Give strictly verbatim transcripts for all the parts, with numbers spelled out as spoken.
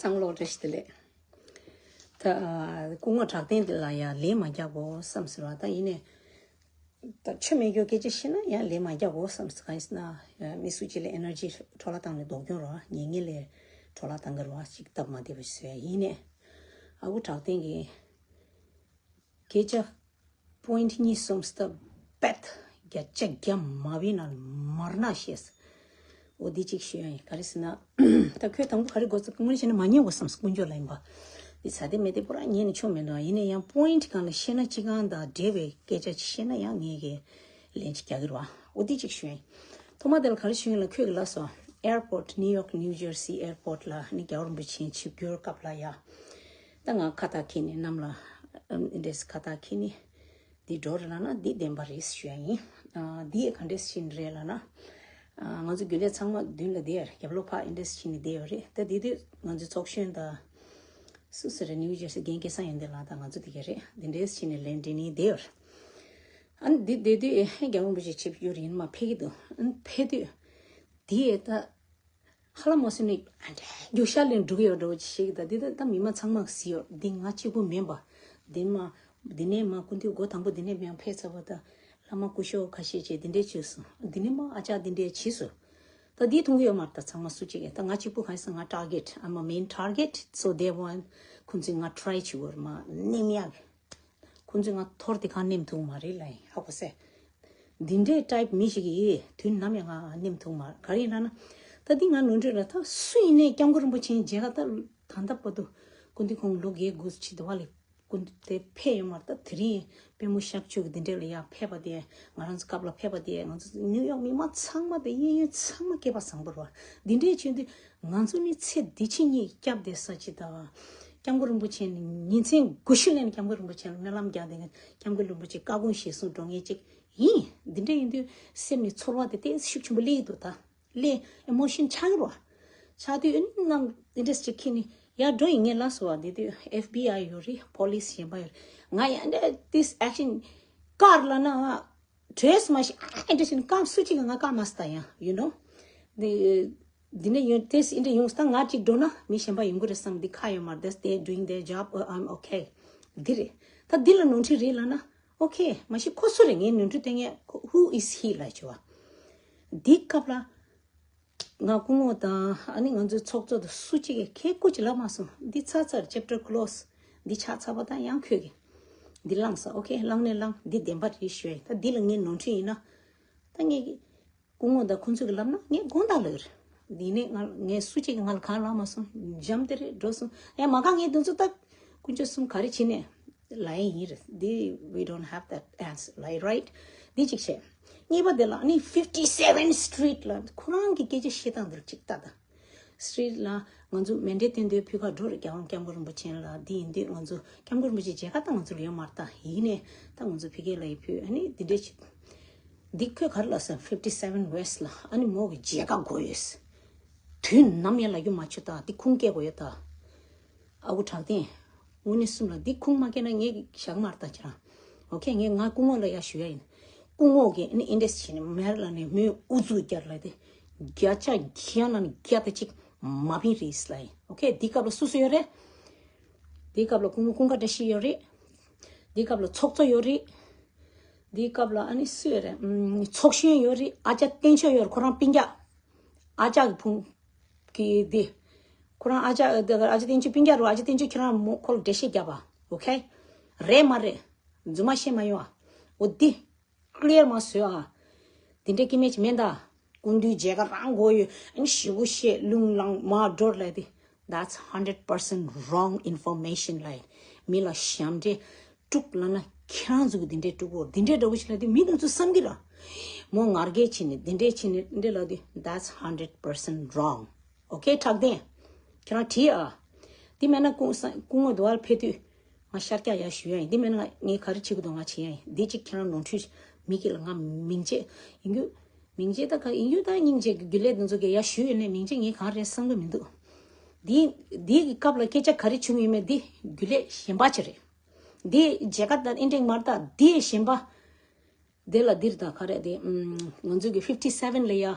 ཨང་ལོག་བཀྲ་ཤིས་བདེ་ལེགས། ད་སྐུ་ངོ་གྲགས་ལྡན་འདི་ལ་ཡང་ལན་མ་རྒྱག་གོ་བསམ་ཟེར་བ། ད་ཡིན་ནས་ད་ཆོ་མེད་རྒྱུ་སྐད་ཆ་བཤད་ན་ཡང་ལན་མ་རྒྱག་གོ་བསམ་ཟེར། གང་ཡིན་ཟེར་ན་མི་སུ་གཅིག་ལ་ཨེ་ནར་ཇི་འཕྲོ་བརླག་བཏང་ནས་ལྡོག་སྐྱོན་རོ། ཉེ་ཉེ་ལས་འཕྲོ་བརླག་བཏང་གི་རོ། ཅིག་སྟབས་མ་བདེ་བ་ཞིག་བཟོས་ཡ་ཡིན་ནས། ཨ་ཁུ་གྲགས་ལྡན་གྱིས་སྐད་ཆ་པོ་ཡིན་ཊི་གཉིས་གསུམ་སྟབས་པད་བརྒྱ་ཆ་བརྒྱ་མ་བི་ན་མར་ན་ཤེས། འོ་འདི་གཅིག་ཞུ་ཡ་ཡིན། ག་རེ་ཟེར་ན། ད་ཁོས་དང་པོ་ག་རེ་འགོ་བཙུགས། དངོས་གནས་བྱས་ན་མ་ཉན་གོ་བསམ་སོང་། དཀོན་མཆོག་ལ་ཡིན་པ། འདི་ཚ་དེ་མེད་དེ་པོ་ར་ཉན་ནས་ཆོ་མེད་འགྲོ། ཡིན་ན་ཡང་པོ་ཡིན་ཊི་གང་ལ་བཤད་ན་ཅི་གང་དང་འབྲེལ་བའི་སྐད་ཆ་ཅིག་བཤད་ན་ཡང་ངས་གི་ལན་ཅིག་རྒྱག་གི་རེད་བ། འོ་འདི་གཅིག་ཞུ་ཡ་ཡིན། ཐོག་མ་དེ་ལ་ག་རེ་ཞུ་ཡིན་ལ། ཁོས་གི་ལབ་སོང་། ཨེར་པོར་ཊི། ནིའུ་ཡོག་ནིའུ་ཇར་སི་ཨེར་པོར་ཊི་ལ་ནི་རྒྱལ་བ་རིན་པོ་ཆེ་ཆིབས་བསྒྱུར་སྐབས་ལ་ཡ། ད་ང་ཁ་བཏགས་འཁྱེར་ནས་གནམ་ལ་ཨམ་འདྲེས་ཁ་བཏགས་འཁྱེར་ནས་འདི་འགྲོ་རེད་ལབ་ན་འདི་བདེན་པ་རེད་ཞུ་ཡ་ཡིན། ཨ་འདི་ག་འདྲས་ཕྱིན་རེད་ལབ་ན། ཨ་ང་ཚོ་རྒྱུན་ལས་ཚང་མ་མདུན་ལ་བསྡད་ཡོད་རེད། རྒྱབ་ལོགས་ཕར་འདྲེས་ཕྱིན་ནས་བསྡད་ཡོད་རེད། ད་དེ་དུས་ང་ཚོའི་ཚོགས་གཞོན་དང་སུ་སུ་རེད། ནིའུ་ཇར་སི་རྒན་སྐལ་བཟང་ཡོན་ཏན་ལགས་དང་ང་ཚོ་དེ་ག་རེད། འདི་འདྲས་ཕྱིན་ནས་ལན་འདྲེན་ནས་བསྡད་ཡོད་རེད། ཨ་ནི་འདི་བསྡད་དུས་ཨེ་རྒྱལ་བ་རིན་པོ་ཆེ་ཆིབས་བསྒྱུར་ཡིན་མ་ཕེབས་ཀྱི་འདུག་ཨ་ནི་ཕེབས་དུས་དེ་ད། ཧ་ལམ་མ་སུ་ནི་ཨ་འདྲ་རྒྱུག་ཤར་ལས་འགྲོ་གི་ཡོད་འགྲོ་ཅིག་ཤེས་ཀྱི། ད་འདི་ད་ད་མི་མང་ཚང་མ་གཟིགས་ཡོད། འདི་ང་གཅིག་པུ་མིན་པ། འདི་མ་འདི་ནས་མ་སྐུ་མདུན་སྒོ་དང་པོ་འདི་ནས་མ་ཕེབས་ཚར་བ། ད་བླ་མ་སྐུ་ཞབས་ཁ་ཤས་ཅིག་འདི་འདྲས་བྱས་སོང་། འདི་ནས་མ་ཨ་ཅག་འདི་འདྲས་བྱས་སོང་། ད་འདི་མཐོང་གི་ཡོད་མ་རེད། ད་ཚང་མ་སུ་གཅིག་གིས། ད་ང་གཅིག་པུ་གང་ཡིན་ཟེར་ན་ང་target། I'm a main target, so they want ཁོང་ཚོས་ང་try བྱེད་དགོས་རེད། མ་ནེམ་ཡག་གི། ཁོང་ཚོས་ང་ཐོར་དེ་གང་ནེམ་ཐུབ་མ་རེད་ལ་ཡིན། ཧ་གོ་སོང་། འདི་འདྲའི་type མི་ཞིག་གིས་དུས་ནམ་ཡང་ང་ནེམ་ཐུབ་མ་རེད། ག་རེ་ཡིན་ལབ་ན། ད་འདི་ང་ནོར་འཁྲུལ་རེད། ད་སུ་ཡིན་ནའི་སྐྱབས་མགོན་རིན་པོ་ཆེའི་མཇལ་ཁ་ད་ད་ལྟ་བར་དུ་སྐུ་མདུན་ཁོང་ལོ་བརྒྱད་དགུ་ཕྱིན་དུས་བ་ལས་སྐུ་མདུན་དེ་ཕེབས་ཡོད་མ་རེད། ད་དེ་རིང་པད་མ་ཤར་ཕྱོགས་ཀྱི་འདི་འདྲ་ལ་ཡར་ཕེབས་པ་དེ། ང་རང་ཚོ་སྐབས་ལ་ཕེབས་པ་དེ། ང་ཚོ་ནིའུ་ཡོག་མི་མང་ཚང་མ་དེ་གཡས་གཡོན་ཚང་མ་སྐལ་པ་བཟང་པོ་རེད་བ། འདི་འདྲའི་བྱུང་དུས་ང་ཚོ་ནི་ཚེ་འདི་ཕྱི་གཉིས་སྐྱབས་བསྡད་ས་ཅིག་དང་། སྐྱབས་མགོན་རིན་པོ་ཆེ་ནི་ཉིན་མཚན་དགུ་བཞི་ལ་ནི་སྐྱབས་མགོན་རིན་པོ་ཆེ་ལ་སྨོན་ལམ་རྒྱག་བསྡད་མཁན། སྐྱབས་མགོན་རིན་པོ་ཆེ་བཀའ་དགོངས་གཞིར་བཟུང་འགྲོ་མཁན་ཅིག་ཡིན། འདི་འདྲ་ཡིན་དུས་སེམས་ནས་ཚོར་བ་དེ་དེ་ཤུགས་ཆེན་པོ་སླེབས་འདུག་ད་སླེབས་ཨེ་མོ་ཤན་ཆགས་ཀྱི་རེད་བ། ཆགས་དུས་ཨ་ནི་ནམ་འདི་འདྲ་ཅིག་ཁྱེར་ནས་ཡར་འགྲོ་ཡིན། ངས་ལབ་སོང་བ། དེ་དུས་ཨེཕ་བི་ཨའི་ཡོད་རེད། པོ་ལིས་གཞན་པ་ཡོད་རེད། ང་ཡང་འདྲ་this action ཀར་ལབ་ན་ང་བྲོས་མ་ཤེས། ཨ་འདྲ་ཞིག་ཀར་སུ་གཅིག་གིས་ང་ཀར་མ་སྟ་ཡང་you know འདི་འདི་ནས་ཡོང་དེ་འདྲ་ཡོང་སྟངས། ང་གཅིག་འགྲོ་ན་མི་གཞན་པ་ཡོང་གི་རེད་བསམ། འདི་ཁ་ཡོད་མ་རེད། That's they doing their job. Oh, I'm okay. འདི་རེད། ད་འདི་ལ་ནོར་འཁྲུལ་རེད་ལབ་ན། Okay མ་གཞི་ཁོ་སུ་རེད། ངས་ནོར་འཁྲུལ་བསྟན་མཁན་who is he ལབ་བྱས་བ། འདི་སྐབས་ལ་ང་སྐུ་ངོ་དང་ཨ་ནི་ང་ཚོའི་ཚོགས་གཙོ་དང་སུ་གཅིག་གིས་ཁྱེད་སྐུ་མཁྱེན་ལབ་མ་སོང་། འདི་ཚར་ཚར་chapter close། འདི་ཆགས་ཚར་བ་དང་ཡང་ཁོས་གི་འདི་བླངས་ས། Okay བླངས་ནས་བླངས། འདི་བདེན་པ་རེད་ཞུ་ཡ་ཡིན། ད་འདི་ལ་ངས་ནོར་འཁྲུལ་ཡིན་ན། ད་ངས་གི་སྐུ་ངོ་དང་ཁོང་ཚོ་གིས་ལབ་ན་ངས་དགོངས་དག་ལབ་རེད། འདི་ནས་ང་ངས་སུ་གཅིག་གིས་ང་ལ་གང་ལབ་མ་སོང་། འཇམ་དེ་རེད་འགྲོ་སོང་། ཡང་མ་ག་ངས་དེ་ཚོ་ད་དཀོན་མཆོག་གསུམ་ག་རེ་བྱས་ནས་ལབ་ཡ་ཡིན་རེད། འདི་we don't have that answer, like, right? འདི་གཅིག་བྱས། གཉིས་པ་དེ་ལ་ཨ་ནི་fifty seven street ལ་ཁོ་རང་གི་སྐད་ཆ་བཤད་སྟངས་འདིར་གཅིག་ལྟ་དང་། street ལ་ང་ཚོ་མཎྜལ་སྟོན་དུས་ཕུལ་ཁ་འགྲོ་རེད། རྒྱལ་དབང་སྐྱབས་མགོན་རིན་པོ་ཆེ་ལ། འདི་ཡིན་དུས་ང་ཚོ་སྐྱབས་མགོན་རིན་པོ་ཆེ་མཇལ་ཁ་ད་ང་ཚོ་ལ་ཡོད་མ་རེད། ད་ཡིན་ནས་ད་ང་ཚོ་ཕ་གི་ལ་ཡི་ཕུལ། ཨ་ནི་འདི་འདྲས་བྱེད། འདི་ཁོས་ག་རེ་ལབ་ཟེར། fifty seven west ལ་ཨ་ནི་མོ་གི་མཇལ་ཁ་དགོས་ཡོད་ཟེར། དུས་ནམ་ཡང་ལབ་རྒྱུ་མ་བྱུང་། ད་འདི་ཁུངས་སྐྱེལ་དགོས་ཡོད་ད། ཨ་ཁུ་གྲགས་ལྡན། དངོས་གནས་གསུམ་ལ་འདི་ཁུངས་མ་སྐྱེལ་ན་ངས་བཞག་མ་རེད་ད་ཁྱེད་རང་། Okay ངས་ང་སྐུ་ངོ་ལ་ཡ་ཞུ་ཡ་ཡིན། སྐུ་ངོ་གིས་ཨ་ནི་ཨིན་ཌེས་བྱས་ནས་མེར་ལ་ནས་མོས་ཨུ་ཚུགས་རྒྱག་ལ་དེ་བརྒྱ་ཆ་བརྒྱ་ནང་ནས་བརྒྱ་དང་གཅིག་མ་ཕན་རེད་ལབ་ཡིན། Okay འདི་སྐབས་ལ་སུ་སུ་ཡོད་རེད། འདི་སྐབས་ལ་སྐུ་ངོ་ཀུན་དགའ་བཀྲ་ཤིས་ཡོད་རེད། འདི་སྐབས་ལ་ཚོགས་གཙོ་ཡོད་རེད། འདིའི་སྐབས་ལ་ཨ་ནི་སུ་ཡོད་རེད། ཨམ། ཚོགས་གཞོན་ཡོད་རེད། ཨ་ཅག་བསྟན་ཆོས་ཡོད་རེད། ཁོ་རང་སྤུན་ཀྱག་ཨ་ཅག་གི་ཕུང་གི་འདི། ཁོ་རང་ཨ་ཅག་ཨ་ཅག་བསྟན་ཆོས་སྤུན་ཀྱག་རེད། ཨ་ཅག་བསྟན་ཆོས་ཁྱེད་རང་མོ་ཁོ་ལ་འགྲེལ་བཤད་རྒྱབ་པ། Okay རེད་མ་རེད། རྫུན་མ་བཤད་མ་ཡོང་ཨ། འོ་འདི་clear མ་བཟོས་ཨ། འདི་འདྲའི་སྐྱེ་དམན་ཅིག་མེད་ད། སྐུ་མདུན་མཇལ་ཁ་རང་དགོས་ཡོད། ཨ་ནི་ཞེ་པོ་བཤད་རླུང་ལངས་མ་འགྲོ་ལབ་དེ། That's hundred percent wrong information ལབ་ཡིན། མི་ལ་ཞབས་འདྲེན་དཀྲུག་ལབ་ན་ཁྱེད་རང་ཚོ་གིས་འདི་འདྲའི་དཀྲུག་གོ། འདི་འདྲའི་འདྲ་བོ་ཞིག་ལབ་དུས་མི་དེ་ཚོ་བསམ་གི་ར། མོ་ངར་སྐད་བྱས་ནས་འདི་འདྲའི་བྱས་ནས་འདི་འདྲ་ལབ་དུས། That's hundred percent wrong. Okay གྲགས་ལྡན། ཁྱེད་རང་བྲིས་ཨ། འདི་མེད་ན་སྐུ་སྐུ་ངོ་དུ་བར་ཕེབས་དུས་ང་ཤར་རྒྱག་ཡ་ཞུ་ཡ་ཡིན། འདི་མེད་ན་ངས་ག་རེ་བྱེད་དགོས་འདུག་ང་བྱེད་ཡ་ཡིན། འདི་གཅིག་ཁྱེད་རང་ནོར་འཁྲུལ་མི་གི་ལ་ང་མིང་ཆད་ཡིན་རྒྱུ། མིང་ཆད་ད་ག་ཡིན་རྒྱུ། ད་སྙིང་རྗེ་གི་རྒྱུ་ལས་དེ་ཚོ་གི་ཡ་ཞུས་ཡོད་ནས་མིང་ཆད་ངས་གང་རེད་བསམ་གི་མི་འདུག་འདི་འདི་གི་སྐབས་ལ་སྐད་ཆ་ག་རེ་བྱུང་ཡོད་མེད་འདི་རྒྱུ་ལས་གཞན་པ་ཅིག་རེད། འདི་མཇལ་ཁ་དང་ཨེ་འགྲིག་མ་རེད། ད་འདི་གཞན་པ། འདི་ལ་འདིར་ད་ག་རེད་དེ། ཨམ། ང་ཚོ་གི་fifty seven ལ་ཡ།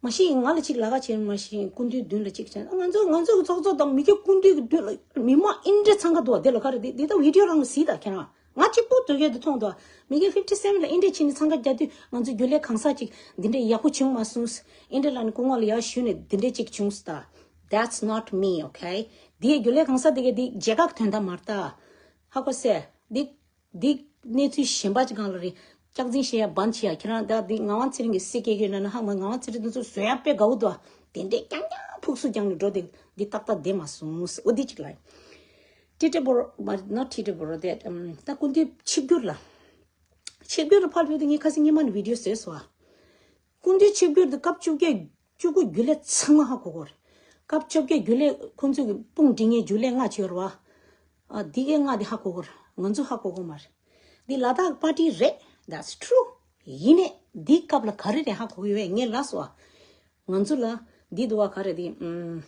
མ་གཞི་ང་ལ་གཅིག་ལབ་ཀ་བྱས། མ་གཞི་སྐུ་མདུན་མདུན་ལ་གཅིག་བྱས། ང་ཚོ་ང་ཚོ་གི་ཚོགས་གཙོ་དང་མི་སྐྱ་སྐུ་མདུན་གྱི་མདུན་ལ་མི་མང་ཨིན་འདྲ་འཚང་ཁ་འདུག་བ། དེ་ལ་ག་རེ་དེ་དེ་ད་བི་ཌིའོ་རང་ལ་གཟིགས་དང་ཁྱེད་རང་། ང་གཅིག་པུ་དོལ་རྒྱལ་དུ་མཐོང་འདུག་བ། མི་སྐྱ་ཕིབ་ཊི་སེ་ཝེན་ལ་ཨིན་འདྲ་བྱས་ནས་འཚང་ཁ་རྒྱག་དུས། ང་ཚོ་རྒྱུན་ལས་གང་ཟག་ཅིག་འདི་འདྲ་ཡག་པོ་བྱུང་མ་སོང་། ཨིན་འདྲ་ལ་ནི་སྐུ་ངོ་ལ་ཡར་ཞུས་ནས་འདི་འདྲ་ཅིག་བྱུང་སོང་ད། That's not me, okay? འདི་རྒྱུན་ལས་གང་ཟག་དེ་ག་འདི་མཇལ་ཁ་གི་དོན་དག་མ་རེད་ད། ཧ་གོ་སོང་། འདི་འདི་གནས་ཚུལ་གཞན་པ་ཅིག་སྒང་ལ་རེད། སྐྱག་རྫུན་བཤད་ཡ་བན་བྱེད་ཡ། ཁྱེད་རང་ད་འདི་ངག་དབང་ཚེ་རིང་གི་སྲིད་སྐྱེལ་གྱི་ཡོད་ན་ན་ཧ་མ། ངག་དབང་ཚེ་རིང་དེ་ཚོ་བཟོ་ཡ་དཔེ་དགའ་བོ་འདུག་ཨ། དེ་འདྲས་རྐྱང་རྐྱང་ཕུགས་སུ་རྒྱང་ནས་འགྲོ་དེ་འདི་ཏག་ཏག་བསྡད་མ་སོང་། འོ་འདི་གཅིག་ལ། ཊི་ཊི་བོ་རོ་མ་རེད། not ཊི་ཊི་བོ་རོ་དེ་ཨམ། ད་སྐུ་མདུན་ཆིབས་བསྒྱུར་ལ། ཆིབས་བསྒྱུར་ལ་ཕར་ཕེབས་དུས་ངས་ཁ་སང་སྔོན་མ་ནས་བི་ཌིའོ་བཟོས་སོང་ཨ། སྐུ་མདུན་ཆིབས་བསྒྱུར་དེ་སྐབས་བཅོ་བརྒྱད་བཅུ་དགུ་རྒྱུན་ལས་ཚང་མ་ཧ་གོ་གོ་རེད། སྐབས་བཅོ་བརྒྱད་རྒྱུན་ལས་ཁོང་ཚོས་ཀྱི་དཔུང་སྒྲིག་མཁན་རྒྱུན་ལས་ལྔ་བྱས་རེད་བ། ཨ། འདི་གའི་ལྔ་དེ་ཧ་གོ་གོ་རེད། ང་ཚོ་ཧ་གོ་གོ་མ་རེད། འདི་ལ་དྭགས་པར་ཊི་རེད། That's true. ཡིན་ནའི་འདི་སྐབས་ལ་ག་རེ་རེད་ཧ་གོ་གི་ཡོད་པས་ངས་ལབ་སོང་ཨ། ང་ཚོ་ལ་འདི་འདུག་བ། ག་རེ་འདི་ཨམ།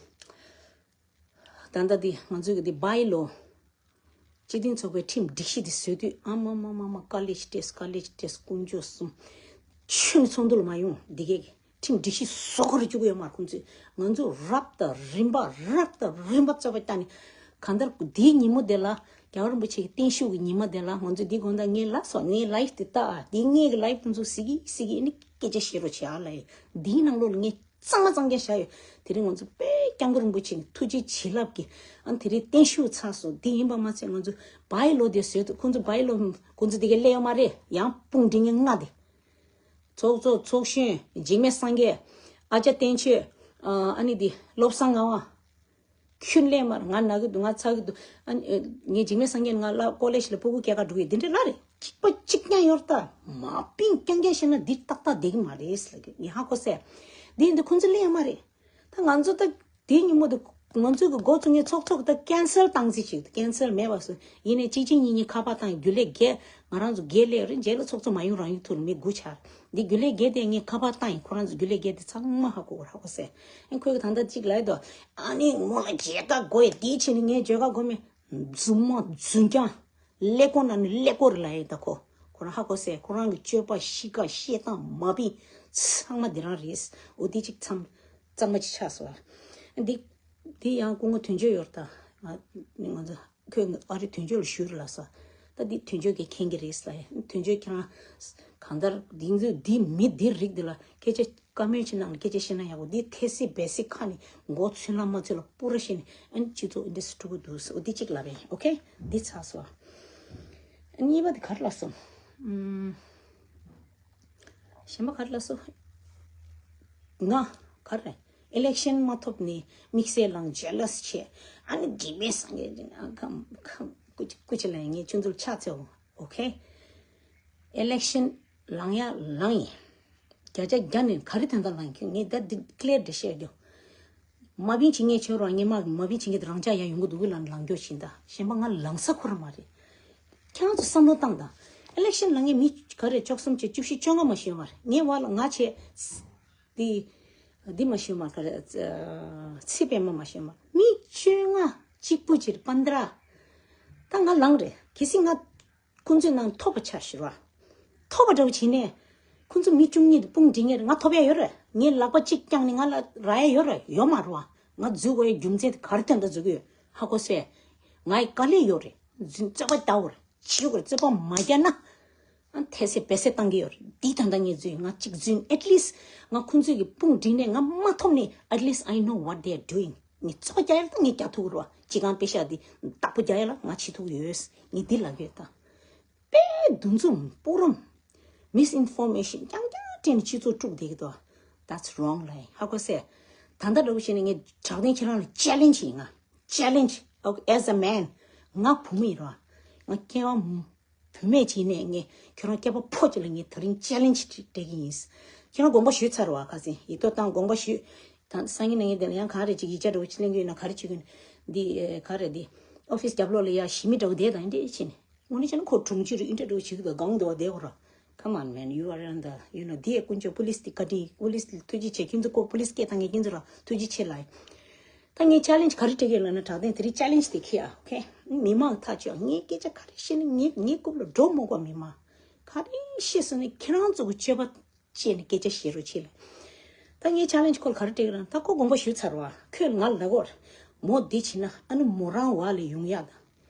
ད་ལྟ་འདི་ང་ཚོས་ཀྱི་འདི་བྷའི་ལོ། སྤྱི་མཐུན་ཚོགས་པའི་ཁྲིམས་སྒྲིག་གཞི་འདི་བཟོས་དུས། ཨ་མ་མ་མ་མ། དཀའ་ལས་ཤིག་འཕྲད། དཀའ་ལས་ཤིག་འཕྲད། དཀོན་མཆོག་གསུམ། ཁྱོན་ནས་ཚོགས་འདུ་ལ་མ་ཡོང་། འདི་གའི་ཁྲིམས་སྒྲིག་གཞི་བཟོ་ག་རེ་བཅུག་གི་ཡོད་མ་རེད་ཁོང་ཚོས། ང་ཚོ་རབ་དང་རིམ་པ་རབ་དང་རིམ་པ་རྩོད་པ་བརྒྱབ་ནས། གང་ལྟར་དེའི་ཉིན་མོ་དེ་ལ། རྒྱལ་བ་རིན་པོ་ཆེ་གི་བརྟན་བཞུགས་ཀྱི་ཉི་མ་དེ་ལ་ང་ཚོས་འདི་དགོང་དག་ངའི་ལབ་སོང་། ངའི་ལའིབ་དེ་ལྟ་ཨ། འདི་ངའི་གི་ལའིབ་དེ་ཚོ་གཟིགས་ཀྱི་གཟིགས་ཀྱི་ནི་སྐད་ཆ་བཤད་རོགས་བྱེད་ཨ་ལབ་ཡ། འདིའི་ནང་ལོགས་ལ་ངས་གཙང་མ་གཙང་རྐྱང་བཞག་ཡོད། དེ་རིང་ང་ཚོ་དཔེ་སྐྱབས་མགོན་རིན་པོ་ཆེ་གི་ཐུགས་རྗེ་བྱིན་རླབས་ཀྱིས། ཨ། དེ་རིང་བརྟན་བཞུགས་ཚར་སོང་། དེ་ཡིན་པ་མ་ཚད་ང་ཚོ་བྷའི་ལོ་དེ་བཟོས་འདུག་ཁོང་ཚོ་བྷའི་ལོ། ཁོང་ཚོ་དེ་ག་སླེབས་ཡོད་མ་རེད། ཡང་དཔུང་སྒྲིག་མཁན་ལྔ་དེ། ཚོགས་གཙོ། ཚོགས་གཞོན། འཇིགས་མེད་སངས་རྒྱས། ཨ་ཅག་བསྟན་ཆོས། ཨ་ནི་དེ་བློ་བཟང་ངག་དབང་། ཁྱོན་ལས་མར་ང་ན་གི་འདུག་ང་ཚ་གི་འདུག་ཨ་ནི་ངས་འཇིགས་མེད་སངས་རྒྱས་ང་ལ་ཀོ་ལེ་ཇི་ལ་ཕྲུ་གུ་སྐྱེལ་ག་འགྲོ་གི་ཡོད། འདི་འདྲ་ལ་རེད། གཅིག་པ་གཅིག་རྐྱང་ཡོད་ད། མ་པིན་རྐྱང་རྐྱང་བཤད་ན་འདི་ཏག་ཏག་བསྡད་གི་མ་རེད་ཟེར་གི། ངས་ཧ་གོ་སོང་། འདི་འདི་ཁོང་ཚོ་ལེན་ཡ་མ་རེད། ད་ང་ཚོ་ད་དེའི་ཉིན་མོ་དེ་ང་ཚོའི་གི་འགོ་བཙུགས་མཁན་ཚོགས་གཙོ་གི་ད་ཀན་སལ་བཏང་རྩིས་བྱེད་ཀི། ཀན་སལ་མེད་པ་བཟོས། ཡིན་ནའི་གཅིག་གཅིག་གཉིས་གཉིས་ཁ་པར་བཏང་། རྒྱུན་ལས་བརྒྱད། ང་རང་ཚོ་བརྒྱད་སླེབས་རེད། རྗེས་ལ་ཚོགས་གཙོ་མ་ཡོང་རང་ཡོང་ཐུག་ལ་མི་དགུ་ཆགས། འདི་རྒྱུན་ལས་བརྒྱད་དེ་ངས་ཁ་པར་བཏང་ཡིན། ཁོ་རང་ཚོ་རྒྱུན་ལས་བརྒྱད་དེ་ཚང་མ་ཧ་གོ་གི་རེད། ཧ་གོ་སོང་། ཨ་ནི་ཁོས་གི་ད་ལྟ་གཅིག་ལབ་ཡོད་དོ། ཨ་ནི་མོ་ལ་མཇལ་ཁ་དགོས་ཡ། དེའི་ཆེད་ནས་ངས་མཇལ་ཁ་དགོས་མེད། རྫུན་མ་རྫུན་རྐྱང་། ཀླད་ཀོར་ནང་ནས་ཀླད་ཀོར་རེད་ལབ་ཡོད་ད་ཁོ། ཁོ་རང་ཧ་གོ་སོང་། ཁོ་རང་གི་སྤྱོད་པ་གཤིས་ཀ་བཤད་སྟངས་མ་པིན་ཚང་མ་འདི་རང་རེད། འོ་འདི་གཅིག་མཚམས་གཙང་མ་གཅིག་ཆགས་སོང་། འདི་འདི་ཡང་སྐུ་ངོ་དོན་གཅོད་ཡོད་རེད་ད། ང་ང་ཚོ་ཁོས་ཨ་རི་དོན་གཅོད་ལ་ཞུས་རེད་ལབ་སོང་། ད་འདི་དོན་གཅོད་ཀྱིས་མཁྱེན་གྱི་རེད་ལབ་ཡ། དོན་གཅོད་ཁྱེད་རང་གང་ལྟར་འདི་ཚོ་འདི་མི་འདི་རིགས་འདི་ལ་སྐད་ཆ་བཀའ་མོལ་ཅིག་གནང་ནས་སྐད་ཆ་བཤད་ན་ཡག་པོ། འདི་ཐེ་སི་བེ་སི་ཁ་ནས་མགོ་ཚོས་ལ་མ་ཚོས་ལ་སྤུ་ར་བཤད་ནས། ཨ་ནི་སྤྱི་ཚོགས་འདི་འདྲ་སེ་དཀྲུག་གི་འདུག་ཟེར། འོ་འདི་གཅིག་ལབ་པ་ཡིན། ཨོ་ཁེ། འདི་ཚར་སོང་། གཉིས་པ་དེ་ག་རེ་ལབ་སོང་། ཨུམ། གཞན་པ་ག་རེ་ལབ་སོང་། ང་ག་རེ། ཨི་ལེག་ཤན་མ་ཐོབ་ནས་དམིགས་བསལ་ལངས། ཇེ་ལས་བྱས། ཨ་ནི་འཇིགས་མེད་སངས་རྒྱས་ཀྱི་ཨ་ཁམ་ཁམ་ཀུ་ཅི་ཀུ་ཅི་ལ་ངས་ཁྱོད་ཚོར་ཕྱག་འཚལ་འོ། ཨོ་ཁེ། ཨི་ལེག་ཤན་ལངས་ཡ་ལངས་ཡིན། བརྒྱ་ཆ་བརྒྱ་ནས་ག་རེ་དོན་དག་ལངས་ཁྱོད། ངས་ད་འདི་ཀླེར་འདྲ་བཤད་རྒྱུ། མ་བིན་བྱེད་ངེས་ཆོས་རོགས། ངས་མ་མ་བིན་བྱེད་ངེས་རང་ཅག་ཡ་ཡོང་གི་འདུག་གི་ལ་ལངས་རྒྱུ་བྱིན་ད། གཞན་པ་ང་ལངས་ས་ཁོ་ར་མ་རེད། ཁྱེད་རང་ཚོ་བསམ་བློ་བཏང་དང་། ཨི་ལེག་ཤན་ལ་ངས་མི་ག་རེ་བཅུ་གསུམ་བཅུ་བཅུ་བཞི་བཅོ་ལྔ་མ་ཤོད་མ་རེད། ངའི་བར་ལ་ང་བྱས། འདི་འདི་མ་ཤོད་མ་ག་རེ། ཚེ་པད་མ་མ་ཤོད་མ། མི་བཅོ་ལྔ་གཅིག་པུ་ཅིག་པན་དྲ། ད་ང་ལངས་རེད། གལ་སྲིད་ང་ཁོང་ཚོའི་ནང་ཐོབ་པ་ཆ་ཞུ་ར། ཐོབ་པ་འདྲ་བོ་བྱས་ནས། ཁོང་ཚོ་མི་བཅུ་གཉིས་དེ་དཔུང་སྒྲིག་ངེས་རེད། ང་ཐོབ་ཡ་ཡོད་རེད། ངའི་ལག་པ་གཅིག་བརྐྱངས་ནས་ང་ལ་རག་ཡ་ཡོད་རེད། ཡོད་མ་རེད་བ། ང་འཛུལ་དགོས་ཡ་རྒྱུ་མཚན་དེ་ག་རེ་དོན་དག་འཛུལ་གི་ཡོད། ཧ་གོ་སོང་། ང་ཡི་དཀའ་ལས་ཡོད་རེད། རྩོད་པ་བརྒྱབ་རེད། བྱེད་དགོས་རེད། རྩོད་པ་མ་བརྒྱབ་ན། ཨ་ཐེ་སེ་བེ་སེ་བཏང་གི་ཡོད་རེད། འདི་ད་ལྟ་ངས་འཛུལ་ཡོད། ང་གཅིག་འཛུལ། at least ང་ཁོང་ཚོའི་གི་དཔུང་སྒྲིག་ནས་ང་མ་ཐོབ་ནས། at least I know what they are doing. ངས་ཚོགས་རྒྱག་ཡ་ལ་ད་ངས་རྒྱག་ཐུབ་ཀྱི་རེད་བ། སྤྱི་ཁང་པེ་ཤག་འདི་བདག་པོ་རྒྱག་ཡ་ལ་ང་བྱེད་ཐུབ་ཀྱི་ཡོད། ངས་འདི་ལབ་ཡོད་ད། དཔེ་འདུ་འཛོམས་སྤུ་རམ། མིས་ཨིན་ཕོར་མེ་ཤན་རྐྱང་རྐྱང་སྤྲད་ནས་སྤྱི་ཚོགས་དཀྲུགས་བསྡད་ཀྱི་འདུག That's wrong ལབ་ཡིན། ཧ་གོ་སོང་། ད་ལྟ་འདྲ་བོ་བྱས་ནས་ངས་དྲག་ལྡན་ཁྱེད་རང་ལ་ཅེ་ལེན་ཇི་ཡིན། ང་ཅེ་ལེན་ཇི། ཨོ་ཁེ། as a man ང་བུ་མོ་ཡིན་ར། ང་སྐྱེ་བ་བུད་མེད་ཅིག་ཡིན་ནའི་ངས་ཁྱེད་རང་སྐྱེས་པ་ཕོ་གཅིག་ལ་ངས་དེ་རིང་ཅེ་ལེན་ཇི་སྤྲད་ཀྱི་ཡིན། ཁྱེད་རང་དགོངས་པ་ཞུས་ཚར་བ། ཁ་སང་ཡིག་ཐོག་བཏང་དགོངས་པ་ཞུས། ད་སང་ཉིན་གནངས་ཉིན་དེ་ལ་ཡང་ག་རེ་ཅིག་ཡིག་ཆ་འདྲ་བོ་ཅིག་ལེན་གྱི་ཡོད་ན་ག་རེ་བྱེད་ཀྱི་ཡོད་ན། འདི་ག་རེ་འདི། ཨོ་ཕིས་རྒྱབ་ལོགས་ལ་ཡ་ཞི་མི་འདྲ་བོ་བསྡད་དང་འདྲ་བྱས་ནས། དངོས་གནས་བྱས་ན་ཁོ་དྲུང་ཆེ་རེད། ཨིན་འདྲ་འདྲ་བོ་བྱེད་ཀྱི་འདུག་སྒང་དུ་བ་བསྡད་ཁོ་ར། Come on man, you are on the, you know, འདི་ཡའི་དཀོན་མཆོག་པུ་ལིས་དེ་བཀའ་དྲིན། པུ་ལིས་ལ་ཐུགས་རྗེ་ཆེ། ཁྱེད་ཚོ་ཁོ་པུ་ལིས་སྐད་བཏང་མཁན་ཁྱེད་ཚོ་ལ་ཐུགས་རྗེ་ཆེ་ལབ་ཡིན། ད་ངས་ཅེ་ལེན་ཇི་ག་རེ་སྤྲད་ཀྱི་ཡོད་ལབ་ན། དྲག་ལྡན་དེ་རིང་ཅེ་ལེན་ཇི་དེ་ཁྱེར་ཨ། ཨོ་ཁེ། མི་མང་ཐག་ཆོད། ངས་སྐད་ཆ་ག་རེ་བཤད་ན་ངའི་ངའི་རྐུབ་ལ་འགྲོ་མི་དགོས། མི་མང་ག་རེ་བཤད་སོང་ན་ཁྱེད་རང་ཚོ་གི་སྤྱོད་པ་བྱས་ནས་སྐད་ཆ་བཤད་རོགས་བྱེད་ལ། ད་ངས་ཆེ་ལེན་ཇི་ཁོ་ལ་ག་རེ་སྤྲད་ཀྱི་རེད། ད་ཁོ་དགོངས་པ་ཞུས་ཚར་བ། ཁོས་ང་ལ་གོ། མོ་འདི་བྱས་ན་ཨ་ནི་མོ་རང་བ་ལས་ཡོང་ཡག་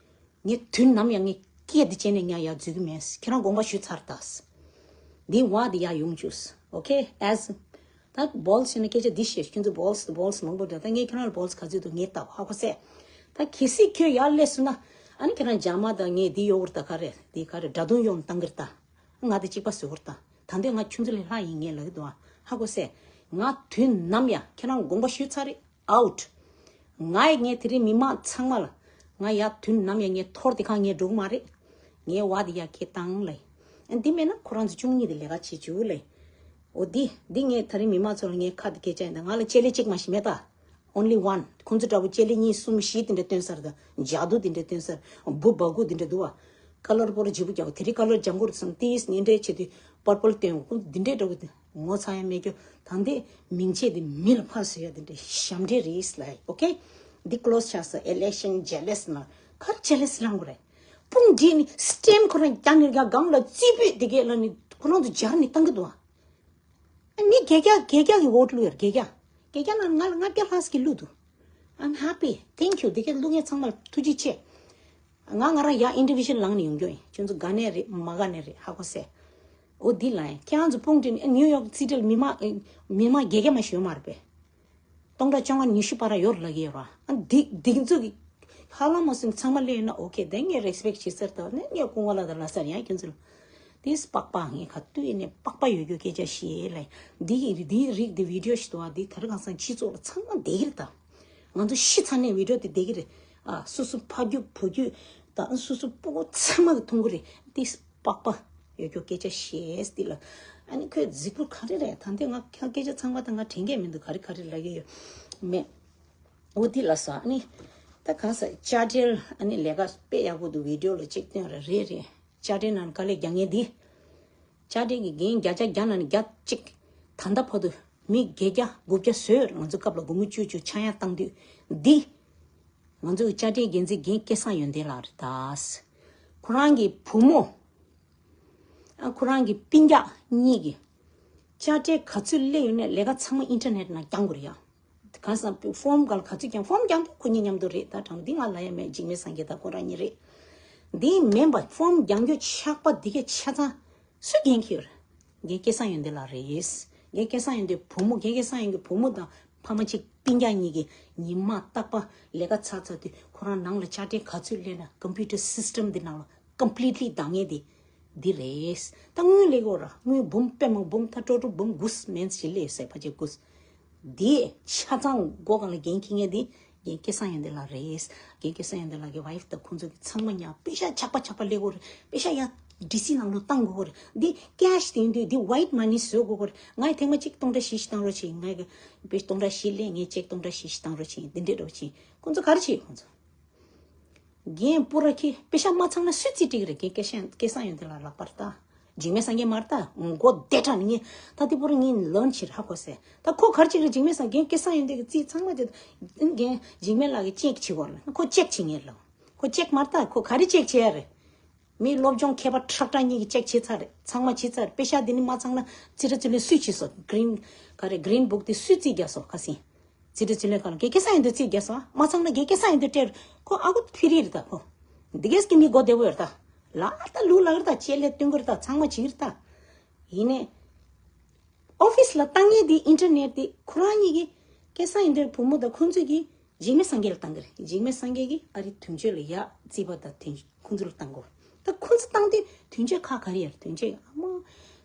དང་། ངས་དུས་ནམ་ཡང་ངས་སྐད་འདི་བྱས་ནས་ཉར་ཡག་འཛུལ་གྱི་མེད། ཁྱེད་རང་དགོངས་པ་ཞུས་ཚར་ད། འདི་བ་འདི་ཡར་ཡོང་བཅུག་ཨོ་ཁེ། ཨེ་ཟི། ད་བོལ་སི་ཟེར་ན་སྐད་ཆ་འདི་བཤད། ཁྱོད་ཚོ་བོལ་སི་བོལ་སི་མང་པོ་འདུག་ད་ངས་ཁྱེད་རང་ལ་བོལ་སི་ག་ཚོད་འདུག་ངས་བལྟ། ཧ་གོ་སོང་། ད་གལ་སྲིད་ཁྱོད་ཡར་སླེབས་སོང་ན། ཨ་ནི་ཁྱེད་རང་རྒྱ་མ་དང་ངས་འདི་གཡོག་ར་ད་ག་རེ་འདི་ག་རེ་འདྲ་དུང་གཡོག་བཏང་གི་རེད་ད། ང་དེ་གཅིག་པ་བཟོ་བར་དང་། ད་འདོད་ང་ཁྱོད་ཚོ་ལས་ལྷག་ཡིན་ངེས་ལབ་ཀྱི་འདུག་ཧ་གོ་སོང་། ང་དུས་ནམ་ཡང་ཁྱེད་རང་དགོངས་པ་ཞུས་ཚར་རེད། ཨའུཊ། ང་ཡི་ངས་དེ་རིང་མི་མང་ཚང་མ་ལ། ང་ཡ་དུས་ནམ་ཡང་ངས་ཐོར་དེ་ཁ་ངས་འགྲོ་གི་མ་རེད། ངའི་བ་དེ་ཡ་ཁྱེད་བཏང་ལེ། འདི་མེད་ན་ཁོ་རང་ཚོ་བཅུ་གཉིས་དེ་ལས་ཀ་བྱེད་བཅུག་ལེ། འོ་འདི་འདི་ངས་ད་རིང་མི་མང་ཚོ་ལ་ངས་ཁ་དེ་སྐད་ཆ་ཡིན་ད། ང་ལ་ཅེ་ལེ་གཅིག་མ་ཞིག་མེད་ད། Only one. ཁོང་ཚོ་འདྲ་པོ་ཅེ་ལེ་གཉིས་གསུམ་བཞི་དེ་འདྲ་སྟོན་ས་རེད་ད། འཇའ་དུ་དེ་འདྲ་སྟོན་ས་རེད། འབུ་བ་གུ་དེ་འདྲ་འདུག་བ། ཀ་ལར་པོ་ར་བརྗེ་པོ་རྒྱག་དེ་རིང་ཀ་ལར་ལྗང་གུ་རེད་བསམ། ཏིས་ཉིན་འདྲའི་ཆེད་དུ་པར་པལ་སྟོན། ཁོང་འདི་འདྲའི་འདྲ་པོ་དེ་ངོ་ཚ་ཡ་མེད་རྒྱུ། ད་འདི་མིང་ཆད་དེ་མི་ལ་ཕར་བཟོ་ཡ་དེ་འདྲ་ཞབས་འདྲེན་རེད་ལབ། ཨོ་ཁེ། འདི་ཀློ་སི་ཆགས་སོང་། ཨེ་ལེ་ཤན་ཇེ་ལེ་སི་ན། ག་རེ་ཇེ་ལེ་སི་ལངས་དགོས་རེད། དཔུང་སྒྲིག་ནི་སི་ཊེམ་ཁོ་རང་རྒྱག་ནས་རྒྱག་སྒང་ལ་རྩིས་སྤྲོད་དེ་གས་ལ་ནི་ཁོ་རང་ཚོ་སྦྱར་ནས་བཏང་གི་འདུག་ཨ། མི་བརྒྱད་བརྒྱ་བརྒྱད་བརྒྱ་གི་ཝོ་ཊི་བླུགས་ཡོད་རེད། བརྒྱད་བརྒྱ། བརྒྱད་བརྒྱ་ནང་ང་ལ་ལྔ་བརྒྱ་ལྷག་ཙམ་གྱིས་བླུགས་འདུག I'm happy. Thank you. དེ་གས་བླུགས་མཁན་ཚང་མར་ཐུགས་རྗེ་ཆེ། ང་ང་རང་ཡར་ཨིན་ཌི་བི་ཞུ་ཝལ་ལངས་ནས་ཡོང་རྒྱུ་ཡིན། ཁྱོད་ཚོ་དགའ་ནས་རེད་མ་དགའ་ནས་རེད། ཧ་གོ་སོང་། འོ་འདི་ལ་ཡིན། ཁྱེད་རང་ཚོ་དཔུང་སྒྲིག་ནས་ནིའུ་ཡོག་སི་ཊི་ལ་མི་མང་མི་མང་བརྒྱད་བརྒྱ་མ་ཞིག་ཡོད་མ་རེད་པས། སྟོང་ཕྲག་བཅོ་ལྔ་ཉི་ཤུ་བར་ཡོད་ལབ་ཀྱི་ཡོད་ར། ཨ་འདི་འདི་ཚོ་གི་ཧ་ལམ་མ་སོང་ཚང་མ་སླེབས་ཡོད་ན་ཨོ་ཁེ། དེ་ངས་རེ་སི་པེག་བྱེད་ས་རེད་ད། ནས་ངས་སྐུ་ངོ་ལ་དང་ལ་སར་ཡང་ཁྱོད་ཚོ་ལ་དེ་སྤག་པ་ངས་ག་དུས་ནས་སྤག་པ་ཡོད་རྒྱུ་སྐད་ཆ་བཤད་ལ། འདི་ཡི་འདིའི་རིགས་འདི་བི་ཌི་ཡོ་ཞིག་འདུག་བ། འདི་དེ་རིང་ཁ་སང་སྤྱི་ཚོགས་ལ་ཚང་མ་བསྡད་ཀྱི་རེད་ད། ང་ཚོ་ཤི་ཚར་ནས་བི་ཌི་ཡོ་དེ་བསྡད་ཀྱི་རེད། ཨ་སོ་སོ་ཕ་རྒྱུད་བུ་རྒྱུད་དང་སོ་སོ་སྤུ་གུ་ཚང་མ་གི་མཐོང་གི་རེད། འདི་སྤག་པ་ཡོད་རྒྱུ་སྐད་ཆ་བཤད་འདི་ལ། ཨ་ནི་ཁོས་རྫིག་པོ་ག་རེ་རེད། ད་འདི་ང་ཁ་སྐད་ཆ་ཚང་མ་ད་ང་དྲན་གྱི་མི་འདུག་ག་རེ་ག་རེ་ལབ་ཀྱི་ཡོད་མེད། འོ་འདི་ལ་ས་ཨ་ནི་ད་གང་ས་ཅ་ཊལ་ཨ་ནི་ལས་ཀ་དཔེ་ཡག་པོ་འདུག་བི་ཌི་ཡོ་ལ་གཅིག་སྟོན་ར་རེད་རེད། ཅ་ཊལ་ནང་དཀའ་ལས་རྒྱག་མཁན་འདི། ཅ་ཊལ་གྱི་འགན་བརྒྱ་ཆ་བརྒྱ་ནང་ནས་བརྒྱ་གཅིག་ད་ལྟ་བར་དུ་མི་བརྒྱད་བརྒྱ་དགུ་བརྒྱ་བཟོས་ཡོད་རེད། ང་ཚོ་སྐབས་ལ་སྒོར་མོ་བཅུ་བཅུ་ཆག་ཡང་བཏང་དུས་འདི། ང་ཚོ་གི་ཅ་ཊལ་འགན་འཛིན་རྒན་སྐལ་བཟང་ཡོན་ཏན་ལགས་རེད་ད། ཁོ་རང་གི་བུ་མོ། ཨ་ཁོ་རང་གི་སྤུན་ཀྱག་གཉིས་ཀྱི་ཅ་ཊལ་ག་ཚོད་སླེབས་ཡོད་ནས་ལས་ཀ་ཚང་མ་ཨིན་ཊར་ནེཊ་ནང་རྒྱག་དགོས་རེད་ཡ། གང་ཟག་ཕོམ་ག་ལ་ག་ཚོད་རྒྱག་ཕོམ་རྒྱག་དུས་ཁོ་གཉིས་མཉམ་དུ་རེད། ད་དྲང་འདི་ང་ལ་ཡ་མེད། འཇིགས་མེད་སངས་རྒྱས་དང་ཁོ་རང་གཉིས་རེད། འདི་མིན་པ་ཕོམ་རྒྱག་རྒྱུ་ཆགས་པ་འདི་གས་ཆ་ཚང་སུས་འགན་འཁྱེར་ཡོད་རེད། རྒན་སྐལ་བཟང་ཡོན་ཏན་ལགས་རེད། རྒན་སྐལ་བཟང་ཡོན་ཏན་བུ་མོ། རྒན་སྐལ་བཟང་ཡོན་ཏན་བུ་མོ་དང་ཕ་མ་གཅིག་སྤུན་ཀྱག་གཉིས་ཀྱིས་ཉི་མ་རྟག་པར་ལས་ཀ་ཚར་ཚར་དུས་ཁོ་རང་ནང་ལ་ཅ་ཊལ་ག་ཚོད་སླེབས་ན་ཀམ་པུ་ཊར་སིས་ཊམ་འདི་ནང་ལ་ཀམ་པི་ལི་ཊི་ལི་བདག་ངེས་དེ་འདི་རེད། ད་དངུལ་ལས་ཀོ་ར་དངུལ་འབུམ་དཔེ་མང་འབུམ་ད་ཀྲོ་ཀྲོ་འབུམ་དགུ་མན་ཞིག་སླེབས་ཟེར་ཕ་ཆེ་དགུ། འདི་ཆ་ཚང་སྒོ་གང་ལ་འགན་འཁྱེར་མཁན་འདི་རྒན་སྐལ་བཟང་ཡོན་ཏན་ལགས་རེད། རྒན་སྐལ་བཟང་ཡོན་ཏན་ལགས་ཀྱི་ཝའི་ཕི་དང་ཁོང་ཚོ་གི་ཚང་མ་ཉག་པེ་ཤག་ཆག་པ་ཆག་པ་སླེབས་ཀོ་རེད། པེ་ཤག་ཡ་ཌི་སི་ནང་ལོགས་བཏང་དགོས་ཀོ་རེད། འདི་ཀེ་ཤི་དེ་ཡིན་དུས་འདི་ཝའིཊ་མ་ནི་བཟོ་དགོས་ཀོ་རེད། ང་ཡི་ཐེངས་མ་གཅིག་སྟོང་ཕྲག་བཞི་ཞིག་བཏང་རོགས་བྱེད། ང་གི་པེ་སྟོང་ཕྲག་བཞི་སླེབས། ངས་ཅེག་སྟོང་ཕྲག་བཞི་ཞིག་བཏང་རོགས་བྱེད། འདི་འདྲས་རོགས་བྱེད། ཁོང་ཚོ་ག་རེ་བྱེད། ཁོང་ཚོ། རྒན་པུ་ར་ཁྱི་པེ་ཤག་མ་ཚང་ན་སུས་རྩིས་སྤྲད་ཀྱི་རེད། རྒན་སྐལ་བཟང་སྐལ་བཟང་ཡོན་ཏན་ལགས་ལག་པར་ལྟ། འཇིགས་མེད་སངས་རྒྱས་མར་ལྟ། མགོ་བདེ་དྲགས་ནི་ངས་ད་དེ་པུ་ར་ངས་ལན་བྱེད་ཧ་གོ་སོང་། ད་ཁོ་ག་རེ་བྱེད་ཀྱི་རེད། འཇིགས་མེད་སངས་རྒན་སྐལ་བཟང་ཡོན་ཏན་གྱི་རྩིས་ཚང་མ་བྱེད། རྒན་འཇིགས་མེད་ལགས་ཀྱིས་ཅེག་བྱེད་དགོས་རེད། ཁོ་ཅེག་བྱེད་ངེས་ལ། ཁོ་ཅེག་མར་ལྟ། ཁོ་ག་རེ་ཅེག་བྱེད་ཡ་རེད། མི་སློབ་སྦྱོང་མཁས་པ་ཁྲག་ཁྲག་གཉིས་ཀྱིས་ཅེག་བྱེད་ཚར་རེད། ཚང་མ་བྱེད་ཚར་རེད། པེ་ཤག་འདི་ནི་མ་ཚང་ན་རྩིས་ཁྲ་རྩིས་ལེན་སུས་བྱེད་སོང་། གི་རིན་ག་རེ་གི་རིན་བུག་དེ་སུས་རྩིས་རྒྱག་སོང་། ཁ་སང་རྩིས་ཁྲ་རྩིས་ལེན་གང་ལ་རྒན་སྐལ་བཟང་ཡོན་ཏན་རྩིས་རྒྱག་སོང་། མ་ཚང་ན་རྒན་སྐལ་བཟང་ཡོན་ཏན་སྤྲད་རེད། ཁོ་ཨ་ཁུ་ཕི་རི་རེད་ད། ཁོ་འདི་གས་ཀྱི་མི་མགོ་བདེ་བོ་ཡོད་རེད་ད། ལ་ད་ལུག་ལ་རེད་ད། ལྕེ་ལེ་སྟོན་གི་རེད་ད། ཚང་མ་བྱེད་ཀྱི་རེད་ད། ཡིན་ནའི་ཨོ་ཕི་སི་ལ་བཏང་ཡས་དེ་ཨིན་ཊར་ནེཊ་དེ་ཁོ་རང་གཉིས་ཀྱིས་སྐལ་བཟང་ཡོན་ཏན་བུ་མོ་དང་ཁོང་ཚོས་ཀྱིས་འཇིགས་མེད་སངས་རྒྱས་ལ་བཏང་གི་རེད། འཇིགས་མེད་སངས་རྒྱས་ཀྱིས་ཨ་རི་དོན་གཅོད་ལ་ཡ་རྩིས་པ་དང་དོན་ཁོང་ཚོ་ལ་བཏང་གོ། ད་ཁོང་ཚོ་བཏང་དུས་དོན་གཅོད་ཁག་ག་རེ་ཡོད་རེད། དོན་གཅོད་ཨ་མ་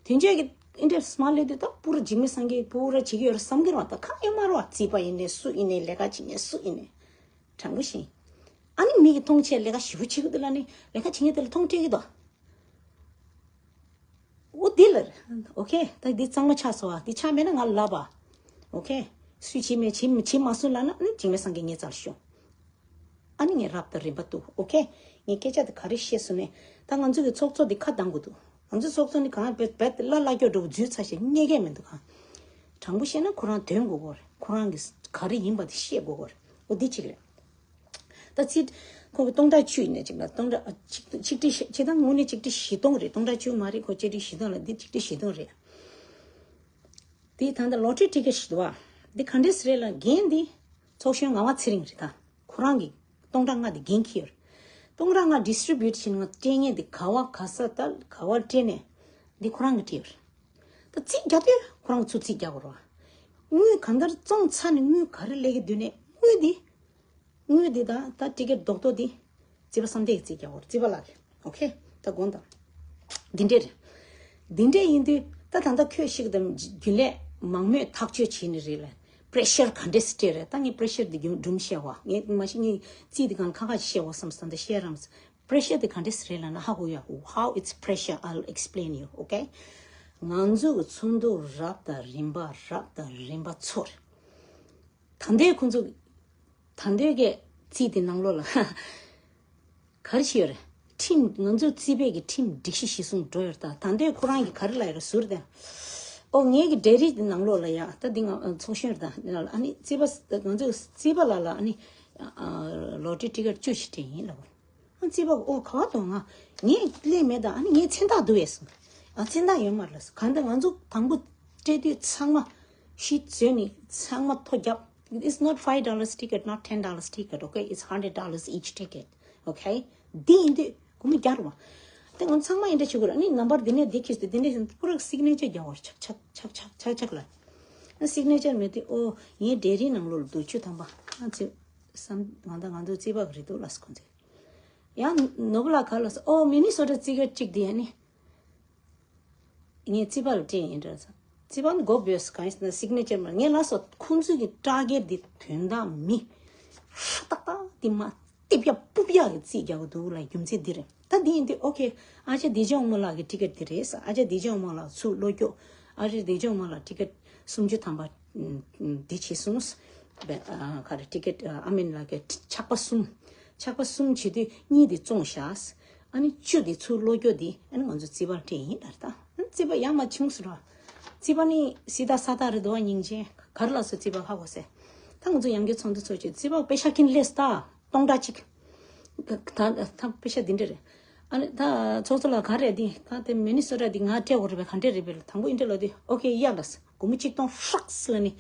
དོན་གཅོད་ཀྱི་ཨིན་ཊར་ནེཊ་མར་སླེབས་དུས་ད་པུ་ར་འཇིགས་མེད་སངས་རྒྱས་པུ་ར་བྱེད་ཀྱི་ཡོད་རེད་བསམ་གྱི་རེད་བ། ད་ཁག་ཡོད་མ་རེད་བ། རྩིས་པ་ཡིན་ནའི་སུ་ཡིན་ནའི་ལས་ཀ་བྱེད་མཁན་སུ་ཡིན་ནའི་དྲང་པོ་བཤད། ཨ་ནི་མི་གིས་མཐོང་ཆེད་ལས་ཀ་ཞེ་པོ་བྱེད་ཀྱི་འདུག་ལབ་ནས་ལས་ཀ་བྱེད་མཁན་དེ་ལ་མཐོང་སྤྲད་ཀྱི་འདུག་འོ་དེ་ལ་རེད། ཨོ་ཁེ། ད་འདི་གཙང་མ་ཆགས་སོང་བ། འདི་ཆགས་མེད་ན་ང་ལབ་པ། ཨོ་ཁེ། སུས་བྱེད་མེད་བྱེད་བྱེད་མ་སོང་ལབ་ན་ཨ་ནི་འཇིགས་མེད་སངས་རྒྱས་ངའི་རྩར་ཤོག་ཨ་ནི་ངས་རབ་དང་རིམ་པ་འདུག་ཨོ་ཁེ། ངས་སྐད་ཆ་དེ་ག་རེ་བཤད་སོང་ནས་ད་ང་ཚོ་གི་ཚོགས་གཙོ་འདི་ཁ་གདངས་དགོས་འདུག་ང་ཚོ་ཚོགས་གཙོ་ནི་གང་རྦད་རྦད་དེ་ལ་ལ་སྐྱོ་འགྲོ་འཛུལ་ཚར་ཞེས་རྙེད་མཁན་མི་འདུག་ག་དྲང་པོ་བཤད་ན་ཁོ་རང་དོན་གོ་གོ་རེད། ཁོ་རང་གི་ག་རེ་ཡིན་པ་དེ་བཤད་གོ་གོ་རེད། ཨོ་འདི་གཅིག་རེད། ད་ཚིག་ཁོ་གི་སྟོང་ཕྲག་བཅུ་ཡིན་ན་གཅིག་ལ་སྟོང་ཕྲག་ཨ་ཆིག་ཆིག་ཁྲི་བཞི་ཆིག་ད་དངོས་གནས་ཆིག་ཁྲི་བཞི་སྟོང་རེད། སྟོང་ཕྲག་བཅུ་མ་རེད། ཁོ་ཆིག་ཁྲི་བཞི་སྟོང་ལ་འདི་ཆིག་ཁྲི་བཞི་སྟོང་རེད། དེ་ད་ལྟ་ལོ་ཊ་རི་ཊི་ཀེ་ཊི་ཞིག་འདུག་བ། འདི་ག་འདྲས་རེད་ལབ་ན། འགན་འདི་ཚོགས་གཞོན་ངག་དབང་ཚེ་རིང་རེད་ད། ཁོ་རང་གིས་སྟོང་ཕྲག་ལྔ་དེ་འགན་འཁྱེར་ཡོད་རེད། སྟོང་ཕྲག་ལྔ་ཌི་སི་ཊི་རི་བིའུ་ཊི་བྱས་ནས་སྤྲད་མཁན་དེ་ག་བ་ག་ས་ད་ག་བ་སྤྲད་ནས་འདི་ཁོ་རང་གིས་སྤྲད་ཡོད་རེད། ད་རྩིས་རྒྱག་དུས་ཁོ་རང་གིས་ཚུར་རྩིས་རྒྱག་དགོས་རེད་བ། དངུལ་གང་ལྟར་བཙོང་ཚར་ནས་དངུལ་ག་རེ་སླེབས་ཀྱི་འདུག་ནས་དངུལ་འདི། དངུལ་འདི་དང་ད་ཊི་ཀེ་ཊི་རྡོག་རྡོག་འདི་རྩིས་པ་བསམ་གཏན་གྱིས་རྩིས་རྒྱག་དགོས་རེད། རྩིས་པ་ལགས་ཀྱིས། ཨོ་ཁེ། ད་དགོངས་དག་འདི་འདྲས་རེད། འདི་འདྲས་ཡིན་དུས་ད་ད་ལྟ་ཁྱོད་ཤིག་དང་རྒྱུན་ལས་མང་མོས་ཐག་གཅོད་བྱས་ནི་རེད་ལ། པི་རེ་ཤར་ག་འདྲས་སེ་སྤྲད་རེད། ད་ངས་པི་རེ་ཤར་འདི་རྒྱུན་སྒྲུང་བཤད་བ། ངས་མ་གཞི་ངས་རྩིས་འདི་གང་ཁ་ཁ་ཞིག་བཤད་བ་བསམ་སོང་། ད་བཤད་རམ། པི་རེ་ཤར་འདི་ག་འདྲས་སེ་རེད་ལབ་ན་ཧ་གོ་ཡ། How it's pressure, I'll explain you, okay? ང་ཚོ་གི་ཚོགས་འདུ་རབ་དང་རིམ་པ་རབ་དང་རིམ་པ་ཚོར། ད་ལྟའི་ཁོང་ཚོ་ད་ལྟའི་གི་རྩིས་དེ་ནང་ལོགས་ལ་ག་རེ་བྱས་ཡོད་རེད། ཁྲིམས། ང་ཚོའི་རྩིས་པའི་གི་ཁྲིམས་སྒྲིག་གཞི་གཞིར་བཟུང་འགྲོ་ཡོད་རེད། ད་ད་ལྟའི་ཁོ་རང་གི་ག་རེ་ལབ་ཡོད་རེད་ཟུར་དེ། ཨོ་ངའི་གི་གྲས་རིགས་དེ་ནང་ལོགས་ལ་ཡ། ད་འདི་ང་ཚོགས་གཞོན་རེད་ད། ཨ་ནི་རྩིས་པ་ང་ཚོའི་རྩིས་པ་ལགས་ལ་ཨ་ནི་ལོ་ཊ་རི་ཊི་ཀེ་ཊི་བཅུ་ཞིག་སྤྲད་ཡིན་ལབ། ཨ་རྩིས་པ་ཨོ་ག་བ་དང་ང་ངས་སླེབས་མེད་ད། ཨ་ནི་ངའི་མཚན་རྟགས་འདུག་ཨེ་སོང་། ཨ་མཚན་རྟགས་ཡོད་མ་རེད་ལབ་སོང་། གང་ལྟར་ང་ཚོ་དང་པོ་སྤྲད་དུས་ཚང་མ་ཤི་བཟོས་ནས་ཚང་མ་ཐོ་བརྒྱབ། It's not five dollars ticket, not ten dollars ticket, okay? It's hundred dollars each ticket, okay? འདི་ཡིན་དུས་སྒོར་མོ་བརྒྱ་རེད་བ། དེ་ང་ཚང་མ་འདི་འདྲ་བྱེད་དགོས་རེད། ཨ་ནི་ནམ་བར་འདི་ནས་འདི་ཁྱེར་ཏེ་འདི་འདྲ་བྱས་པུ་ར་སིག་ནེ་ཅར་རྒྱག་དགོས་རེད། ཆག་ཆག་ཆག་ཆག་ཆག་ལ། ཨ་སིག་ནེ་ཅར་མེད་དུས་ཨོ་ངའི་གྲས་རིགས་ནང་ལོགས་ལ་འདུག་བཅུ་ཐམ་པ། ཨ་ཚེ་བསམ་ང་ད་ང་ཚོ་རྩིས་པ་གི་རེད་འདུག་ལབ་སོང་ཁོང་ཚོས། ཡང་ནོར་བུ་ལགས་ག་ལབ་སོང་། ཨོ་མི་ནི་སོ་ཊ་རྩིས་ཀ་གཅིག་དེ་ཡ་ནི། ངས་རྩིས་པ་ལ་སྤྲད་ཡིན་འདྲ་ཟེར། རྩིས་པ་ནི་མགོ་འབོས་གང་ཡིན་ཟེར་ན་སིག་ནེ་ཅར་མ། ངས་ལབ་སོང་ཁོང་ཚོའི་གི་ཊར་གེཊ་འདི་དོན་དག་མི་ཧྲ་ཏག་ཏག་འདི་མ་ཏིབ་ཡ་ཕུབ་ཡ་གི་རྩིས་རྒྱག་གི་འདུག་ལ། རྒྱུ་མཚན་འདི་རེད། ད་འདི་ཡིན་དུས་ཨོ་ཁེ། ཨ་ཅག་བདེ་སྐྱོང་དམུ་ལགས་ཀྱི་ཊི་ཀེཊ་འདི་རེད་ཟེར། ཨ་ཅག་བདེ་སྐྱོང་དམུ་ལགས་ཚུར་བློ་སྐྱོ། ཨ་ཅག་བདེ་སྐྱོང་དམུ་ལགས་ཊི་ཀེཊ་སུམ་ཅུ་ཐམ་པ་འདི་བྱས་སོང་། ག་རེ་ཊི་ཀེཊ་ཨ་མིན་ལ་གི་ཆག་པ་གསུམ། ཆག་པ་གསུམ་བྱེད་དུས་གཉིས་དེ་བཙོང་བཞག། ཨ་ནི་བཅུ་དེ་ཚུར་བློ་སྐྱོ་དེ་ཨ་ནི་ང་ཚོ་རྩིས་པར་སྤྲད་ཡིན་ལབ་རེད་ད། ཨ་ནི་རྩིས་པ་ཡག་མ་བྱུང་ཟེར་བ། རྩིས་པ་ནི་སི་ད་ས་ད་རེད་འདུག་བ། སྙིང་རྗེ་ག་རེ་ལབ་སོང་། རྩིས་པ་ཧ་གོ་སོང་། ད་ང་ཚོ་ཡང་བསྐྱར་ཚོགས་འདུ་ཚོགས་བྱས་རྩིས་པ་པེ་ཤ་ཁྱེར་སླེབས་ད་སྟོང་ཕྲག་གཅིག་ད་ད་པེ་ཤ་འདི་འདྲ་རེད། ཨ་ནི་ད་ཚོགས་གཙོ་ལགས་ག་རེ་འདི་ད་དེ་མི་ནི་སོ་ཊ་འདི་ང་སྤྲད་དགོས་རེད་པས། ག་འདྲ་རེད་པས་ལབ། དང་པོ་འདི་འདྲ་ལབ་དུས་ཨོ་ཁེ་ཡ་ལབ་སོང་། སྒོར་མོ་གཅིག་སྟོང་ཧྲག་སེ་ལབ་ནས།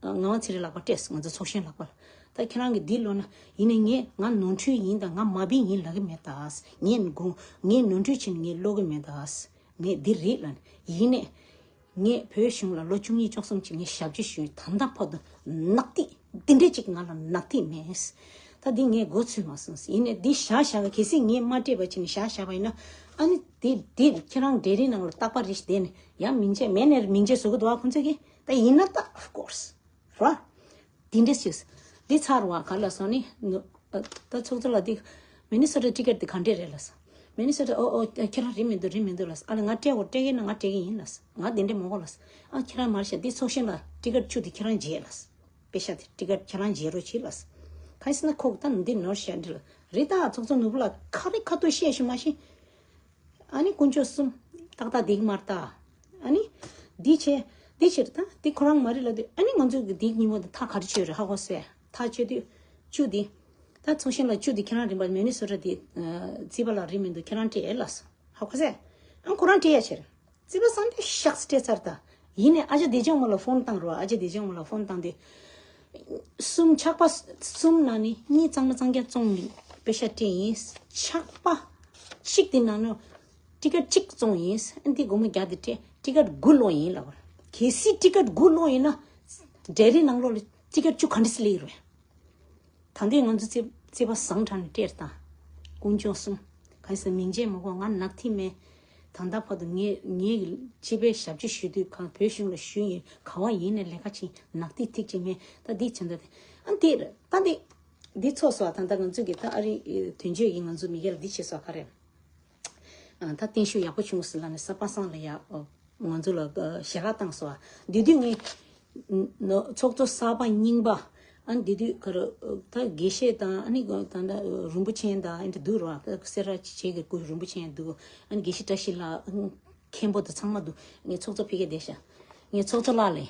ངག་དབང་ཚེ་རིང་ལག་པར་སྤྲད་སོང་། ང་ཚོ་ཚོགས་གཞོན་ལག་པར། ད་ཁྱེད་རང་གིས་འདི་ལོ་ན་ཡིན་ནའི་ངས་ང་ནོར་འཁྲུལ་ཡིན་དང་ང་མ་བིན་ཡིན་ལབ་ཀྱི་མེད་ད། ངས་དགོངས་ངས་ནོར་འཁྲུལ་བྱས་ནས་ངས་ཀློག་གི་མེད་ད། ངས་འདི་རེད་ལབ་ནས། ཡིན་ནའི་ངས་བོད་གཞུང་ལ་ལོ་བཅུ་གཉིས་བཅུ་གསུམ་ཅིག་ངས་ཞབས་ཕྱི་ཞུས། ད་ལྟ་བར་དུ་ནག་ཐིག་འདི་འདྲས་ཅིག་ང་ལ་ནག་ཐིག་མེད། ད་འདི་ངས་མགོ་ཚོས་མ་སོང་། ཡིན་ནའི་འདི་བཞག་བཞག་ག་གལ་སྲིད་ངས་མ་སྤྲད་པ་བྱས་ནས་བཞག་བཞག་པ་ཡིན་ན། ཨ་ནི་འདི་འདི་ཁྱེད་རང་གྲས་རིགས་ནང་ལ་རྟག་པར་རེ་ཞིག་བསྡད་ནས་ཡང་མིང་ཆད་མེད་ནས་མིང་ཆད་བཟོ་གི་འདུག་བ་ཁོང་ཚོས་ཀྱིས། ད་ཡིན་ན་ད་of course ར། དེ་འདྲས་ཞིག་འདི་ཚར་བ་ག་ལ་སོང་ནི། ད་ཚོགས་གཙོ་ལགས་འདི་མི་ནི་སོ་ཊ་ཊི་ཀེཊ་འདི་ག་འདྲས་རེད་ལབ་སོང་། མི་ནི་སོ་ཊ་ཨོ་ཨོ་ཁྱེད་རང་རིན་མི་འདུག་རིན་མི་འདུག་ལབ་སོང་། ཨ་ལ་ང་སྤྲད་དགོས། སྤྲད་ཀྱི་ན་ང་སྤྲད་ཀྱི་ཡིན་ལབ་སོང་། ང་དེ་འདྲས་མ་དགོས་ལབ་སོང་། ཨ་ཁྱེད་རང་མར་བཞག་འདི་ཚོགས་གཞོན་ལ་ཊི་ཀེཊ་བཅུ་འདི་ཁྱེད་རང་བརྗེ་ལབ་སོང་། པེ་ཤ་དེ་ཊི་ཀེཊ་ཁྱེད་རང་བརྗེ་རོགས་བྱེད་ལབ་སོང་། གང་ཡིན་ཟེར་ན་ཁོ་ད་འདི་ནོར་བཤད་འདི་ལ་རེད། ད་ཚོགས་གཙོ་ནོར་བུ་ལགས་ག་རེ་ཁ་ཐུག་བཤད་ཤེས་མ་ཤེས། ཨ་ནི་དཀོན་མཆོག་གསུམ་ཏག་ཏག་འདི་གི་མར་ལྟ། ཨ་ནི་འདི་བྱས་འདི་བྱས་ད་འདི་ཁོ་རང་མ་རེད་ལབ་དུས། ཨ་ནི་ང་ཚོ་གི་འདི་ཉིན་མོ་འདི་ཐག་ག་རེ་ཆོད་རེད་ཧ་གོ་སོང་། ཐག་ཆོད་དུས་བཅུ་འདི་ད་ཚོགས་གཞོན་ལ་བཅུ་འདི་ཁྱེད་རང་རིན་པ་མི་ནི་སོ་ཊ་འདི་རྩིས་པ་ལ་རིན་མི་འདུག་ཁྱེད་རང་སྤྲད་ལབ་སོང་། ཧ་གོ་སོང་། ཨ་ཁོ་རང་སྤྲད་ཡ་ཆེར། རྩིས་པ་བསམ་དུས་ཤག་སྤྲད་ཚར་ད། ཡིན་ནའི་ཨ་ཅག་བདེ་སྐྱོང་མོ་ལ་ཕོན་བཏང་རོགས། ཨ་ཅག་བདེ་སྐྱོང་མོ་ལ་ཕོན་བཏང་དུས། གསུམ་ཆག་པ་གསུམ་ནང་ནས་གཉིས་གཙང་མ་གཙང་རྐྱང་བཙོང་ནས་པེ་ཤ་སྤྲད་ཡིན། ཆག་པ་གཅིག་དེ་ནང་ནས་ཊི་ཀེཊ་གཅིག་བཙོང་ཡིན། ཨ་འདི་སྒོར་མོ་བརྒྱ་དེ་སྤྲད། ཊི་ཀེཊ་དགུ་སློག་ཡིན་ལབ་པ། གལ་སྲིད་ཊི་ཀེཊ་དགུ་སློག་ཡིན་ན་གྲས་རིགས་ནང་ལོགས་ལ་ཊི་ཀེཊ་བཅུ་ག་འདྲ་སེ་སླེབས་ཀྱི་རེད། ད་ལྟའི་ང་ཚོ་རྩིས་རྩིས་པ་བཟང་དྲགས་ནས་སྤྲད་དང་། དཀོན་མཆོག་གསུམ། གང་ཡིན་ཟེར་ན་མིང་ཆད་མ་གོ་ང་ནག་ཐིག་མེད། ད་ལྟ་བར་དུ་ངས་ངའི་སྤྱི་པའི་ཞབས་ཕྱི་ཞུ་དུས་གང་བོད་གཞུང་ལ་ཞུས་ཡིན། ག་བ་ཡིན་ནས་ལས་ཀ་བྱེད་ནག་ཐིག་ཐིག་ཅིག་མེད། ད་འདི་བྱས་ད་དེ་ཨ་འདི་ད་འདི་འདི་ཚོགས་སོ། ད་ལྟ་ང་ཚོ་གི་ད་ཨ་རི་དོན་གཅོད་ཀྱི་ང་ཚོ་མི་སྒེར་ལ་འདི་བྱས་སོ་ག་རེ། ཨ་ད་བརྟན་བཞུགས་ཡག་པོ་བྱུང་ཟེར་ལབ་ནས་གཟའ་པ་སངས་ལ་ཡ། ཨོ། ང་ཚོ་ལ་ཞལ་ཁ་བཏང་སོང་། འདི་དུས་ངས་ཚོགས་གཙོ་གསར་པ་རྙིང་པ། ཨ་འདི་དུས་ག་རེ་ད་དགེ་བཤེས་དང་ཨ་ནི་ད་ད་རིན་པོ་ཆེ་དང་ཨ་འདི་འདུག་ར། སེ་ར་བྱེས་ཀྱི་སྐུ་རིན་པོ་ཆེ་འདུག་ཨ་ནི་དགེ་བཤེས་བཀྲ་ཤིས་ལགས་མཁན་པོ་དང་ཚང་མ་འདུག་ངས་ཚོགས་གཙོ་ཕ་གིར་བསྡད་ཤག་ངས་ཚོགས་གཙོ་ལགས་ལ།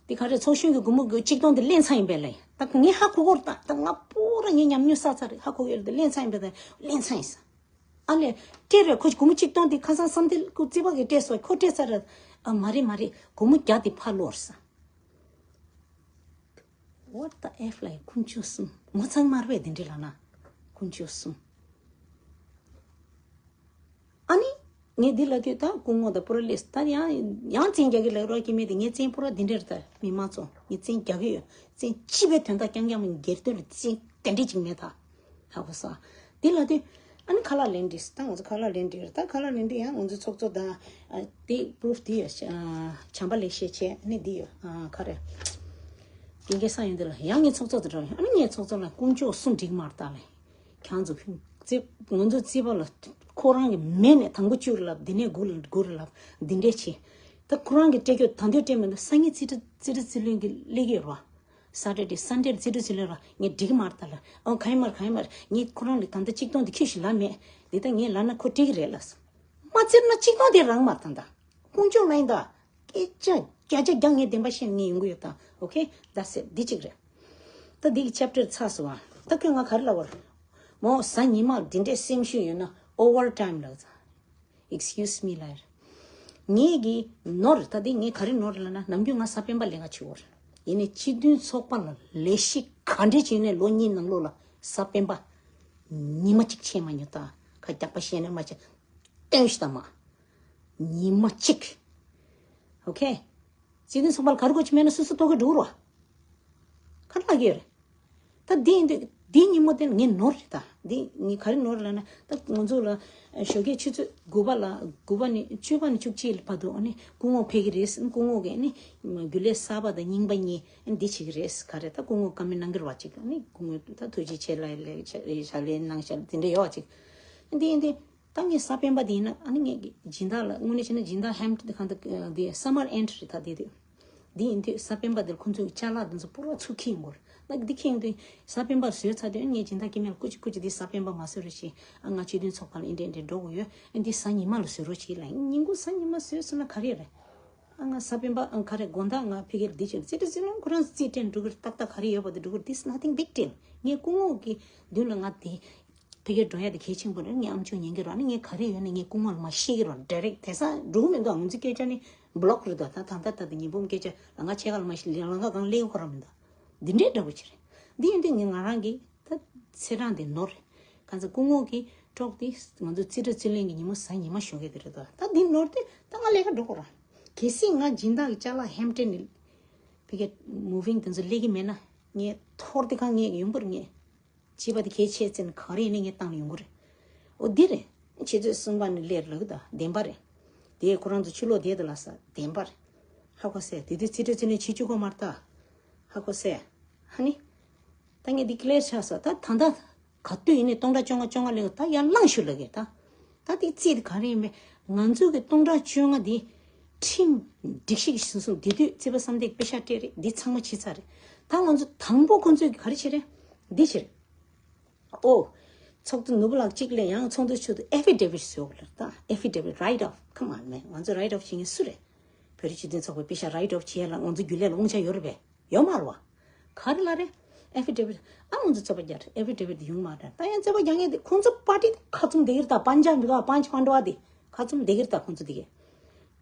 འདི་ག་རེ་ཚོགས་གཞོན་གྱི་སྒོར་མོ་གཅིག་སྟོང་འདི་ལེན་ཚར་ཡིན་པས་ལ། ད་ངས་ཧ་གོ་གོ་ར། ད་ད་ང་པོ་ར་ངས་ཉམས་མྱོང་བསགས་ཚར་རེད། ཧ་གོ་ཡོད་རེད། འདི་ལེན་ཚར་ཡིན་པས་ད་ལེན་ཚར་ཡིན་ས། ཨ་ལས། སྤྲད་རེད། ཁོ་གཞུག་གུ་མོ་གཅིག་སྟོང་དེ་ཁ་སང་བསམ་གཏན་སྐུ་རྩིས་པ་གིས་སྤྲད་སོང་། ཁོ་སྤྲད་ཚར་རེད། ཨ་མ་རེད་མ་རེད། སྒོར་མོ་བརྒྱ་དེ་ཕར་ལོར་ས། What the F ལ་ཡི་དཀོན་མཆོག་གསུམ། ངོ་ཚ་མ་རེད་པས་དེ་འདྲ་ལབ་ན། དཀོན་མཆོག་གསུམ། ཨ་ནི། ངས་འདི་ལབ་དུས་ད་སྐུ་ངོ་དང་པུ་ར་ལེས་ད་ཡང་ཡང་བཙན་རྒྱག་གི་ལབ་རོགས་ཀྱི་མེད་དེ། ངས་བཙན་པུ་ར་འདི་འདྲར་ད་མི་མང་ཚོ་ངས་བཙན་རྒྱག་གི་ཡོད། བཙན་སྤྱི་པའི་དོན་དག་རྐྱང་རྐྱང་མིན། སྒེར་དོན་ལ་བཙན་དེ་འདྲ་ཅིག་མེད་ད། ཧ་གོ་སོང་། འདི་ལབ་དུས་ཨ་ནི་ཁ་ལག་ལེན་འདྲི་ད་ང་ཚོ་ཁ་ལག་ལེན་འདྲི་ད་ཁ་ལག་ལེན་འདྲི་ཡང་ང་ཚོ་ཚོགས་གཙོ་དང་དེ་པུ་རུབ་དེ་ཡོད། བྱམས་པ་ལེགས་བཤད་བྱས་ནི་འདི་ཡོད། ཁ་རེ་ཀིང་ཀེ་ས་ཡོད་འདི་ལ་ཡང་ངས་ཚོགས་གཙོ་དང་འདྲ་བ་ཡིན། ཨ་ནི་ངས་ཚོགས་གཙོ་ལ་དཀོན་མཆོག་གསུམ་འགྲིག་མ་རེད་ད་ལེ། ཁྱང་ཚོ་ཁྱོད་རྩེ་ང་ཚོ་རྩེ་པ་ལ་ཁོ་རང་གི་མེད་ནས་དང་པོ་བཅུ་རུ་ལབ། འདི་ནས་དགུ་ལ་དགུ་རུ་ལབ། འདི་འདྲས་བྱས། ད་ཁོ་རང་གི་སྤྲད་རྒྱུ་ད་འདོད་སྤྲད་མི་འདུག་སང་ཉིན་རྩིས་ཁྲ་རྩིས་ཁྲ་རྩིས་ལེན་གྱི་སླེབས་ཀྱི་ཡོད་རེད་བ། Saturday Sunday རྩིས་ཁྲ་རྩིས་ལེན་ར་ངས་འགྲིག་མ་རེད་ད་ལ། ཨོ་ག་ཡིན་མ་རེད་ག་ཡིན་མ་རེད། ངས་ཁོ་རང་ལ་ད་ལྟ་གཅིག་སྟོང་དེ་ཁྱོད་ཞིག་ལབ་མེད། འདི་ད་ངས་ལབ་ན་ཁོ་སྤྲད་ཀྱི་རེད་ལབ་སོང་། མ་རྩིས་ན་གཅིག་སྟོང་དེ་རག་མ་རེད་ད་ད། དཀོན་མཆོག་ལ་ཡིན་ད། སྐད་ཆ་བརྒྱ་ཆ་བརྒྱ་ངས་བདེན་པ་བཤད་ངས་ཡོང་གི་ཡོད་ད། Okay that's it འདི་གཅིག་རེད། ད་འདི་གི་chapter ཚར་སོང་བ། ད་ཁྱོད་ང་ག་རེ་ལབ་པ་རེད། མོ་གཟའ་ཉི་མ་འདི་འདྲའི་སེམས་ཤུགས་ཡོད་ན་overtime ལབ་ཙང་། Excuse me ལབ་ཡ་རེད། ངས་གི་ནོར་ད་འདི་ངས་ག་རེ་ནོར་ལབ་ན་ནམ་རྒྱུན་ང་གཟའ་སྤེན་པ་ལས་ཀ་བྱེད་འོར། ཡིན་ནའི་སྤྱི་མཐུན་ཚོགས་པ་ལ་ལས་གཞི་ག་འདྲས་བྱས་ནས་ལོ་གཉིས་ནང་ལོགས་ལ་གཟའ་སྤེན་པ་ཉི་མ་གཅིག་ཆད་མ་མྱོང་ད། ཁ་རྒྱག་པ་བཤད་ན་མ་བྱེད། སྟོན་ཞིག་དང་མ། ཉི་མ་གཅིག Okay སྤྱི་མཐུན་ཚོགས་པ་ལ་ག་རེ་དགོས་ཀྱི་མེད་ན་སོ་སོ་ཐོག་གི་འགྲོ་རོགས། ག་རེ་ལབ་ཀྱི་ཡོད་རེད། ད་འདི་ཡིན་དུས་འདི་ཉིན་མོ་དེ་ངས་ནོར་རེད་ད། འདི་ངས་ག་རེ་ནོར་ལབ་ན་ད་ང་ཚོ་ལ་ཞོགས་ཀས་ཆུ་ཚོད་དགུ་པ་ལ་དགུ་པ་ནས་བཅུ་པ་ནས་བཅུ་གཅིག་བར་དུ་ཨ་ནི་སྐུ་ངོ་ཕེབས་ཀྱི་རེད། སྐུ་ངོ་གིས་ཨ་ནི་རྒྱུན་ལས་གསར་པ་དང་རྙིང་པ་གཉིས་ཨ་ནི་འདི་བྱེད་ཀྱི་རེད། ག་རེ་ད་སྐུ་ངོ་བཀའ་མོལ་གནང་གི་རེད་བ་ཅིག་ཨ་ནི་སྐུ་ངོ་ད་ཐུགས་རྗེ་ཆེ་ལ་ལས་ཕྱག་ལས་གནང་ཤག་དེ་འདྲ་ཡོད་བ་ཅིག་འདི་ཡིན་དུས། ད་ངས་གཟའ་སྤེན་པ་དེ་ཡིན་ན་ཨ་ནི་ངས་སྦྱིན་བདག་ལ་དངོས་གནས་བྱས་ན་སྦྱིན་བདག་ཧེམ་ཊོན་གང་ལྟར་དེ་summer end རེད་ད་དེ་དུས། འདི་ཡིན་དུས་གཟའ་སྤེན་པ་དེར་ཁོང་ཚོའི་ཅ་ལག་དེ་ཚོ་པུ་ར་ཚུར་འཁྱེར་ཡོང་གི་རེད། ད་འདི་འཁྱེར་ཡོང་དུས་གཟའ་སྤེན་པ་བཟོས་ཚར་དུས་ངས་སྦྱིན་བདག་སྐྱེ་དམན་ལ་སྐུ་མཁྱེན་སྐུ་མཁྱེན་འདི་གཟའ་སྤེན་པ་མ་བཟོས་རོགས་བྱེད། ཨ་ང་སྤྱི་མཐུན་ཚོགས་པ་ལ་འདི་འདྲ་འདི་འདྲ་འགྲོ་དགོས་ཡོད། ཨ་འདི་གཟའ་ཉི་མ་ལ་བཟོས་རོགས་བྱེད་ལབ། ཉིན་གུང་གཟའ་ཉི་མ་བཟོས་སོང་ན་ག་རེ་རེད། ཨ་ང་གཟའ་སྤེན་པ་ཨ་ག་རེ་དགོང་དག་ང་ཕ་གིར་འདི་བྱེད་རྩིས་ཁྲ་རྩིས་ལེན་ཁོ་རང་རྩིས་སྤྲད་འགྲོ་གི་རེད། ཏག་ཏག་ག་རེ་ཡོད་པ་དེ་འགྲོ་གི་རེད། This nothing big deal ངས་སྐུ་ངོ་གི་མདུན་ལ་ང་དེ། ཕ་གིར་འགྲོ་ཡ་དེ་གལ་ཆེན་པོ་རེད། ངས་ཨམ་ཅོག་ཉན་གྱི་རོགས། ཨ་ནི་ངས་ག་རེ་ཡོད་ན་ངས་སྐུ་ངོ་ལ་མར་བཤད་ཀྱི་རོགས། ཌའི་རེག་དེང་སང་འགྲོ་གི་མི་འདུག་ང་ཚོའི་སྐད་ཆ་ནི་བྷི་ལོག་རེད་འདུག་ད་ད་ད་ད་ད་ཉི་འབུམ་སྐད་ཆ་ལ་ང་ཕྱེད་ཀ་ལ་མར་བཤད་ལ་ང་གང་ལེགས་ཁོ་རང་མི་འདུག་འདི་འདྲའི་འདྲ་པོ་ཅིག་རེད། འདི་ཡིན་དུས་ངས་ང་རང་གི་ད་ཚེ་རང་དེ་ནོར་རེད། གང་ཚེ་སྐུ་ངོ་གི་གྲོགས་དེ་ང་ཚོ་རྩིས་ཁྲ་རྩིས་ལེན་གྱི་ཉིན་མོ་གཟའ་ཉི་མ་ཞོགས་ཀས་དེ་རེད་འདུག་ད་འདི་ནོར་དེ་ད་ང་ལས་ཀ་འགྲོ་ཁོ་རང་། གལ་སྲིད་ང་སྦྱིན་བདག་གི་ཅ་ལག་ཧེམ་ཊོན་ནི་ཕ་གི་མུ་ཝིང་དེ་ཚོ་སླེབས་ཀྱི་མེད་ན་ངས་ཐོར་དེ་གང་ངས་ཡོང་པར་ངས། བྱས་པ་དེ་གལ་ཆེ་ཙེ་ན་ག་རེ་ཡིན་ནའི་ངས་བཏང་ཡོང་གི་རེད། འོ་འདི་རེད། ཆུ་ཚོད་གསུམ་པ་ནས་སླེབས་ལབ་ཀྱི་ད་བདེན་པ་རེད། དེ་ཁོ་རང་ཚོ་ཕྱི་ལོགས་བསྡད་དེ་ལ་ས་བདེན་པ་རེད། ཧ་གོ་སོང་། དེ་དུས་རྩིས་ཁྲ་རྩིས་ལེན་བྱེད་བཅུག་གོ་མ་རེད་ད། ཧ་གོ་སོང་། ཨ་ནི། ད་ངས་འདི་ཀི་ལེར་ཆགས་སོང་། ད་ད་ལྟ་ག་དུས་ཡིན་ནའི་སྟོང་ཕྲག་བཅོ་ལྔ་བཅོ་ལྔ་སླེབས་ད་ཡར་ལངས་ཤོག་ལབ་ཀྱི་ད། ད་དེ་རྩིས་དེ་ག་རེ་ཡིན་པས། ང་ཚོ་གི་སྟོང་ཕྲག་བཅོ་ལྔ་དེ་ཁྲིམས་སྒྲིག་གཞི་གི་ཟིན་སོང་། དེ་དུས་རྩིས་པ་བསམ་གཏན་པེ་ཤག་སྤྲད་རེད། འདི་ཚང་མ་ཕྱིན་ཚར་རེད། ད་ང་ཚོ་དང་པོ་ཁོང་ཚོས་ག་རེ་བྱེད་རེད། འདི་བྱེད་རེད། ཨོ། ཚོགས་འདུ་ནོར་བུ་ལགས་གཅིག་ལས་ཡང་ཚོགས་འདུ་ཆུ་དུ་affidavit བཟོ་དགོས་ལ་ད། Affidavit write off come on man ང་ཚོ་write off བྱེད་མཁན་སུ་རེད། བོད་རིགས་སྤྱི་མཐུན་ཚོགས་པའི་པེ་ཤག་write off བྱེད་ཡ་ལ་ང་ཚོ་རྒྱུན་ལས་ལ་དབང་ཆ་ཡོད་རེད་པས། ཡོད་མ་རེད་བ། ག་རེ་ལ་རེད། Affidavit ཨ་ང་ཚོ་རྩོད་པ་རྒྱག་རེད། Affidavit དེ་ཡོང་མ་རེད། ད་ཡང་རྩོད་པ་རྒྱག་མཁན་དེ་ཁོང་ཚོ་པར་ཊི་དེ་ཁ་བཙུམ་བསྡད་ཀྱི་རེད་ད། པན་ཇ་མི་ག་པན་ཇ་པན་ཌ་བ་དེ་ཁ་བཙུམ་བསྡད་ཀྱི་རེད་ད་ཁོང་ཚོ་དེ་གས།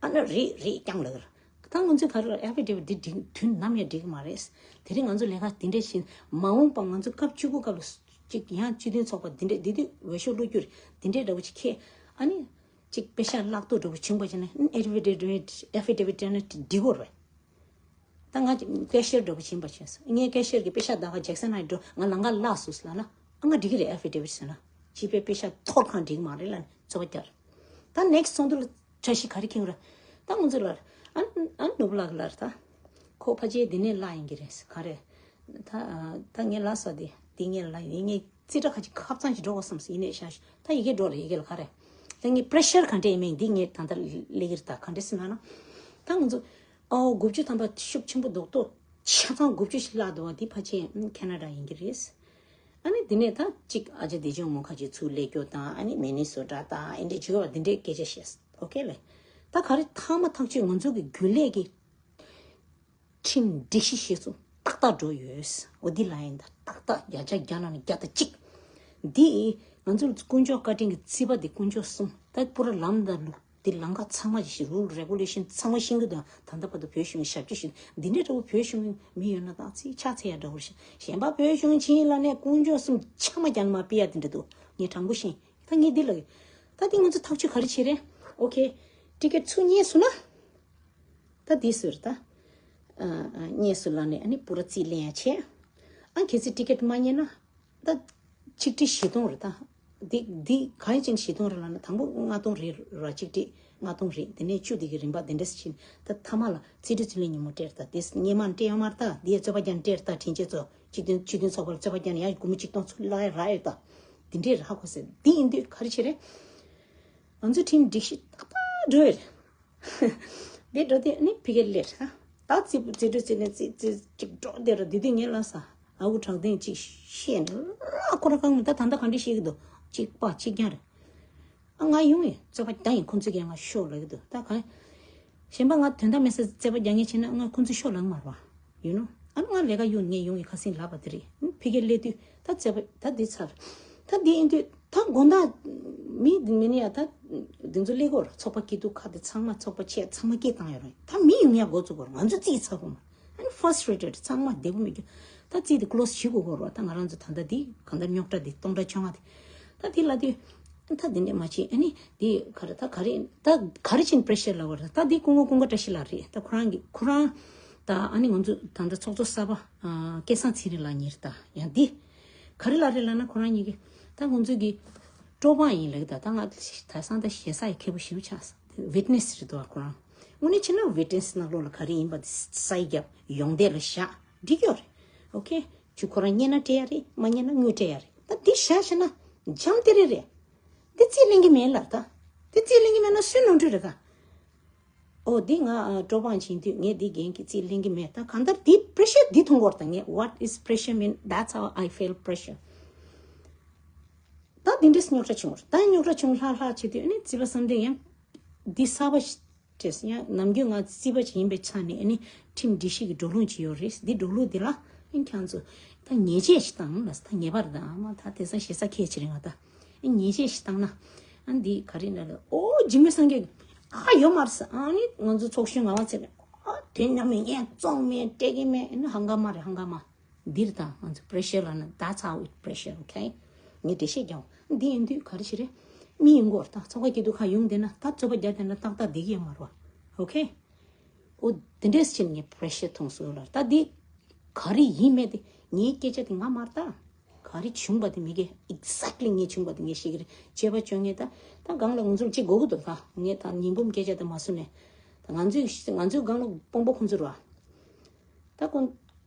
ཨ་ནི་རེད་རེད་རྐྱང་ལབ་ཀྱི་རེད། ད་ང་ཚོས་ག་རེ་ལ་Affidavit དེ་འགྲིག་དུས་ནམ་ཡང་འགྲིག་གི་མ་རེད། དེ་རིང་ང་ཚོ་ལས་ཀ་དེ་འདྲས་བྱས་ནས་མ་འོངས་པ་ང་ཚོ་སྐབས་བཅུ་དགུ་སྐབས་ལ་ཅིག་ཡང་སྤྱི་མཐུན་ཚོགས་པ་དེ་འདྲས་དེ་དུས་འོས་ཤོག་བླུག་རྒྱུ་རེད། དེ་འདྲས་འདྲ་བོ་ཅིག་ཁྱེད་ཨ་ནི་ཅིག་པེ་ཤག་བརླག་ཐོག་འདྲ་བོ་བྱུང་པ་བྱས་ནས་Affidavit Affidavit སྤྲད་ན་འགྲིག་གོ་རེད། ད་ང་ཀེ་ཤེར་འདྲ་བོ་ཕྱིན་པ་བྱས་སོང་། ངས་ཀེ་ཤེར་གྱི་པེ་ཤག་ད་ག་ཇེག་སན་ཨ་འགྲོ་ང་ལང་ཀ་བརླག་སོང་ལབ་ན་ཨ་ང་འགྲིག་གི་རེད། Affidavit ཟེར་ན་བྱིས་པའི་པེ་ཤག་ཐོར་གང་འགྲིག་མ་རེད་ལབ་ནས་རྩོད་པ་རྒྱག་རེད། ད་next ཚོགས་འདུ་ལ་འཆར་གཞི་ག་རེ་འཁྱེར་ར། ད་ང་ཚོ་ལ་ཨ་ཨ་ནུབ་ལགས་ལ་ད་ཁོ་ཕ་ཆེ་འདི་ནས་བརླག་ཡིན་གྱི་རེད་ག་རེ། ད་ད་ངས་ལབ་ས་དེ་འདི་ངས་ལབ་ཡིན། ངས་རྩིས་ཁྲ་ཁ་ཅིག་ཁ་བཙང་ཞིག་འགྲོ་དགོས་བསམ་སོང་། ཡིན་ནས་ཤ་ཤ་ད་ཡི་གེ་འགྲོ་རེད། ཡི་གེ་ལ་ག་རེ། ད་ངས་པེ་རེ་ཤར་ག་འདྲས་ཡིན་མིན་འདི་ངས་ད་ལྟ་སླེབས་ཀྱི་རེད། ད་ག་འདྲས་ཟེར་ན་ན། ད་ང་ཚོ་ཨོ་དགུ་བཅུ་ཐམ་པ་ཤུགས་ཆེན་པོ་རྡོག་རྡོག་ཆ་ཚང་དགུ་བཅུ་ཞིག་བརླག་འདུག་བ། འདི་ཕལ་ཆེར་ཁེ་ན་ཌ་ཡིན་གྱི་རེད། ཨ་ནི་འདི་ནས་ད་གཅིག་ཨ་ཅག་བདེ་ཆེན་དབང་མོ་ཁ་ཅིག་ཚུར་སླེབས་རྒྱུ་དང་ཨ་ནི་མི་ནི་སོ་ཊ་དང་ཨེ་འདྲས་བྱེད་དགོས་པ་འདི་འདྲས་སྐད་ཆ་བཤད། ཨོ་ཁེ་ལེ། ད་ག་རེ་ཐག་མ་ཐག་ཆོད་ང་ཚོ་གི་རྒྱུན་ལས་ཀྱི་ཁྲིམས་སྒྲིག་གཞི་གཞིར་བཟུང་ཏག་ཏག་འགྲོ་ཡོད། འོ་འདི་ལ་ཡིན་ད་ཏག་ཏག་བརྒྱ་ཆ་བརྒྱ་ནང་ནས་བརྒྱ་དང་གཅིག་འདི་ང་ཚོ་དཀོན་མཆོག་བཀའ་དྲིན་གྱི་རྩིས་པ་འདི་དཀོན་མཆོག་གསུམ་ད་པུ་ར་ལམ་དང་ལུགས་ འདི་ལམ་ཁ་ཚང་མ་ཞིག་རུལ་རེ་གུ་ལེ་ཤན་ཚང་མ་ཤེས་ཀྱི་འདུག་ད་ལྟ་བར་དུ་བོད་གཞུང་གི་ཞབས་ཕྱི་ཞིག་འདི་འདྲའི་འདྲ་བོ་བོད་གཞུང་གི་མི་ཡོད་ན་ད་ཚིག་ཆ་ཚད་ཡ་འདྲ་བོ་ཞིག་གཞན་པ་བོད་གཞུང་ཕྱིན་ལ་ནས་དཀོན་མཆོག་གསུམ་ཆ་མ་རྒྱག་མ་ཕི་ཡ་དེ་འདྲ་འདུག་ངས་དྲང་པོ་ཤེས། ད་ངས་འདི་ལ་ད་འདི་ང་ཚོ་ཐག་གཅོད་ག་རེ་བྱེད་རེད། ཨོ་ཁེ། ཊི་ཀེ་ཊི་ཚུར་རྙེད་སོང་ན། ད་འདི་ཟེར་ད། རྙེད་སོང་ལ་ནས་ཨ་ནི་པུ་ར་རྩིས་ལེན་ཡ་བྱས། ཨ་གལ་སྲིད་ཊི་ཀེ་ཊི་མ་རྙེད་ན། ད་ཆིག་ཁྲི་བཞི་སྟོང་རེད་ད། འདི་འདི་ག་ཡིན་ཅིག་བཞི་སྟོང་རེད་ལ་ན་དང་པོ་ལྔ་སྟོང་རེད་ར་ཆིག་ཁྲི་ལྔ་སྟོང་རེད། དེ་ནས་བཅུ་དེ་གི་རིན་པ་དེ་འདྲ་ཞིག་ཕྱིན། ད་ཐ་མ་ལ་རྩིས་སྤྲོད་རྩིས་ལེན་ཉིན་མོ་སྤྲད་ད། དེ་སྔོན་མ་སྤྲད་ཡོད་མ་རེད་ད། དེ་རྩོད་པ་རྒྱག་སྤྲད་ད། དྲིན་ཆེ་ཚོ་སྤྱི་མཐུན་སྤྱི་མཐུན་ཚོགས་པ་ལ་རྩོད་པ་རྒྱག་ཡ་སྒོར་མོ་ཆིག་སྟོང་ཚུར་ལ་རག་ཡོད་ད། དེ་འདྲས་རག་གོ་ཟེར། དེ་ཡིན་དུས་ག་རེ་བྱེད་རེད། ང་ཚོ་ཁྲིམས་སྒྲིག་གཞི་ཏག་ཏག་འགྲོ་ཡོད་རེད། དེ་འགྲོ་དུས་ཨ་ནི་ཕ་གིར་སླེབས་རེད། ད་རྩིས་པ་རྩིས་སྤྲོད་རྩིས་ལེན་རྩིས་རྩིས་ཅིག་འགྲོ་དེ་ར། དེ་དུས་ངས་ལབ་ས། ཨ་ཁུ་དྲང་བདེན་ཅིག་བཤད་ནས་ལ་ཁོ་ར་གང་མི་ད་ད་ལྟ་ག་འདྲ་བཤད་ཀྱི་འདུག་གཅིག་པ་གཅིག་རྐྱང་རེད། ཨ་ང་ཡོང་ཡིན། རྩོད་པ་རྒྱག་ཡིན། ཁོང་ཚོས་ཀྱང་ང་ཤོག་ལབ་ཀྱི་འདུག་ད་གང་། གཞན་པ་ང་དོན་དག་མེད་སར་རྩོད་པ་རྒྱག་མཁན་བྱས་ན་ང་ཁོང་ཚོས་ཤོག་ལབ་མ་རེད་པ། ཡུ་ནོ། ཨ་ནི་ང་ལས་ཀ་གཡུག་ངས་ཡོང་ཡིན། ཁ་སང་ལབ་པ་དེ་རེད། ཕ་གིར་སླེབས་དུས་ད་རྩོད་པ་ད་འདི་ཚར། ད་འདི་ཡིན་དུས་ད་དགོང་དག་མི་འདི་མི་ནི་ཡ་ད་འདི་ཚོ་སླེབས་གོ་ར། ཚོགས་པ་སྐྱིད་སྡུག་ཁག་དེ་ཚང་མ་ཚོགས་པ་ཆེ་ཚང་མ་སྐད་བཏང་ཡོད་རེད། ད་མི་ཡོང་ཡ་འགོ་བཙུགས་གོ་ར། ང་ཚོ་རྩིས་ཚར་གོ་མ། ཨ་ནི་ཧྥ་ར་སི་ཊེ་ཊེཌ་ཚང་མ་བདེ་པོ་མི་འགྱུར། ད་རྩིས་དེ་ཀློ་སི་བྱེད་དགོས་གོ་ར། ད་ང་རང་ཚོ་ད་ལྟ་འདི་གང་ལྟར་རྙོག་དྲ་འདི་སྟོང་ཕྲག་བཅོ་ལྔ་དེ། ད་དེ་ལ་དེ། ད་དེ་འདྲས་མ་བྱེད། ཨ་ནི་དེ་ག་རེ་ད་ག་རེ་ད་ག་རེ་བྱིན་པྲེ་ཤར་ལབ་པ་རེད། ད་དེ་སྐུ་ངོ་ཀུན་དགའ་བཀྲ་ཤིས་ལགས་རེད། ད་ཁོ་རང་གི་ཁོ་རང་ད་ཨ་ནི་ང་ཚོ་ད་ལྟ་ཚོགས་གཙོ་གསར་པ་སྐལ་བཟང་ཚེ་རིང་ལགས་གཉིས་རེད། ད་ཡང་དེ་ག་རེ་ལབ་རེད་ལབ་ན། ཁོ་རང་གཉིས་ཀྱིས་ད་ང་ཚོ་གི་སྤྲོ་ཕངས་ཡིན་ལབ་ད། ད་ང་ད་སང་ད་ཞེ་ས་ཡི་མཁས་པོ་ཞིག་ཆགས་སོང་། ཝིཊ་ནེ་སི་རེད་འདུག་ཁོ་རང་དངོས་གནས་བྱས་ན་ཝིཊ་ནེ་སི་ནང་ལོགས་ལ་ག་རེ་ཡིན་པ་དེ་སའི་རྒྱབ་ཡོང་བསྡད་ལ་བཞག་འགྲིག་ཡོད་རེད། ཨོ་ཁེ། ཁྱོད་ཁོ་རང་རྙེད་ན་སྤྲད་ཡ་རེད། མ་རྙེད་ན་དངུལ་སྤྲད་ཡ་རེད། ད་འདི་བཞག་བྱས་ན་འཇམ་དེ་རེད་རེད། འདི་རྩིས་ལེན་གྱི་མེད་ལ། ད་འདི་རྩིས་ལེན་གྱི་མེད་ན་སུས་ནོར་འཁྲུལ་རེད་ད། ཨོ་འདི་ང་ཨ་སྤྲོ་ཕངས་བྱེད་དུས་ངས་འདི་རྒན་གྱི་རྩིས་ལེན་གྱི་མེད། ད་གང་ལྟར་འདི་པྲེ་ཤར་འདི་མཐོང་གོ་ར། ད་ངས་what is pressure mean? That's how I feel pressure. ད་འདི་འདྲས་རྙོག་དྲ་བྱུང་བ་རེད། ད་རྙོག་དྲ་བྱུང་ལྷག་ལྷག་བྱེད་དུས་ཨ་ནི་རྩིས་པ་བསམ་གཏན་ཡང་འདི་གསར་པ་ཞིག་བྲིས་ཡང་ནམ་རྒྱུན་ང་རྩིས་པ་ཅིག་ཡིན་པའི་ཆ་ནས་ཨ་ནི་ཁྲིམས་སྒྲིག་གཞི་གི་འགྲོ་ལུགས་ཅིག་ཡོད་རེད། འདི་འགྲོ་ལུགས་འདི་ལ་ཨ་ནི་ཁྱེད་ཚོ་ད་ཉེས་ཆད་ཞིག་བཏང་ལ། ད་ཉེས་པ་རེད། ད་མ་ད་དེང་སང་ཞེ་ས་ཁས་ཆེ་རེད། ང་ད་ཨ་ནི་ཉེས་ཆད་ཞིག་བཏང་ན་ཨ་ནི་འདི་ག་རེ་ན་ལ། ཨོ་འཇིགས་མེད་སངས་རྒྱས་ཀྱི་ཨ་ཡོད་མ་རེད་ཟེར། ཨ་ནི་ང་ཚོ་ཚོགས་གཞོན་ངག་དབང་ཚེ་རིང་ཨ་དེ་ནམ་ཡིན་ངས་བཙོང་མེད་སྤྲད་ཀྱི་མེད། ཨ་ནི་ཧང་ག་མ་རེད། ཧང་ག་མ། འདིར་དང་ང་ཚོ་པྲེ་ཤར་ལབ་ན། that's how it pressure, okay? ངས་འགྲེལ་བཤད་རྒྱག་འདི་ཡིན་དུས་ག་རེ་ཞིག་རེད། མི་ཡིན་སྐོར་དང་ཚོགས་ཁག་སྐྱིད་སྡུག་ཁག་ཡོང་བསྡད་ན་ད་རྩོད་པ་རྒྱག་བསྡད་ན་ཏག་ཏག་བསྡད་ཀྱི་ཡོད་མ་རེད་པ། ཨོ་ཁེ། ཨོ་དེ་འདྲས་ཕྱིན་ངས་པྲེ་ཤར་མཐོང་སོང་ལ། ད་འདི་ག་རེ་ཡིན་མེད་དེ་ངའི་སྐད་ཆ་དེ་ང་མ་རེད་ད། ག་རེ་བྱུང་བ་དེ་མི་གེ་exactly ངས་བྱུང་བ་དེ་ངས་ཤེས་ཀྱི་རེད། བྱས་པ་བྱུང་ངས་ད་ད་གང་ལ་ང་ཚོར་གཅིག་དགོས་ཀྱི་འདུག་ད་ངས་ད་ཉིན་འབུམ་སྐད་ཆ་དེ་མ་གསུངས་ནས་ད་ང་ཚོས་ང་ཚོའི་སྒང་ལ་དཔོན་པོ་ཁོང་ཚོ་རེད་པ། ད་ཁོང་།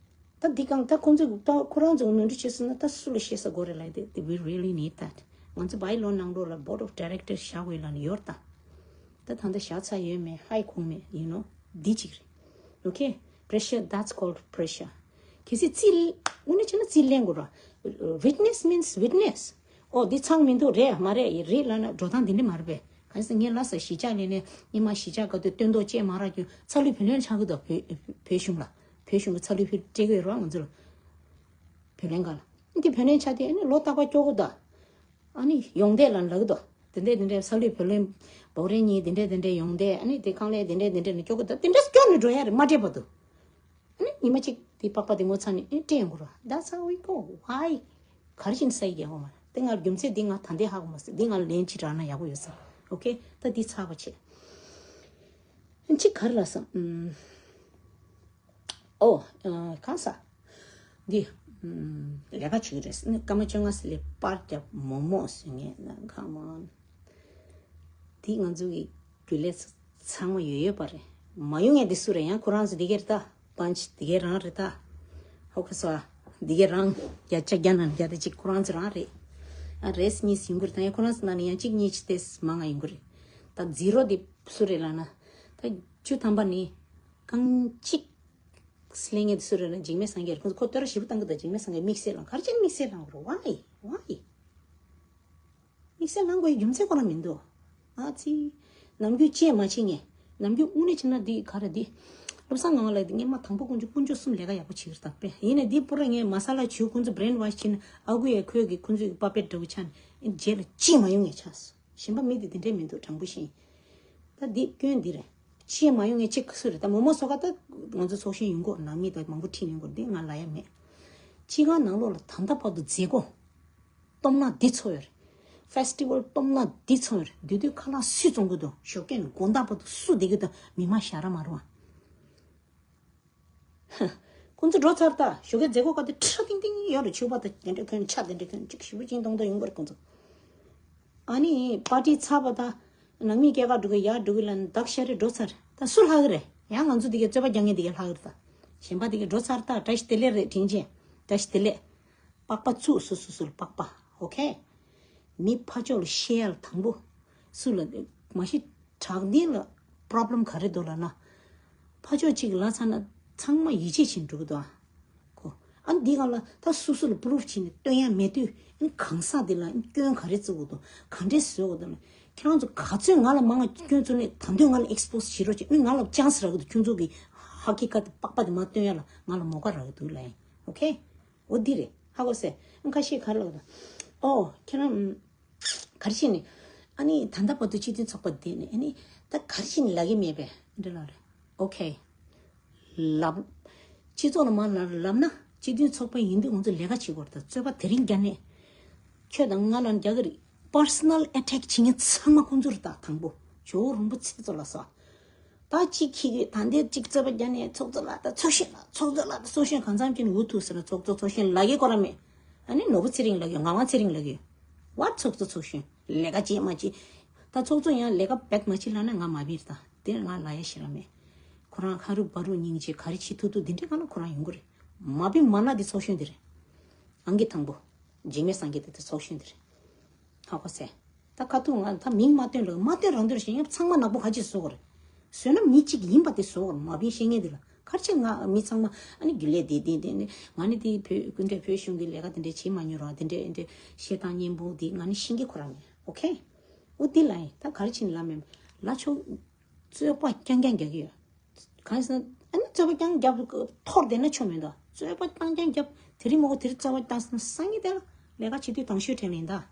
ད་འདི་གང་ད་ཁོང་ཚོས་ད་ཁོ་རང་ཚོ་ནོར་འཁྲུལ་བྱས་སོང་ན་ད་སུ་ལ་བཤད་ས་དགོས་རེད་ལབ་དེ། We really need that. ང་ཚོ་བའི་ལོ་ནང་ལོགས་ལ་board of directors བཞག་དགོས་ལབ་ནས་ཡོད་ད། ད་ད་ལྟ་བཞག་ཚར་ཡོད་མེད་ཧ་གོ་མེད། you know འདི་གཅིག་རེད། Okay, pressure, that's called pressure. གལ་སྲིད་རྩིས་དངོས་གནས་བྱས་ན་རྩིས་ལེན་དགོས་ར། Witness means witness. ཨོ་འདི་ཚང་མི་འདུག་རེད་མ་རེད་རེད་ལབ་ན་འགྲོ་སྟངས་འདི་འདྲ་མ་རེད་པས། གང་ཟེར་ངས་ལབ་ས་གཞིས་ཆགས་ལས་ནས་ཉི་མ་གཞིས་ཆགས་སྐབས་དུ་སྟོན་ཐོག་བཅས་མ་རག་རྒྱུ་ཚ་ལུ་བུ་ལོན་ཆགས་ཀྱི་འདུག་བོད་བོད་གཞུང་ལ། བོད་གཞུང་གི་ཚ་ལུ་བུ་སྤྲད་ཀྱི་ཡོད་རེད་པ་ང་ཚོ་ལ། བུ་ལོན་ག་ལ། འདི་བུ་ལོན་ཆགས་དུས་ཨ་ནི་ལོ་རྟག་པར་སྐྱོ་གི་འདུག་ཨ་ནི་ཡོང་བསྡད་ལ་ལབ་ཀྱི་འདུག་དེ་འདྲས་དེ་འདྲས་ཚ་ལུ་བུ་ལོན་འབོག་རེས་གཉིས་དེ་འདྲས་དེ་འདྲས་ཡོང་བསྡད། ཨ་ནི་དེ་ཁང་ལས་དེ་འདྲས་དེ་འདྲས་ནས་སྐྱོ་གི་འདུག་དེ་འདྲས་སྐྱོ་ནས་འགྲོ་ཡ་རེད་མ་སྤྲད་བར་དུ། ཨ་ནི་ཉི་མ་གཅིག་དེ་པགས་པ་དེ་ངོ་ཚ་ནས་ཨ་ནི་སྤྲད་ཡོང་གི་རེད། That's how we go. Why? ག་རེ་བྱས་ནས་ས་ཡི་རྒྱལ་ཁོངས་མ་རེད། དེ་ང་རྒྱུ་མཚན་འདི་ང་ད་ལྟའི་ཧ་གོ་མ་སོང་། འདི་ང་ལན་གཅིག་རག་ན་ཡག་པོ་ཡོད་ས་རེད། Okay, ད་འདི་ཚར་བ་བྱེད། གཅིག་ག་རེ་ལབ་སོང་། ཨུམ། ཨོ། ཨ་གང་ས། འདི། ཨུམ། ལས་ཀ་བྱེད་ཀྱི་རེད། ཨ་ནི་སྐར་མ་བཅོ་ལྔ་ཟེར་ལས་པར་རྒྱབ་མོག་མོག་ཟེར་ངས་ན་གང་མང་། འདི་ང་ཚོ་གི་རྒྱུན་ལས་ཚང་མ་ཡོད་ཡོད་པ་རེད། མ་ཡོང་ངས་འདི་སུ་རེད། ཡང་ཁོ་རང་ཚོ་འདི་གས་རེད་ད། པན་ཆི་འདི་གས་རང་རེད་ད། ཧོ་ཁ་སོ། འདི་གས་རང་བརྒྱ་ཆ་བརྒྱ་ནང་བརྒྱ་དེ་གཅིག་ཁོ་རང་ཚོ་རང་རེད། ཨ་རེས་གཉིས་ཡོང་གི་རེད་ད། ཡང་ཁོ་རང་ཚོ་ནང་ནས་ཡང་གཅིག་གཉིས་ཅི་ཏེས་མང་ང་ཡོང་གི་རེད། ད་ཛི་རོ་འདི་སུ་རེད་ལབ་ན། ད་བཅུ་ཐམ་པ་ནི་རྐང་གཅིག་སླེབས་མཁན་དེ་སུ་རེད་ན། འཇིགས་མེད་སངས་རྒྱས་རེད། ཁོ་ཚོ་ཁོ་བསྟོད་ར་ཞེ་པོ་བཏང་གི་འདུག་འཇིགས་མེད་སངས་རྒྱས་དམིགས་བསལ་ལངས། ག་རེ་བྱས་ནས་དམིགས་བསལ་ལངས་དགོས་རེད། Why? Why? དམིགས་བསལ་ལངས་དགོས་ཡ་རྒྱུ་མཚན་ཁོ་རང་མི་འདུག་ཨ་ཙི། ནམ་རྒྱུན་བཅད་མ་བྱེད་ངས། ནམ་རྒྱུན་དངོས་གནས་བྱས་ན་འདི་ག་རེ་འདི། བློ་བཟང་ངག་དབང་ལགས་འདི་སྔོན་མ་དང་པོ་དཀོན་མཆོག་དཀོན་མཆོག་གསུམ་ལས་ཀ་ཡག་པོ་བྱེད་ཀྱི་རེད་ད། དཔེ་ཡིན་ནའི་འདི་པུ་ར་ངས་མ་ས་ལ་བྱུས་ཁོང་ཚོ་brainwash བྱས་ནས་ཨ་ཁུ་ཡ་ཁོས་ཀྱི་ཁོང་ཚོའི་puppet འདྲ་བོ་ཆགས་ནས་རྗེས་ལ་བཅད་མ་ཡོང་ངས་ཆགས་སོང་། གཞན་པ་མི་འདི་འདི་འདྲས་མི་འདུག་དྲང་པོ་བཤད་ཡིན། ད་འདི་སྐྱོན་འདི་རེད། ཤེས་མ་ཡོང་ངས་ཅིག་སུ་རེད། ད་མོ་མོ་སོ་ཁ་ད་ང་ཚོ་ཚོགས་ཞེན་ཡོང་གོ། ནང་མི་ད་མང་པོ་ཁྲིད་ཡོང་གོ། འདི་ང་ལ་ཡ་མེད། ཅི་གང་ནང་ལོགས་ལ་ད་ལྟ་བར་དུ་མཛད་སྒོ་སྟོབས་ན་འདི་ཚོ་ཡོད་རེད། ཕེ་སི་ཊི་ཝལ་སྟོབས་ན་འདི་ཚོ་ཡོད་རེད། འདི་དུས་ཁ་ལག་སུས་བཙོང་གི་འདུག་ཞོགས་ཀས་དགོང་དག་བར་དུ་སུ་བསྡད་ཀྱི་འདུག་མི་མང་ཞ་ར་མ་རུ་བ། ཁོང་ཚོ་འགྲོ་ཚར་ད། ཞོགས་ཀའི་མཛད་སྒོ་ག་དེ་ཁྲ་ཏིང་ཏིང་ཡོད་རེད། ཕྱུ་པ་དང་དེ་འདྲ་ཁྱོན་ཆ་དེ་འདྲ་ཁྱོན་ཅིག་ཞིབ་པོ་ཅིག་གཏོང་གཏོང་ཡོང་གི་རེད་ཁོང་ཚོ། ཨ་ནི་པར་ཊི་ཚར་བ་དང་ནང་མི་སྐྱེལ་ག་འགྲོ་གི་ཡར་འགྲོ་གི་ལ་བདག་ཤ་རེ་འགྲོ་ཚར་ད། སུ་ལྷག་གི་རེད། ཡང་ང་ཚོ་དེ་གའི་རྩོད་པ་རྒྱག་མཁན་དེ་གའི་ལྷག་གི་རེད་ད། གཞན་པ་དེ་གའི་འགྲོ་ཚར་ད། བཀྲ་ཤིས་བདེ་ལེགས་རེད་དྲིན་ཆེན། བཀྲ་ཤིས་བདེ་ལེགས། པགས་པ་བཙུགས་སོ་སོ་སོ་ལ་པགས་པ། ཨོ་ཁེ། མི་ཕར་ཕྱོགས་ལ་བཤད་ཡ་ལ་དང་པོ། སུ་ལ་མ་གཞི་དྲག་འདི་ལ་པོ་རོབ་ལེམ་ག་རེ་འདུག་ལབ་ན། ཕར་ཕྱོགས་གཅིག་ལབ་ཚར་ན་ཚང་མ་ཡིད་ཆེས་བྱེད་འགྲོ་གི་འདུག་ཨ། ཁོ། ཨ་འདི་ག་ལ་ད་སུ་སུ་ལ་པུ་རུབ་བྱས་ནས་སྟོན་ཡ་མེད་དུས། ཨ་གང་ཟག་འདི་ལ་ཨ་སྐྱོན་ག་རེ་བཙུགས་དགོས་འདུག་ག་འདྲས་བཟོ་དགོས་འདུག་ཁྱེད་རང་ཚོ་ག་ཚོད་ང་ལ་མང་ང་སྐྱོན་བཙུགས་ནས་ད་དུང་ང་ལ་ཨེག་སི་པོ་སི་བྱེད་རོགས་བྱེད། ཨ་ང་ལ་ཅང་སི་རག་གི་འདུག་ཁྱོད་ཚོ་གི་ཧ་ཀི་ཀ་དེ་པགས་པ་དེ་མར་སྟོན་ཡ་ལ་ང་ལ་མོ་ཀ་རག་གི་འདུག་ལབ་ཡིན། ཨོ་ཁེ། འོ་འདི་རེད། ཧ་གོ་སོང་། ཁ་ཤས་ག་རེ་ལབ་དང་། ཨོ་ཁྱེད་རང་ག་རེ་བྱས་ནས། ཨ་ནི་ད་ལྟ་བར་དུ་སྤྱི་མཐུན་ཚོགས་པ་བསྡད་ནས། ཨ་ནི་ད་ག་རེ་བྱས་ནས་ལབ་ཀྱི་མེད་པས་འདྲ་ལབ་རེད། ཨོ་ཁེ། ལབ། སྤྱི་ཚོགས་ལ་མ་ལབ་ལབ་ན་སྤྱི་མཐུན་ཚོགས་པ་ཡིན་དུས་ང་ཚོ་ལས་ཀ་བྱེད་དགོས་རེད་ད། རྩོད་པ་དེ་རིང་རྒྱག་ནས་ཁྱོད་དང་ང་ལ་རྒྱག་གི་རེད། པར་སོ་ནལ་ཨེ་ཊེག་བྱེད་མཁན་ཚང་མ་ཁོང་ཚོ་རེད་ད། དང་པོ་ཇོ་བོ་རིན་པོ་ཆེ་ཚོ་ལ་སོགས། ད་གཅིག་ཁྱི་གི་ད་འདིར་གཅིག་རྩོད་པ་རྒྱག་ནས་ཚོགས་གཙོ་ལགས་ད་ཚོགས་གཞོན་ལགས། ཚོགས་གཙོ་ལགས་ད་ཚོགས་གཞོན། གང་འཚམ་གྱི་འུ་ཐུག་ཟེར་ན་ཚོགས་གཙོ་ཚོགས་གཞོན་ལབ་ཀྱི་ཁོ་རང་མེད། ཨ་ནི་ནོར་བུ་ཚེ་རིང་ལབ་ཀྱི་ཡོད། ངག་དབང་ཚེ་རིང་ལབ་ཀྱི་ཡོད། ཝཊ་ཚོགས་གཙོ་ཚོགས་གཞོན་ལས་ཀ་བྱེད་མ་བྱེད། ད་ཚོགས་གཙོ་ཡང་ལས་ཀ་བེད་མ་བྱེད་ལབ་ན་ང་མ་བིར་ད། དེ་ང་ལ་ཡ་ཤི་ར་མེད། ཁོ་རང་ཧ་རུ་བ་རུ་སྙིང་རྗེ་ག་རེ་བྱེད་ཐུབ་ཐུབ་དེ་འདྲའི་ག་ན་ཁོ་རང་ཡོང་གི་རེད། མ་བིར་མ་ན་དེ་ཚོགས་གཞོན་དེ་རེད། ཨང་ཀི་དང་པོ། འཇིགས་མེད་སངས་རྒྱས་དེ་དེ་ཚོགས་གཞོན་དེ་རེད། ཧ་གོ་སོང་། ད་ཁ་ཐུག་ང་ད་མིང་མ་བཏོན་རོགས། མ་བཏོན་རང་བཏོན་ཞིག་ཡང་ཚང་མ་ནག་པོ་ཁ་ཅིག་བཟོ་དགོས་རེད། བཟོས་ན་མི་གཅིག་ཡིན་པ་དེ་བཟོ་དགོས་རེད། མ་བིན་བཤད་མཁན་དེ་ལ་ག་རེ་བྱས། ང་མི་ཚང་མ་ཨ་ནི་རྒྱུན་ལས་དེ་དེ་དེ་ནི་ང་ནི་དེ་བོད་སྐུ་མགྲོན་བོད་གཞུང་གི་ལས་ཀ་དེ་འདྲས་བྱེད་མ་མྱོང་རོགས། དེ་འདྲས་འདྲས་བཤད་སྟངས་སྙན་པོ་དེ་ང་ནི་ཤེས་ཀྱི་ཁོ་རང་མེད། ཨོ་ཁེ། འོ་དེ་ལ་ཡིན་ད་ག་རེ་བྱས་ནས་ལབ་མེད་ལབ་ཆོག་རྩོད་པ་རྐྱང་རྐྱང་རྒྱག་གི་ཡོད། གང་ཟེར་ན་ཨ་ནི་རྩོད་པ་རྐྱང་རྒྱབ་འཐོར་བསྡད་ན་ཆོ་མེད་དོ། རྩོད་པ་རྐྱང་རྐྱང་རྒྱབ་དེ་རིང་མོ་གོ་དེ་རིང་རྩོད་པ་བཏང་སོང་སང་ཉིན་དེ་ལ་ལས་ཀ་བྱེད་དུས་དང་ཤོས་དྲན་ལེན་ད།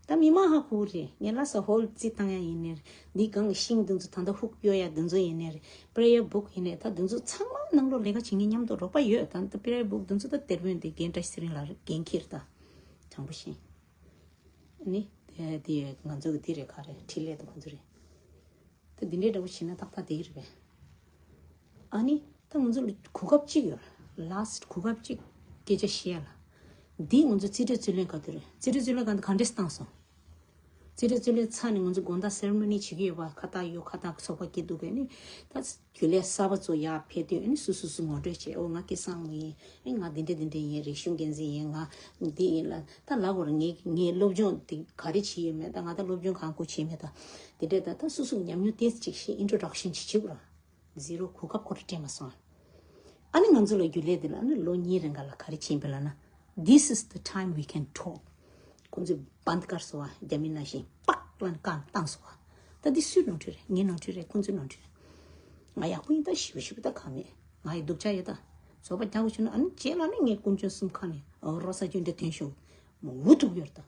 ད་མི་མང་ཧ་གོ་རེད། ངས་ལ་ས་ཧོལ་རྩིས་བཏང་ཡ་ཡིན་ནའི་འདི་གང་ཤིང་འདི་ཚོ་ད་ལྟ་ཧུག་གཡོ་ཡ་འདི་ཚོ་ཡིན་ནའི་རེད། པེ་རེ་ཡར་བུག་ཡིན་ནའི་ད་འདི་ཚོ་ཚང་མ་ནང་ལོགས་ལས་ཀ་བྱེད་མཁན་མཉམ་དུ་རོགས་པ་ཡོད། ད་ལྟ་པེ་རེ་ཡར་བུག་འདི་ཚོ་ད་དེར་བོན་དེ་རྒན་བཀྲ་ཤིས་ཚེ་རིང་ལགས་རེད། འགན་འཁྱེར་ད་དྲང་པོ་བཤད་ནི་དེ་ང་ཚོ་གི་དེ་རེད། ག་རེ་འཕྲིན་ལས་དང་ཁོང་ཚོ་རེད། ད་འདི་འདྲའི་འདྲ་པོ་བྱས་ན་ཏག་ཏག་བསྡད་ཀྱི་རེད་པས། ཨ་ནི་ད་ང་ཚོ་ལ་གོ་སྐབས་གཅིག་ཡོད། ལཱ་སི་ཊི་གོ་སྐབས་གཅིག་སྐད་ཆ་བཤད་ཡ་ལ། འདི་ང་ཚོ་རྩིས་སྤྲོད་རྩིས་ལེན་ག་དུས་རེད། རྩིས་སྤྲོད་རྩིས་ལེན་ག་དུས་ག་འདྲས་བཏང་སོང་། རྩིས་སྤྲོད་རྩིས་ལེན་ཚར་ནས་ང་ཚོ་དགོང་དག་སེ་རི་མོ་ནི་བྱེད་ཀྱི་ཡོད་པ། ཁ་བཏགས་ཡོད། ཁ་བཏགས་ཚོགས་པ་སྐྱིད་སྡུག་གི་ནི་ད་རྒྱུན་ལས་གསར་པ་ཚོ་ཡར་ཕེབས་དུས་ཨ་ནི་སུ་སུ་སུ་ངོ་སྤྲོད་བྱས། ཨོ་ང་སྐལ་བཟང་མོ་ཡིན། ཨེ་ང་འདི་འདྲ་འདི་འདྲ་ཡིན། རིག་གཞུང་འགན་འཛིན་ཡིན། ང་འདི་ཡིན་ལ་ད་ལབ་དགོས་རེད། ངས་ངས་སློབ་སྦྱོང་འདི་ག་རེ་བྱས་ཡོད་མེད། ད་ང་ད་སློབ་སྦྱོང་གང་གོ་བྱས་མེད། ད་འདི་འདྲ་ད་ད་སུ་སུ་ཉམས་མྱོང་ཏོག་ཙམ་ཅིག་ཤེས། ཨིན་ཊྲོ་ཌག་ཤན་ཅིག་བྱེད་དགོས་ར། ཛི་རོ་གོ་སྐབས་ཁོ་ར་སྤྲད་མ་སོང་། ཨ་ནི་ང་ཚོ་ལ་རྒྱུན་ལས་འདི་ལ་ཨ་ནི་ལོ་གཉིས་རིང་ག་ལ་ག་རེ་བྱས་པ་ལབ་ན། This is the time we can talk. ཁོང་ཚོས་བཱནྡ་ཀར་སོང་བ། རྒྱ་མི་ནང་བཞིན་པག་ལབ་ནས་བཀག་བཏང་སོང་བ། ད་འདི་སུའི་ནོར་འཁྲུལ་རེད། ངའི་ནོར་འཁྲུལ་རེད། ཁོང་ཚོའི་ནོར་འཁྲུལ་རེད། ང་ཡག་པོ་ཡིན་ད། ཞེ་པོ་ཞེ་པོ་ད་གང་མེད། ང་ཡི་སྡུག་ཅག་ཡོད་ད། བཟོ་པ་རྒྱག་དགོས་བྱུང་ན་ཨ་ནི་རྗེས་ལ་ནི་ངས་དཀོན་མཆོག་གསུམ་ཁ་ནས་རོ་ས་ཅུན་འདྲ་ཐོན་ཤོག་མུ་ཐུག་ཡོད་ད།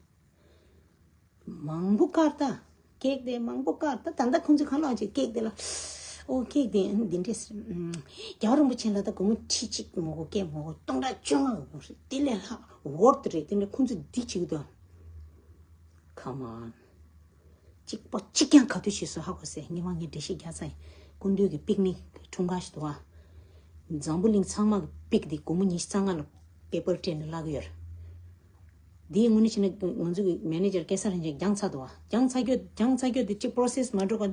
མང་པོ་བཀག་ད། ཀེག་དེ་མང་པོ་བཀག་ད། ད་ལྟ་ཁོང་ཚོས་གང་ལབ་བྱེད། ཀེག་དེ་ལ། ཨོ་ཀེག་དེ་འདི་འདྲས་ཟེར། ཨུམ། རྒྱལ་བ་རིན་པོ་ཆེ་ལ་ད་སྒོར་མོ་ཁྲི་གཅིག་མ་དགོས། ཀེག་མ་དགོས། སྟོང་ཕྲག་བཅོ་ལྔ་དགོས་རེད། དེ་ལས་ལྷག་ཝོར་ཐི་རེད། དེ་འདྲ་ཁོང་ཚོས་འདི་བྱེད་ཀྱི་འདུག Come on. གཅིག་པ་གཅིག་ཀྱང་ག་དུས་བྱས་སོང་ཧ་གོ་སོང་། སྔོན་མ་ངས་འགྲེལ་བཤད་རྒྱག་ཚར་ཡིན། སྐུ་མདུན་གྱི་པིག་ནིག་འཁྲུངས་སྐར་ཞིག་འདུག་ག་འཛམ་བུ་གླིང་ཚང་མ་གི་པིག་དེ་སྒོར་མོ་ཉི་ཤུ་རྩ་ལྔ་ལ་པེ་པར་སྤྲད་ནས་བརླག་གི་ཡོད་རེད། འདིའི་དངོས་གནས་བྱས་ན་ང་ཚོ་གི་མེ་ནེ་ཇར་སྐལ་བཟང་རིན་ཆེན་སྦྱངས་ཚར་འདུག་ག་སྦྱངས་ཚར་རྒྱུ་སྦྱངས་ཚར་རྒྱུ་དེ་གཅིག་པོ་རོ་སེ་སི་མ་འགྲོ་ག་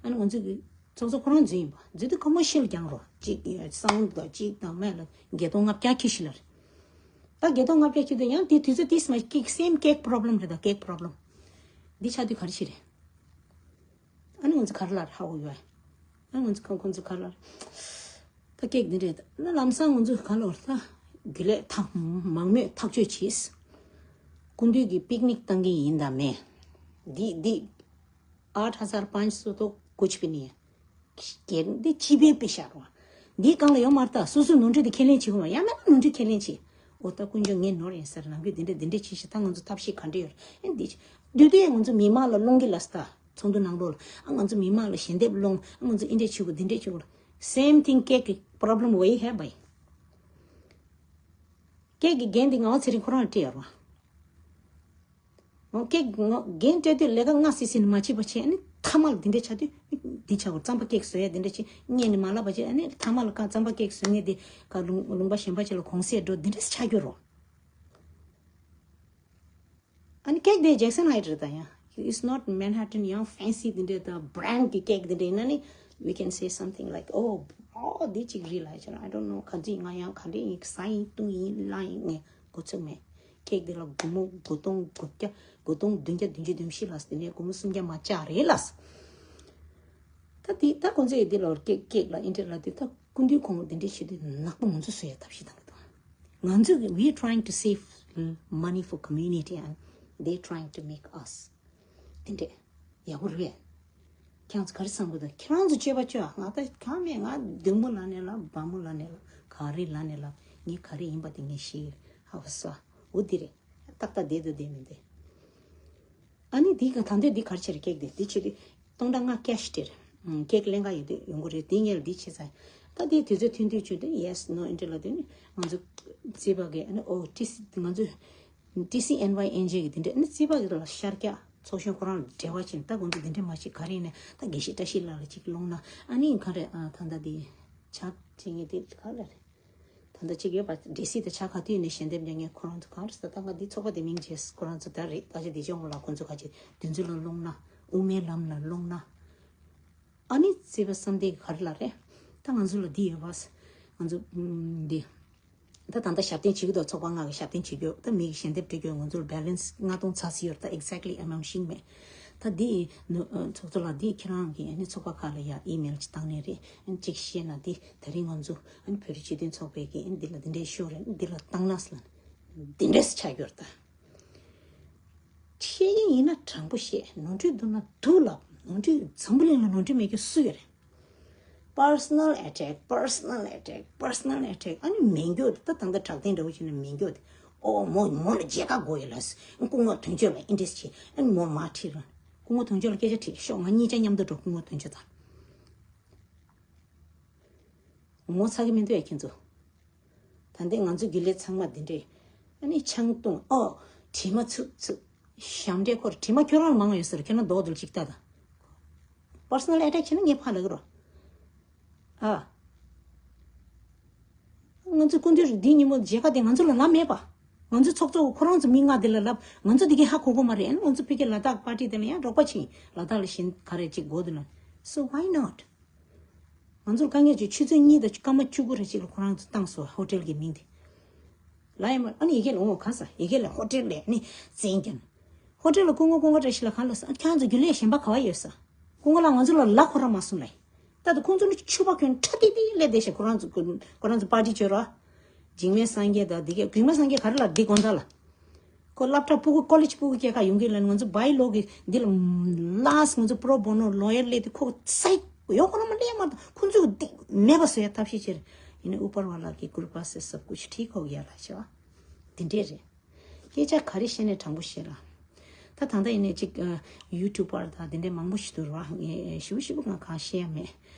ཨ་ནི་ང་ཚོ་གི་ཚོགས་གཙོ་ཁོ་རང་འཛུལ་ཡིན་པ། འཛུལ་དུས་ཁོ་མོ་ཤེལ་རྒྱང་རོ་གཅིག་ཡོད། སའུན་ཌི་དང་གཅིག་དང་མེད་ལ་བརྒྱད་སྟོང་ལྔ་བརྒྱ་ཁྱི་ཤི་ལ་རེད། ད་བརྒྱད་སྟོང་ལྔ་བརྒྱ་ཁྱི་དེ་ཡང་དེ་དུས་ཚོད་དེ་སྨ་ཀེག་སེམ་ཀེག་པོ་རོབ་ལེམ་རེད། ད་ཀེག་པོ་རོབ་ལེམ་འདི་ཆགས་དུས་ག་རེ་བྱེད་རེད། ཨ་ནི་ང་ཚོ་ག་རེ་ལབ་ཧ་གོ་ཡོད། ཨ་ནི་ང་ཚོ་ཁོང་ཁོང་ཚོ་ག་རེ་ལབ། ད་ཀེག་འདི་རེད། ད་ལམ་སང་ང་ཚོ་ག་རེ་ལབ་ད། རྒྱུན་ལས་ཐག་མང་མོས་ཐག་གཅོད་བྱས། སྐུ་མདུན་གྱི་པིག་ནིག་བཏང་གི་ཡིན་དང་མེད། འདི་འདི་ཨ་ཐ་སར་པན་སོ་ཏོ་ཀུཆ་པི་ནི། ཀེག་འདི་སྤྱི་པའི་པེ་ཤ་རོ། འདི་གང་ལ་ཡོད་མ་རེད་ད། སོ་སོའི་ནོར་འཁྲུལ་དེ་ཁས་ལེན་བྱེད་དགོས་མ། ཡང་མིན་ན་ནོར་འཁྲུལ་ཁས་ལེན་བྱེད། འོ་ད་དཀོན་མཆོག་ངའི་ནོར་ཡིན་ཟེར། ནམ་རྒྱུན་འདི་འདྲ་འདི་འདྲ་བྱེད་ཤག་ད་ང་ཚོ་ཐབས་ཤེས་ག་འདྲ་ཡོད་རེད། ཨེ་འདི་བྱེད། དུས་དུས་ང་ཚོ་མི་མང་ལ་སློང་གི་ལབ་སོང་ད། ཚོགས་འདུ་ནང་ལོགས་ལ་ཨ་ང་ཚོ་མི་མང་ལ་ཞལ་འདེབས་སློང་། ཨ་ང་ཚོ་ཨི་འདྲས་བྱེད་དགོས། འདི་འདྲས་བྱེད་དགོས་ལ། Same thing, ཀེག་གི་problem way here by། ཀེག་གི་འགན་འདི་ངག་དབང་ཚེ་རིང་ཁོ་རང་ལ་སྤྲད་ཡོད་རེད་བ། ངོ་ཀེག་ངོ་འགན་སྤྲད་དུས་ལས་ཀ་སྔ་སི་སི་ནས་མ་བྱེད་པ་བྱས། ཨ་ནི་མཐའ་མ་ལ་འདི་འདྲས་ཆགས་དུས་འདི་བྱ་དགོས། རྩམ་པ་ཀེག་བཟོ་ཡ་འདི་འདྲས་བྱེད་སྔོན་ནས་མ་ལབ་པ་བྱས། ཨ་ནི་མཐའ་མ་ལ་ཀ་རྩམ་པ་ཀེག་བཟོ་མཁན་དེ་ཀ་ལུང་ལུང་པ་གཞན་པ་ཅིག་ལ་གོང་ཚད་འགྲོ། འདི་འདྲས་ཆགས་རྒྱུ་རོ། ཨ་ནི་ཀེག་དེ་Jackson Heights རེད་ད། ཡང་It's not Manhattan ཡང་fancy འདི་འདྲས་ད་brand གི་ཀེག་འདི་འདྲས་ཡིན་ན་ནི། We can say something like, oh, oh འདི་གཅིག་རེད་ལ་ཅེ་ན། I don't know ག་འདི་ང་ཡང་ག་འདྲས་ཡིན། ཟ་ཡིན་བཏུང་ཡིན་ལ་ཡིན། ངས་འགོ་ཚུགས་མེད། ཀེག་འདི་ལ་སྒོར་མོ་སྒོར་སྟོང་དགུ་བརྒྱ་སྒོར་སྟོང་བདུན་བརྒྱ་བདུན་ཅུ་དོན་བཞི་ལ། དེ་ནས་སྒོར་མོ་སུམ་བརྒྱ་མ་བཅག་རེད་ལ། ད་འདི་ད་ཁོང་ཚོས་འདི་ལ་ཀེག་ཀེག་ལ་ཨི་འདྲས་ལ་འདི་ད་སྐུ་མདུན་ཁོང་འདི་འདྲས་བྱེད་དུས་ནག་པོ་ང་ཚོ་བཟོ་ཡ་ཐབས་ཤེས་བཏང་གི་འདུག་ང་ཚོས་we trying to save money for community and they trying to make us འདི་འདྲས་ཡག་པོ་རེད། ཁྱེད་རང་ཚོ་ག་རེ་བསམ་གི་འདུག་ཁྱེད་རང་ཚོ་སྤྱོད་པ་སྤྱོད་ཨ། ང་ད་གང་མེད། ང་འདུག་མོ་ལ་ནས་ལ་བ་མོ་ལ་ནས་ལ་ག་རེ་ལ་ནས་ལ་ངས་ག་རེ་ཡིན་པ་དེ་ངས་ཤེས་ཧ་བ་ས་འོ་འདི་རེད། ཏག་ཏག་བསྡད་དུ་བསྡད་མི་འདུག་ཨ་ནི་འདི་ག་ད་འདོད་འདི་ག་རེ་བྱེད་རེད། ཀེག་འདི་འདི་བྱེད་དུས་སྟོང་ཕྲག་ལྔ་ཀེཤ་སྤྲད་རེད། ཀེག་ལེན་ག་ཡོད་དུས་ཡོང་གི་རེད། འདི་ངས་འདི་བྱེད་ཚར། ད་འདི་དུས་ཚོད་ཐུང་ཐུང་བྱུང་དུས་yes no ཨི་འདྲས་ལ་དུས་ནི་ང་ཚོ་རྩིས་པ་གི་ཨ་ནི་ཨོ་ཏི་སི་ང་ཚོ་ཏི་སི་ཨེན་ཝའི་ཨེན་ཇེ་གི་འདི་འདྲས་ཨ་ནི་རྩིས་པ་གི་ལ་ཤར་རྒྱག་ཚོགས་གཞོན་ཁོ་རང་ལ་འབྲེལ་བ་བྱས་ནས། ད་ཁོང་ཚོ་འདི་འདྲས་མ་བྱེད། ག་རེ་ཡིན་ནས་ད་དགེ་བཤེས་བཀྲ་ཤིས་ལགས་ལ་ཅིག་སློང་ན། ཨ་ནི་ག་རེ་ཨ་ད་ད་འདི་ཆ་བྱེད་ངེས་དེ་ག་ལ་རེད། ད་ལྟ་གཅིག་ཡོད་པ་ཌི་སི་དང་ཆ་ག་དུས་ནས་ཞལ་འདེབས་ཉོ་མཁན་ཁོ་རང་ཚོ་གང་རེད་ཟེར། ད་ང་འདི་ཚོགས་པ་དེ་མིང་བརྗེས། ཁོ་རང་ཚོ་ད་རེད། ད་ཆ་དེ་ཅོག་ལ་ཁོ་ཚོ་ག་ཅིག་དེ་ཚོ་ལ་སློང་ན། དབུ་མའི་ལམ་ལ་སློང་ན། ཨ་ནི་བརྩེ་བ་བསམ་གཏན་ག་རེ་ལ་རེད། ད་ང་ཚོ་ལ་འདི་ཡོད་པ། ང་ཚོ་འདི་ད་ད་ལྟ་ཞབས་བརྟན་བྱེད་ཀྱི་འདུག་ཚོགས་པ་ལྔ་གི་ཞབས་བརྟན་བྱེད་རྒྱུ། ད་མི་གི་ཞལ་འདེབས་སྤྲད་རྒྱུ་ང་ཚོར་བེ་ལེན་སི་ལྔ་སྟོང་ཚ་ཚི་ཡོད་རེད། ད་exactly amount ཤེས་མེད། ད་འདི་ནུ་ཚོགས་གཙོ་ལགས་འདི་ཁྱེད་རང་གིས་ཨ་ནི་ཚོགས་པ་ཁག་ལ་ཡ་ཨི་མེལ་ཅིག་བཏང་ནས་རེད། ཨ་ནི་ཅིག་བཤད་ན། འདི་ད་རིང་ང་ཚོ་ཨ་ནི་བོད་རིགས་སྤྱི་མཐུན་ཚོགས་པའི་གི་ཨ་ནི་འདི་ལ་འདི་འདྲའི་ཤོག་རེད། འདི་ལ་བཏང་ན་ཟེར་ལ་འདི་འདྲས་ཆགས་ཡོད་རེད་ད། བཤད་ཀྱི་ཡིན་ན་དྲང་པོ་བཤད། ནོར་འཁྲུལ་འདུག་ན་འདུག་ལབ། ནོར་འཁྲུལ་འཛམ་བུ་གླིང་ལ་ནོར་འཁྲུལ་མེད་རྒྱུ་སུ་ཡོད་རེད། Personal attack, personal attack, personal attack. ཨ་ནི་མེད་རྒྱུ་དེ་ད་ད་ལྟ་དྲག་བདེན་འདྲ་བོ་བྱས་ན་མེད་རྒྱུ་དེ། ཨོ་མོ་མོ་ལ་མཇལ་ཁ་དགོས་ཡོད་ལ། སྐུ་ངོ་དོན་གཅོད་ལ་ཨི་འདྲས་བྱས། ཨ་ནི་མོ་མ་ཁྲིད་ར། སྐུ་ངོ་དོན་གཅོད་ལ་སྐད་ཆ་དྲིས་ཤོག་ང་གཉིས་ཆ་མཉམ་དུ་འགྲོ། སྐུ་ངོ་དོན་གཅོད་དང་། ངོ་ཚ་གི་མི་འདུག་ཨེ་ཁྱེད་ཚོ། ད་ལྟའི་ང་ཚོ་དགེ་ལས་ཚང་མ་འདི་འདྲས། ཨ་ནི་ཆང་བཏུང་། ཨོ་དྲི་མ་ཚུགས་ཚུགས། ཞབས་འདྲེན་ཁོར་དྲི་མ་ཁྱོད་རང་ལ་མང་ཡོད་ཟེར། ཁྱོད་རང་རྡོག་རྡོག་ཅིག་ལྟ་ད། Personal attack བྱས་ན་ངས་ཕར་ལབ་ཀྱི་རོ། ཨ། ང་ཚོ་སྐུ་མདུན་འདི་ཉིན་མོ་མཇལ་ཁ་དེ་ང་ཚོ་ལ་ལབ་མེད་པ། ང་ཚོ་ཚོགས་གཙོ་ཁོ་རང་ཚོ་མི་ལྔ་དེ་ལ་ལབ། ང་ཚོ་དེ་གའི་ཧ་གོ་གོ་མ་རེད། ཨ་ནི་ང་ཚོ་ཕ་གི་ལ་དྭགས་པར་ཊི་དེ་ལ་ཡང་རོགས་པ་བྱེད། ལ་དྭགས་ལ་ཞེན་ག་རེ་ཅིག་དགོས་འདུག་ན། So why not? ང་ཚོར་དཀའ་ངལ་ཅིག་ཆུ་ཚོད་གཉིས་དང་སྐར་མ་བཅུ་དགུ་རེ་ཅིག་ལ་ཁོ་རང་ཚོ་བཏང་སོང་ཧོ་ཊེལ་གྱི་མིང་དེ། ལ་ཡ་མ་ཨ་ནི་ཡི་གེ་ལ་འོང་གང་ས་ཡི་གེ་ལ་ཧོ་ཊེལ་ལས་ནི་བཙན་རྒྱབ། ཧོ་ཊེལ་ལ་སྐུ་ངོ་སྐུ་ངོ་བཀྲ་ཤིས་ལགས་གང་ལ་ས། ཁྱེད་ཚོ་རྒྱུན་ལས་གཞན་པ་ག་བ་ཡོད་ས། སྐུ་ངོ་ལགས་ང་ཚོ་ལ་ལབ་ཁོ་རང་མ་གསུངས་ལ། ད་དུ་ཁོང་ཚོ་ནི་ཕྱུ་པ་གྱོན་ཁྲ་ཏི་ཏི་སླེབས་བསྡད་ཤག་ཁོ་རང་ཚོ་ཁོ་རང་ཚོ་པར་ཊི་བྱོས་རོགས། འཇིགས་མེད་སངས་རྒྱས་དང་འདི་གས། འཇིགས་མེད་སངས་རྒྱས་ག་རེ་ལ་འདི་དགོང་དག་ལ། ཁོ་སློབ་གྲྭ་སྤུ་གུ་ཀོ་ལེཇ་སྤུ་གུ་སྐྱེལ་ག་ཡོང་གི་ལ་ང་ཚོ་བའི་ལོག་གི་འདི་ལ་ལཱས་ང་ཚོ་པྲོ་བོ་ནོ་ལོ་ཡར་སླེབས་དུས་ཁོ་སའི་ཡོག་ཁོ་རང་མ་སླེབས་མ་ཐག་ཁོ་ཚོས་འདི་མེད་པ་བཟོ་ཡ་ཐབས་ཤེས་བྱེད། ཡིན་ནའི་ཨུ་པར་ཝ་ལ་གི་ཀུར་པ་སེ་སབ་ཀུཆ་ཐིག་ཧོ་གི་ཡ་ལ་བྱ་བ་འདི་འདྲས་རེད། སྐད་ཆ་ག་རེ་བཤད་ནས་དྲང་པོ་བཤད་ལ། ད་ད་ལྟ་ཡིན་ནའི་ཅིག་ཡུ་ཊུབ་པར་དང་དེ་འདྲས་མང་པོ་ཞིག་འདུག་ར། ཞིབ་ཞིབ་ང་གང་བཤད་ཡ་མེད།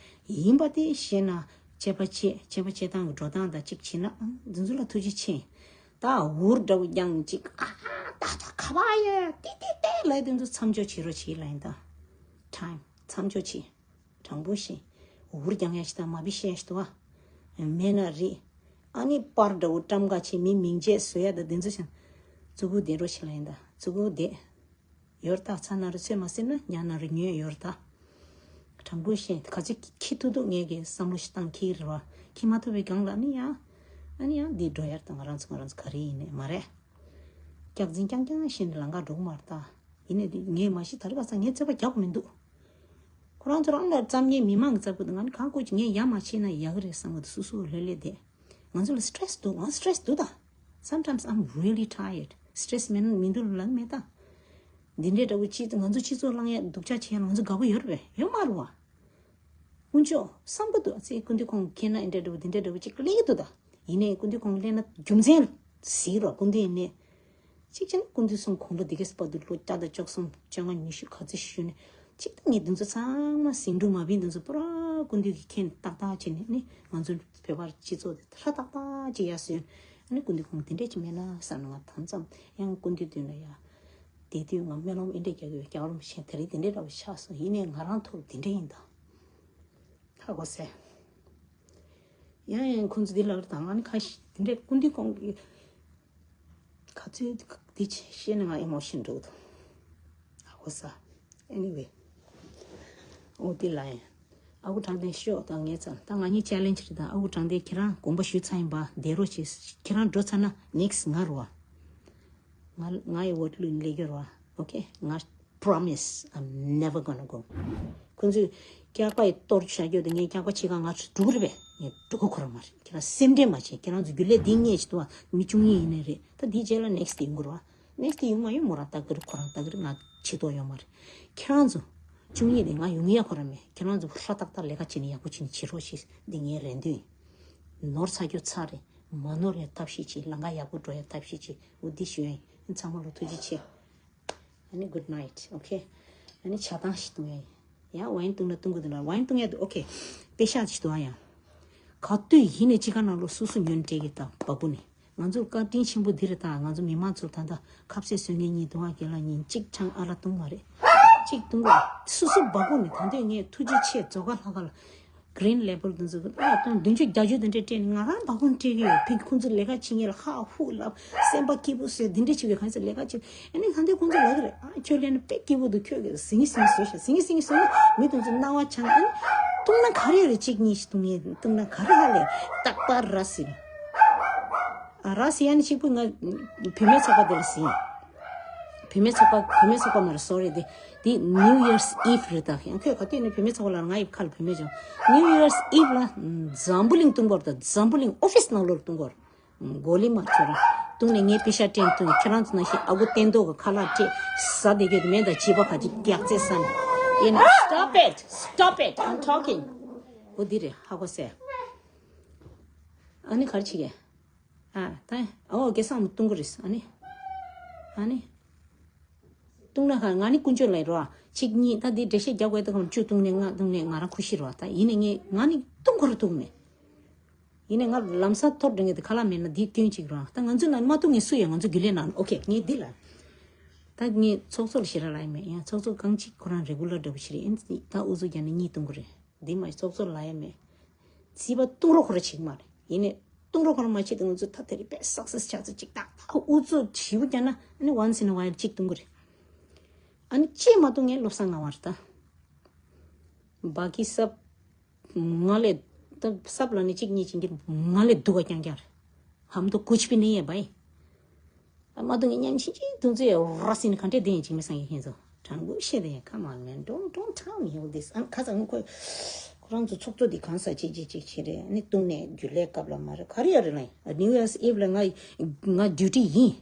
ཡིན་པ་དེ་བཤད་ན་བྱས་པ་བྱས་བྱས་པ་བྱས་སྟངས་ཀྱི་འགྲོ་སྟངས་དང་ཅིག་བྱས་ན་འདི་ཚོ་ལ་ཐུགས་རྗེ་ཆེ། ད་འུར་འདྲ་བོ་རྒྱང་ཅིག་ཨ་ད་ད་ཁ་བ་ཡ་ཏི་ཏི་ཏི་ལབ་དེ་ཚོ་མཚམས་འཇོག་བྱེད་རོགས་བྱེད་ལབ་ཡིན་ད། ཊའིམ་མཚམས་འཇོག་བྱེད། དྲང་པོ་བཤད། འུར་རྒྱང་ཡ་ཞིག་དང་མ་བི་བཤད་ཡ་ཞིག་འདུག་ཨ། མེད་ན་རེད། ཨ་ནི་པར་འདྲ་བོ་བཀྲམ་ག་བྱེད། མི་མིང་ཆད་བཟོ་ཡ་ད་དེ་ཚོ་ཞིག་ཙུ་གུ་བསྡད་རོགས་བྱེད་ལབ་ཡིན་ད། ཙུ་གུ་བསྡད། ཡོར་ད་ཚ་ན་རུ་ཚོད་མ་ཟིན་ན་ཉ་ན་རུ་ཉོས་ཡོར་ད། དྲང་པོ་བཤད་ག་ཚོད་ཁྱི་ཐུག་ཐུག་ངས་གི་བསམ་བློ་ཞིག་བཏང་ཁྱི་རེད་བ། ཁྱི་མ་ཐུག་པའི་སྒང་ལ་ནི་ཡང་། ཨ་ནི་ཡང་འདི་འགྲོ་ཡར་ད་ང་རང་ཚོ་ང་རང་ཚོ་ག་རེ་ཡིན་ནས་མ་རེད། སྐྱག་རྫུན་རྐྱང་རྐྱང་བཤད་ནས་ལམ་ཁ་འགྲོ་གི་མ་རེད་ད། ཡིན་ནའི་འདི་ངས་མ་གཞི་ད་རེས་ཁ་སང་ངས་རྩོད་པ་རྒྱག་གི་མི་འདུག་ཁོ་རང་ཚོ་རང་ལ་རྩམ་ཉེས་མི་མང་གི་རྩ་བུ་དང་ང་ནི་གང་བཀོད་ཀྱི་ངས་ཡ་མ་བྱས་ན་ཡག་གི་རེད་བསམ་གི་འདུག་སུ་སུ་ལྷོད་ལྷོད་བསྡད། ང་ཚོ་ལ་སི་ཊེ་རེ་སི་འདུག་ང་སི་ཊེ་རེ་སི་འདུག་ད། Sometimes I'm really tired. སི་ཊེ་རེ་སི་མེད་ན་མི་འདུག་ལབ་མེད་ད། འདི་འདྲའི་འདྲ་བོ་ཅི་ང་ཚོ་སྤྱི་ཚོགས་ལ་ཡ་སྡུག་ཅག་བྱས་ན་ང་ཚོ་དགའ་པོ་ཡོད་རེད་པས། ཡོད་མ་རེད་བ། དཀོན་མཆོག་བསམ་གི་འདུག་ཨ་ཙི་སྐུ་མདུན་ཁོང་མཁྱེན་ན་འདི་འདྲ་འདྲ་བོ་འདི་འདྲ་འདྲ་བོ་ཅིག་སླེབས་ཀྱི་འདུག་ད། ཡིན་ནའི་སྐུ་མདུན་ཁོང་སླེབས་ན་རྒྱུ་མཚན་ཟིག་རོ། སྐུ་མདུན་ཡིན་ནའི། གཅིག་བྱས་ན་སྐུ་མདུན་སོང་དགུང་ལོ་འདི་གས་བར་དུ་ལོ་བརྒྱ་དང་བཅུ་གསུམ་བཅོ་ལྔ་ཉི་ཤུ་ག་ཚོད་བཞུགས་ནས། གཅིག་ཏུ་ངས་འདི་ཚོ་ཚང་མ་ཟིང་འཁྲུག་མ་བིན་འདི་ཚོ་པུ་ར་སྐུ་མདུན་གྱི་མཁྱེན་ཏག་ཏག་བྱས་ནས་ནི་ང་ཚོ་བོད་པར་སྤྱི་ཚོགས་དེ་ཧྲ་ཏག་ཏག་ཅིག་ཡར་སོན། ཨ་ནི་སྐུ་མདུན་ཁོང་དེ་འདྲས་ཅིག་མེད་ན་བསམ་ནས་ང་དང་ཙམ་ཡང་སྐུ་མདུན་མདུན་ལ་ཡ། དེ་དུས་ང་སྨོན་ལམ་ཨེ་འདྲས་རྒྱག་གི་ཡོད། རྒྱལ་བ་རིན་པོ་ཆེ་དེ་རིང་དེ་འདྲས་འདྲ་བོ་ཆགས་སོང་། ཡིན་ནའི་ང་རང་ཐོག་དེ་འདྲས་ཡིན་ད། ཧ་གོ་སོང་། ཡང་ཡང་ཁོང་ཚོ་འདི་ལབ་དང་ཨ་ནི་ཁ་ཤས་དེ་འདྲས་སྐུ་མདུན་ཁོང་གི་ག་ཚོད་འདི་བཤད་ན་ང་ཨེ་མོ་ཤན་འགྲོ་གི་འདུག་ཧ་གོ་སོང་། Anyway། ཨོ་དེ་ལ་ཡང་། ཨ་ཁུ་དྲང་བདེན་ཤོག་དང་ངའི་ཚང་ད་ང་གཉིས་ཅེ་ལེན་ཇི་རེད་ད། ཨ་ཁུ་དྲང་བདེན་ཁྱེད་རང་དགོངས་པ་ཞུས་ཚར་ཡིན་པ་བསྡད་རོགས་བྱེད། ཁྱེད་རང་འགྲོ་ཚར་ན་ནེག་སི་ང་རུ་བ། ང་ང་ཡི་འོ་ལུས་ལས་ཀྱི་རུ་བ། Okay ང་promise I'm never gonna go. ཁོང་ཚོས་སྐྱག་པ་ཡི་གཏོར་བྱ་རྒྱུ་དེ་ངས་སྐྱག་པ་ཕྱི་ཁ་ང་ཚོ་འགྲོ་གི་རེད་པས། ངས་འགྲོ་གི་ཁོ་རང་མ་རེད། ཁྱེད་རང་སེམས་ཁྲལ་མ་བྱེད། ཁྱེད་རང་ཚོ་རྒྱུན་ལས་འདི་ངས་བྱེད་དུ་བ་མི་བཅུ་གཉིས་ཡིན་ནའི་རེད། ད་འདིའི་རྗེས་ལ་ནེག་སི་དེ་ཡོང་གི་རུ་བ། ནེག་སི་དེ་ཡོང་མ་ཡོང་མོ་རང་ལྟ་གི་རེད། ཁོ་རང་ལྟ་གི་རེད། ང་བྱེད་དོ་ཡོད་མ་རེད། ཁྱེད་རང་ཚོ་བཅུ་གཉིས་དེ་ང་ཡོང་ཡ་ཁོ་རང་མེད། ཁྱེད་རང་ཚོ་ཧྲ་ཏག་ཏག་ལས་ཀ་བྱེད་ནས་ཡག་པོ་བྱེད་ནས་བྱེད་རོགས་ཞེས་འདི་ངའི་རེ་འདུན་ཡིན། ནོར་ཚ་རྒྱུ་ཚ་རེད། མ་ནོར་ཡ་ཐབས་ཤེས་བྱེད། ལམ་ཁ་ཡག་པོ་འགྲོ་ཡ་ཐབས་ཤེས་བྱེད། འོ་འདི་ཞུ་ཡ་ཡིན། ཚང་མ་ལ་ཐུགས་རྗེ་ཆེ། ཨ་ནི་good night okay། ཨ་ནི་ཆ་ཚང་ཞིག་བཏུང་ཡ་ཡིན། ཡང་ཝའིན་བཏུང་ན་བཏུང་དགོས་འདུག་ན། ཝའིན་བཏུང་ཡ་འདུག okay། པེ་ཤག་ཅིག་འདུག་ཨ་ཡང་། ག་དུས་ཡིན་ནས་ཅི་ག་ནང་ལོ་སུ་སུ་ཉོན་སྤྲད་ཀྱི་ད་བ་ཀུ་ནི། ང་ཚོར་བཀའ་དྲིན་ཆེན་པོ་འདི་རེད་ད། ང་ཚོ་མི་མང་ཚོར་ད་ལྟ་ཁ་ཟས་བཟོ་མཁན་གཉིས་འདུག་ཨ། རྒན་ལགས་གཉིས་གཅིག་ཆང་ཨ་ལ་བཏུང་བ་རེད། གཅིག་བཏུང་གི་རེད། སུ་སུ་བ་ཀུ་ནི། ད་འདོད་ངས་ཐུགས་རྗེ་ཆེ་མཛོ་དཀར་ལྷ་ཁང་ལ། Green Label དེ་ཚོ་ཨ་སྟོང་བདུན་ཅུ་བརྒྱད་ཅུ་དེ་འདྲས་སྤྲད་ནས་ང་རང་བ་ཀུན་སྤྲད་ཀྱི་ཡོད། ཕིང་ཁོང་ཚོ་ལས་ཀ་བྱེད་མཁན་ལ་ཧ་ཧུ་ལབ། སེམས་པ་སྐྱིད་པོ་བཟོས་དེ་འདྲས་བྱེད་པའི་གང་ཟེར་ལས་ཀ་བྱེད། ཨ་ནི་ད་འདི་ཁོང་ཚོ་ལབ་ཀྱི་རེད། ཨ་ཁྱོད་ལས་ན་དཔེ་སྐྱིད་པོ་འདུག་ཁྱོད་ཀྱིས་ཟིང་ངེ་ཟིང་ངེ་བཟོས་ཤག་ཟིང་ངེ་ཟིང་ངེ་བཟོས་ན་མི་དེ་ཚོ་སྣང་བ་བྱང་། ཨ་ནི་བཏུང་ན་ག་རེ་རེད། གཅིག་གཉིས་ཤིག་བཏུང་ཡས་བཏུང་ན་ག་རེ་ཧ་ལས་རྟག་པར་ར་ཟིན། ཨ་ར་ཟིན་ཡ་ནི་གཅིག་པུ་ང་བུད་མེད་ཚོགས་པ་དེ་ལ་ཟིན། བུད་མེད་ཚོགས་པ་བུད་མེད་ཚོགས་པ་མ་རེད། སོ་རི་དེ། འདི་New Year's Eve རེད་ད། ཡང་ཁོས་ག་དུས་ནས་བུད་མེད་ཚོགས་པ་ལ་ང་ཡི་ཁ་ལ་བུད་མེད་ཅང་། New Year's Eve ལ་འཛམ་བུ་གླིང་བཏུང་བར་ད། འཛམ་བུ་གླིང་ཨོ་ཕིས་ནང་ལོགས་བཏུང་བར། གོ་ལི་མ་ཁྱོད་རང་བཏུང་ནས་ངའི་པེ་ཤག་སྤྲད་བཏུང་། ཁྱེད་རང་ཚོ་ནང་བཞིན་ཨ་ཁུ་བསྟན་རྡོར་གི་ཁ་ལག་སྤྲད་ཟ་བསྡད་རྒྱུ་དེ་མེད་ད། བྱིས་པ་ཁ་ཅིག་རྒྱག་རྩེད་ཟ་ནས་ཡིན་ན། Stop it! Stop it! I'm talking. འོ་འདི་རེད་ཧ་གོ་སོང་། ཨ་ནི་ག་རེ་བྱེད་ཀྱི། ཨ་ད་ཨོ་དགེ་སང་མི་བཏུང་གི་རེད། ཨ་ནི་ཨ་ནི། བཏུང་ན་ཧ། ང་ནི་ཀུན་སྤྱོད་ལ་རོ། གཅིག་གཉིས་ད་འདི་འགྲེལ་བཤད་རྒྱག་དགོས་ད། གང་བཅུ་བཏུང་ནས་ལྔ་བཏུང་ནས་ང་རང་ཁུ་ཤི་རོ། ད་ཡིན་ནས་ངས་ང་ནི་བཏུང་ཁོ་ར་བཏུང་མེད། ཡིན་ནས་ང་ལམ་སང་ཐོར་འགྲོ་ངེས་དེ་ཁ་ལག་མེད་ན་འདི་སྐྱོན་གཅིག་རོ། ད་ང་ཚོའི་ནང་མ་བཏུང་ངས་སུ་ཡང་ང་ཚོ་རྒྱུན་ལས་ནང་ཨོ་ཁེ་ངས་འདི་ལ། ད་ངས་ཚོགས་གཙོ་ལ་ཞེ་དྲག་ལབ་ཡ་མེད། ཡང་ཚོགས་གཙོ་གང་གཅིག་ཁོ་རང་རེ་གུ་ལར་འདྲ་པོ་ཞིག་རེད། ཨེ་ད་ཨུ་ཚུགས་རྒྱག་ནས་གཉིས་བཏུང་གི་རེད། འདི་མ་ཚོགས་གཙོ་ལ་ཡ་མེད། བྱིས་པ་བཏུང་རོགས་ཁོ་ར་བྱེད་ཀྱི་མ་རེད། ཡིན་ནས་བཏུང་རོགས་ཁོ་ར་མ་བྱེད་དུས་ང་ཚོ་ད་དེ་རིང་དཔེ་སག་སེ་སི་ཆགས་ཚོད་ཅིག་ཏག་ཏག་ཨུ་ཚུགས་ཞེ་པོ་རྒྱག་ན་ཨ་ནི་once in a while གཅིག་བཏུང་གི་རེད། ཨ་ནི་གཅིག་མ་བཏུང་ངས་བློ་བཟང་ང་བར་ད། བ་ཀི་སབ་ང་ལས་ད་སབ་ལ་ནི་གཅིག་གཉིས་བྱེད་ཀྱི་ང་ལས་སྡུག་ག་རྐྱང་རྐྱང་རེད། ཧམ་དུ་ཀུཆ་པི་ནི་ཡེ་བའི། ཨ་མ་དུང་ངས་མཉམ་ཆིན་ཆིན་དུང་ཚོད་ར་སིན་ག་འདྲས་དེ་ཡིན་ཅིག་མི་སང་ཡིན་ཁྱེད་ཚོ། དྲང་པོ་བཤད་དེ་come on man, don't don't tell me all this. ཨ་ཁ་སང་ཁོས་ཁོ་རང་ཚོ་ཚོགས་གཙོ་དེ་གང་ས་ཅིག་ཅིག་ཅིག་བྱེད་རེད། ཨ་ནི་བཏུང་ནས་རྒྱུན་ལས་སྐབས་ལ་མ་རེད། ག་རེ་ཡོད་རེད་ལ། New Year's Eve ལ་ང་ང་ཌིའུ་ཊི་ཡིན།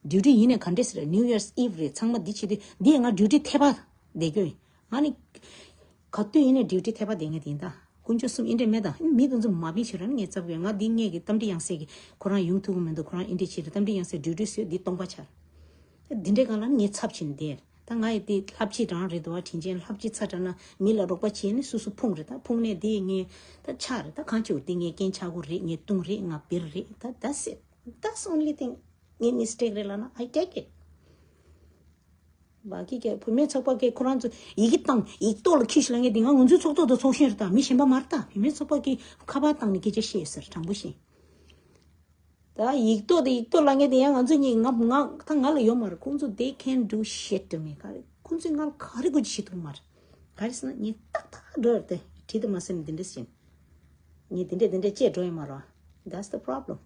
ཌིའུ་ཊི་ཡིན་ནས་ག་འདྲས་ཟེར་རེད། New Year's Eve རེད། ཚང་མ་འདི་བྱེད་དུས་འདི་ང་ཌིའུ་ཊི་ཐེ་བ་བསྡད་རྒྱུ་ཡིན། ཨ་ནི། ག་དུས་ཡིན་ནའི་ཌིའུ་ཊི་ཐེ་བ་བསྡད་མཁན་དེ་ཡིན་ད། དཀོན་མཆོག་གསུམ་ཨེ་འདྲས་མེད་ད། མི་དེ་ཚོ་མ་བིན་ཞིག་ར་ནི་ངས་ཚབ་དགོས། ང་འདི་ངས་ཀྱི་གཏམ་འདྲི་ཡང་སེ་གི་ཁོ་རང་ཡོང་ཐུབ་ཀྱི་མི་འདུག་ཁོ་རང་ཨེ་འདྲས་བྱེད་རེད། གཏམ་འདྲི་ཡང་སེ་ཌིའུ་ཊི་བཟོས་འདི་སྟོང་པ་ཆགས། ད་འདི་འདྲས་གང་ལ་ངས་ཚབ་བྱེད་ནས་བསྡད། ད་ང་ཡི་དེ་ལྷབ་ཕྱི་རང་རེད་འདུག་བ། དྲིན་ཆེན་ལྷབ་ཕྱི་ཚ་དྲགས་ན་མི་ལ་རོགས་པ་བྱས་ནས་སུ་སུ་ཕུང་རེད། ད་ཕུང་ནས་དེ་ངས་ད་ཆགས་རེད། ད་གང་བྱེད་དེ་ངས་རྐྱེན་ཆག་གོ་རེད། ངས་བཏུང་རེད། ང་བིར་རེད། ད་that's it. That's only thing. ངའི་མི་སི་ཊེག་རེད་ལབ་ན་I take it. བ་ཀི་ཀྱི་བུད་མེད་ཚོགས་པ་ཀྱི་ཁོ་རང་ཚོ་ཡི་གེ་བཏང་ཡིག་ཐོག་ལ་འཁྱེར་ཞིག་ལ་ངས་དེ་ང་ང་ཚོའི་ཚོགས་གཙོ་དང་ཚོགས་གཞོན་རེད་ད། མི་གཞན་པ་མ་རེད་ད། བུད་མེད་ཚོགས་པ་ཀྱི་ཁ་པར་བཏང་ནས་སྐད་ཆ་བཤད་ཟེར། དྲང་པོ་བཤད། ད་ཡིག་ཐོག་དེ་ཡིག་ཐོག་ལ་ངས་དེ་ཡང་ང་ཚོ་གཉིས་ང་ང་ད་ང་ལ་ཡོད་མ་རེད། ཁོང་ཚོ་they can't do shit to me. ག་རེ་ཁོང་ཚོས་ང་ལ་ག་རེ་དགོས་ཀྱི་བྱེད་ཐུབ་མ་རེད། ག་རེ་ཟེར་ན་ངས་ཏག་ཏག་འགྲོ་རེད་དེ་བྲིས་དུ་མ་ཟེར་ནས་དེ་འདྲས་ཟེར། ངས་དེ་འདྲས་དེ་འདྲས་བྱས་འགྲོ་ཡོད་མ་རེད། That's the problem.